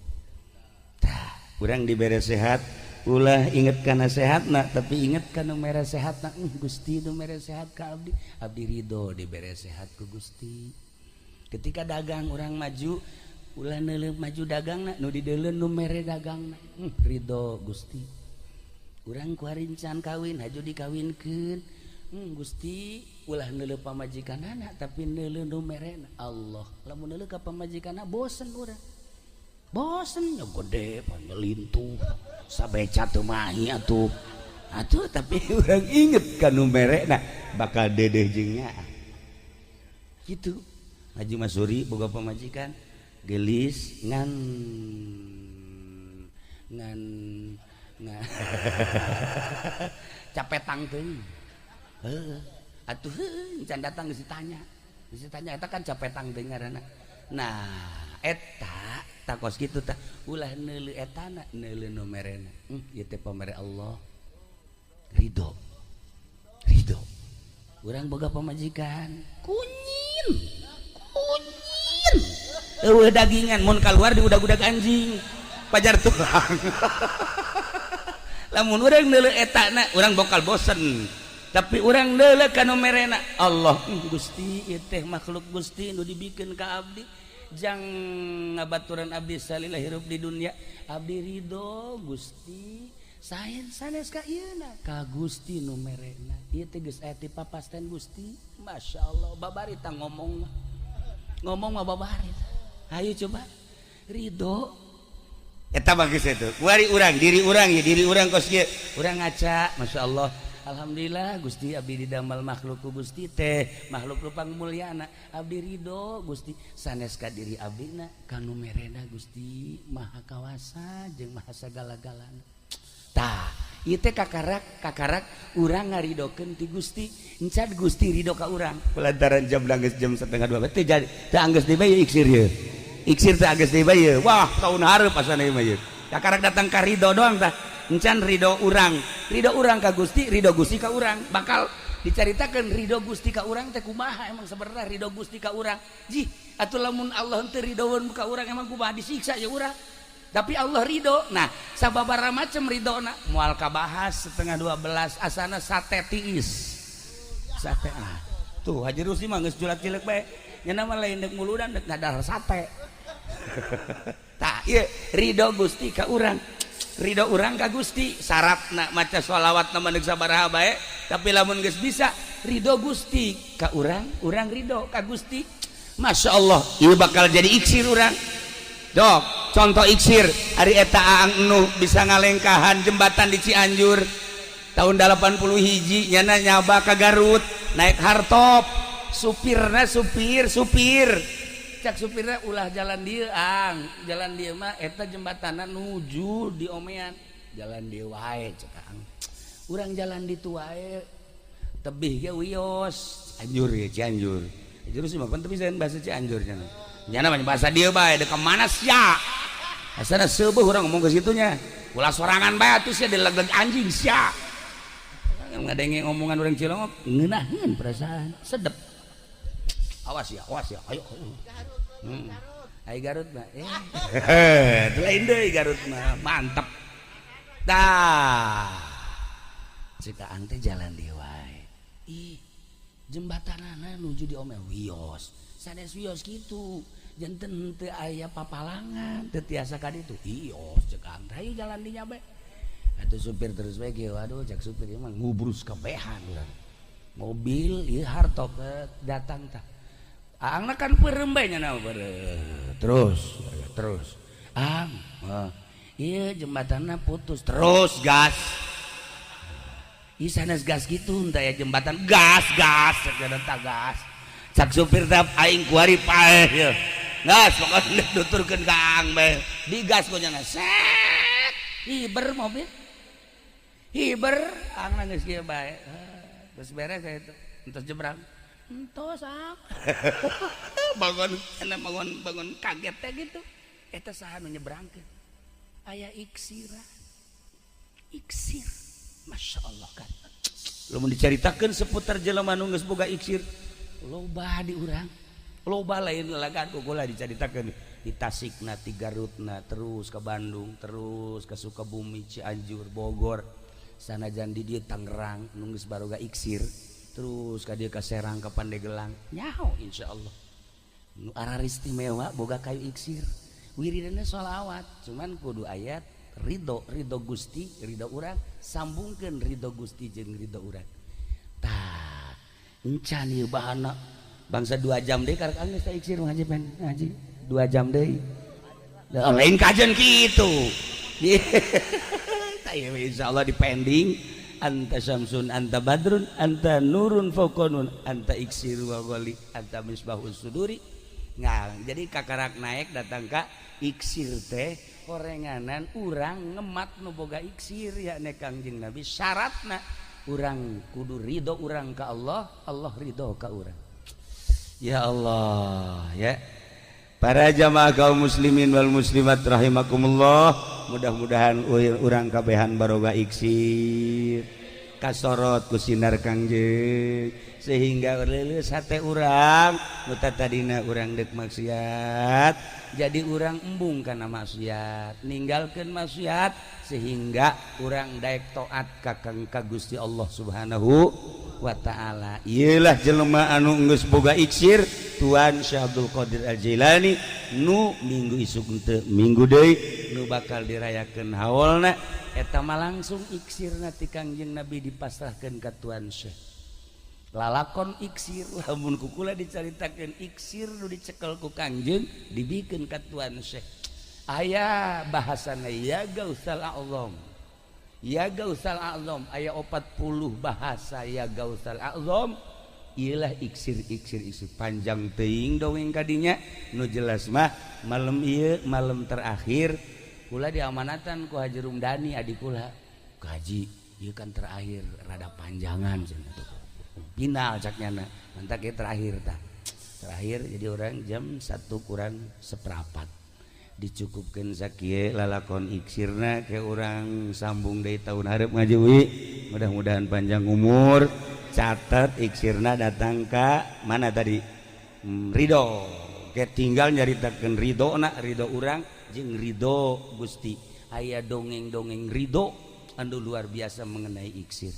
Tah, urang dibere sehat, ulah inget kana sehatna, tapi inget ka nu mere sehatna. Gusti nu mere sehat ka abdi, abdi ridho dibere sehat ku Gusti. Ketika dagang urang maju, ulah neuleuh maju dagangna, nu dideuleu nu mere dagangna. Ridho Gusti. Urang kuari can kawin, haju dikawinkeun. Gusti, ulah neuleuh pamajikanana, tapi neuleuh nu merena, Allah. Lamun neuleuh ka pamajikanna bosen urang, bosen nya, gede panyelintuh sabeca teu mahi atuh atuh. Tapi urang inget ka nu merena, bakal dedeh jeung nyaah kitu. Haji Masuri boga pamajikan gelis, ngan ngan ngan capetang teuing. Heuh atuh, heuh can datang geus ditanya, geus ditanya eta kan capetang teuing ngaranna. Nah, eta tah kos kitu tah, ulah neuleuh etana, neuleuh nu merena. Ieu teh pamere Allah, ridho, ridho. Urang boga pamajikan kunyin kunyin, eueuh dagingan, mun kaluar diudag-udag anjing pajar tulang. Lamun urang neuleuh etana, urang bakal bosen. Tapi urang neuleuh ka nu merena, Allah. Gusti, ieu teh makhluk Gusti nu dibikeun ka abdi jang ngabaturan abdi salila hirup di dunia. Abdi ridho Gusti, sain sanes ka ieuna, ka Gusti nu merena. Ieu teh geus aya ti papasten Gusti. Masya Allah, babari tah ngomong mah, ngomong mah babari. Ayo coba ridho eta mah geus itu. Kuari urang diri urang ya, diri urang kos kieu, urang ngaca, Masya Allah, Alhamdulillah Gusti, abdi didamal makhluk ku Gusti teh makhluk lupang mulyana. Abdi ridho Gusti, sanes ka diri abdina, ka nu merena. Gusti Maha Kawasa jeung Maha sagala-galana. Tah, ieu teh kakarak kakarak urang ngaridokeun ti Gusti, encan Gusti ridho ka urang. Lantaran jam geus jam setengah dua teh jadi teh anggeus deui bae iksir ye, iksir teh anggeus deui bae ye. Wah, tahun hareup asana ieu mah. Ieu kakarak datang ka ridho doang tah, encan ridho urang. Ridho urang ka Gusti, ridho Gusti ka urang. Bakal dicaritakeun ridho Gusti ka urang teh kumaha. Emang sebenarnya ridho Gusti ka urang jih atuh, lamun Allah teu ridhoeun ka urang emang kumaha? Disiksa ya urang. Tapi Allah ridho. Nah, sababaraha macam ridho na moal kabahas 11.30. Asana sate tiis, sate. Ah, tuh Haji Rusi mah geus julat cileuk bae nya, mah lain dek muludan, dek ngadahar sate. Tah, ieu ridho Gusti ka urang, ridho urang ka Gusti. Syaratna maca sholawat nama deuk sabaraha bae, tapi lamun geus bisa ridho Gusti ka urang, urang ridho ka Gusti, Masya Allah, ieu bakal jadi iksir urang. Dok, contoh iksir, hari eta Aang nu bisa ngalengkahan jembatan di Cianjur tahun 80 hiji, nyana nyaba ke Garut naik hardtop, supirna supir supir, cak supirnya, "Ulah jalan dia, Ang, jalan dia mah eta jembatanan nuju di omean, jalan dia wae." Cek Ang, "Urang jalan di wae, tebih ge wios." Anjur ya, Cianjur. Cianjur sih mah tapi bahasa Cianjur nya, nyana mah bahasa dia bae, "Dek mana sia?" Asana seubeuh urang ngomong ke situnya, "Ulah sorangan bae atuh sia, dileg anjing sia." Ngadenge omongan orang Cilongok ngeunaheun perasaan sedep. "Awas ya, awas ya, ayo." Ai Garut mah itu lain deui, Garut mah mantep. Dah, cek Aang teh jalan di wae, ih jembatanana nuju di ome wios, sanes wios kitu, janten teu aya papalangan, teu tiasa ka ditu, ios. Cek Aang, "Hayu jalan di nya bae atuh." Supir terus bae kieu, waduh, cek supir mah ngubrus kabehan urang mobil ieu hardtop datang. Tah, Aangna kan peureum bae nya, terus terus, "Ang, iya jembatannya putus." Terus gas. Ih, sanes gas gitu, entah ya jembatan, gas gas tak gas. Cak supir tap, "Aing kuari paeh ya." Gas pokoknya nuturkeun ka Aang bae, digas ku nya, set hiber mobil hiber. Aang geus kieu bae, geus beres itu, entos jebrang, entos. Ang bangun bangun bangun kaget teh gitu, eta saha nu nyebrangkeun? Aya iksira, iksir. Masya Allah kan, lamun diceritakan seputar jelema nu geus boga iksir loba di urang, loba. Lain lalagan ku kula dicaritakeun di Tasikna, di Garutna, terus ke Bandung, terus ke Sukabumi, Cianjur, Bogor, sanajan di dieu Tangerang nu geus baroga iksir, terus ka dieu ka Serang, ka Pandegelang, nyaho insyaallah nu arar istimewa boga kayu iksir, wiridana sholawat. Cuman kudu ayat ridho, ridho Gusti, ridho urang, sambungkeun ridho Gusti jeung ridho urang. Tah, encan ieu bahana bangsa 2 jam deui karek geus iksir ngaji pen ngaji 2 jam deui. Lain kajian kitu. Tah, insyaallah di pending. Anta syamsun, anta badrun, anta nurun fawqa nun, anta iksir wa ghali, anta misbahus suduri. Ngang jadi kakarak naik datang ka iksir teh horenganan urang ngemat nu boga iksir ya ne Kangjeng Nabi. Syaratna urang kudu ridho urang ka Allah, Allah ridho ka urang. Ya Allah ya. Para jamaah kaum muslimin wal muslimat rahimakumullah, mudah-mudahan urang kabehan baroga iksir, kasorot ku sinar Kangjeng, sehingga leuleus hate urang. Nu tadina urang dek maksiat, jadi urang embung karena maksiat, ninggalkeun maksiat, sehingga urang daek taat ka Kang ka Gusti Allah Subhanahu wa taala. Iyalah jelema anu geus boga iksir, Tuan Syekh Abdul Qadir Al Jilani, nu minggu isuk teu minggu deui nu bakal dirayakeun haolna. Eta mah langsung iksirna ti Kangjeng Nabi dipasrahkeun ka Tuan Syekh. Lalakon iksir, lamun ku kula dicaritakeun iksir nu dicekel ku Kangjeng dibikeun ka Tuan Syekh, aya bahasana ya Gausal A'zam, ya Gausal A'zam, aya 40 bahasa ya Gausal A'zam. Iyalah iksir iksir iksir, panjang teuing dongeng kadinya. Nu jelas mah malam ieu malam terakhir, kula diamanatan ku Haji Rumdani, adik kula, "Haji, ieu kan terakhir, rada panjangan cenah tuh final," cak nyana. Mantak ieu terakhir tah, terakhir. Jadi orang jam 1 kurang seperempat. Dicukupkeun sakieu lalakon iksirna ke urang sambung deui tahun hareup ngaji wi. Mudah-mudahan panjang umur. Catat iksirna datang ka mana tadi? Ridho. Ke tinggal nyaritakeun ridho na, ridho urang jeung ridho Gusti. Aya dongeng-dongeng ridho anu luar biasa mengenai iksir.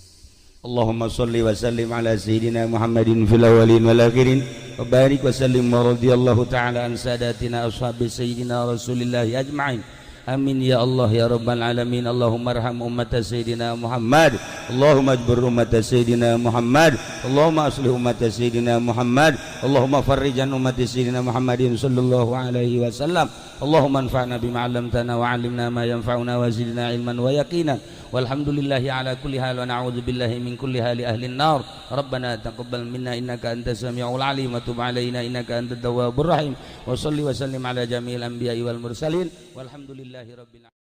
Allahumma salli wa sallim ala sayyidina Muhammadin fil awwalin wal akhirin wa barik wa sallim wa radhiyallahu ta'ala an sadatina ashabi sayyidina Rasulillah ajma'in. Amin ya Allah ya rabbal alamin. Allahumma arham ummat sayyidina Muhammad. Allahumma ajbur ummat sayyidina Muhammad. Allahumma aslih ummat sayyidina Muhammad. Allahumma farrijan ummat sayyidina Muhammadin sallallahu alaihi wasallam. Allahumma anfa'na bima 'allamtana wa 'allimna ma yanfa'una wa zidna ilman wa yaqinan. Walhamdulillahi ala kulli hal wa na'udzu billahi min kulli hali ahli an-nar. Rabbana taqabbal minna innaka antas samiul alim wa tub alaina innaka antat tawwabur rahim. Wa salli wa sallim ala jami'il anbiya'i wal mursalin. Walhamdulillahi rabbil alamin.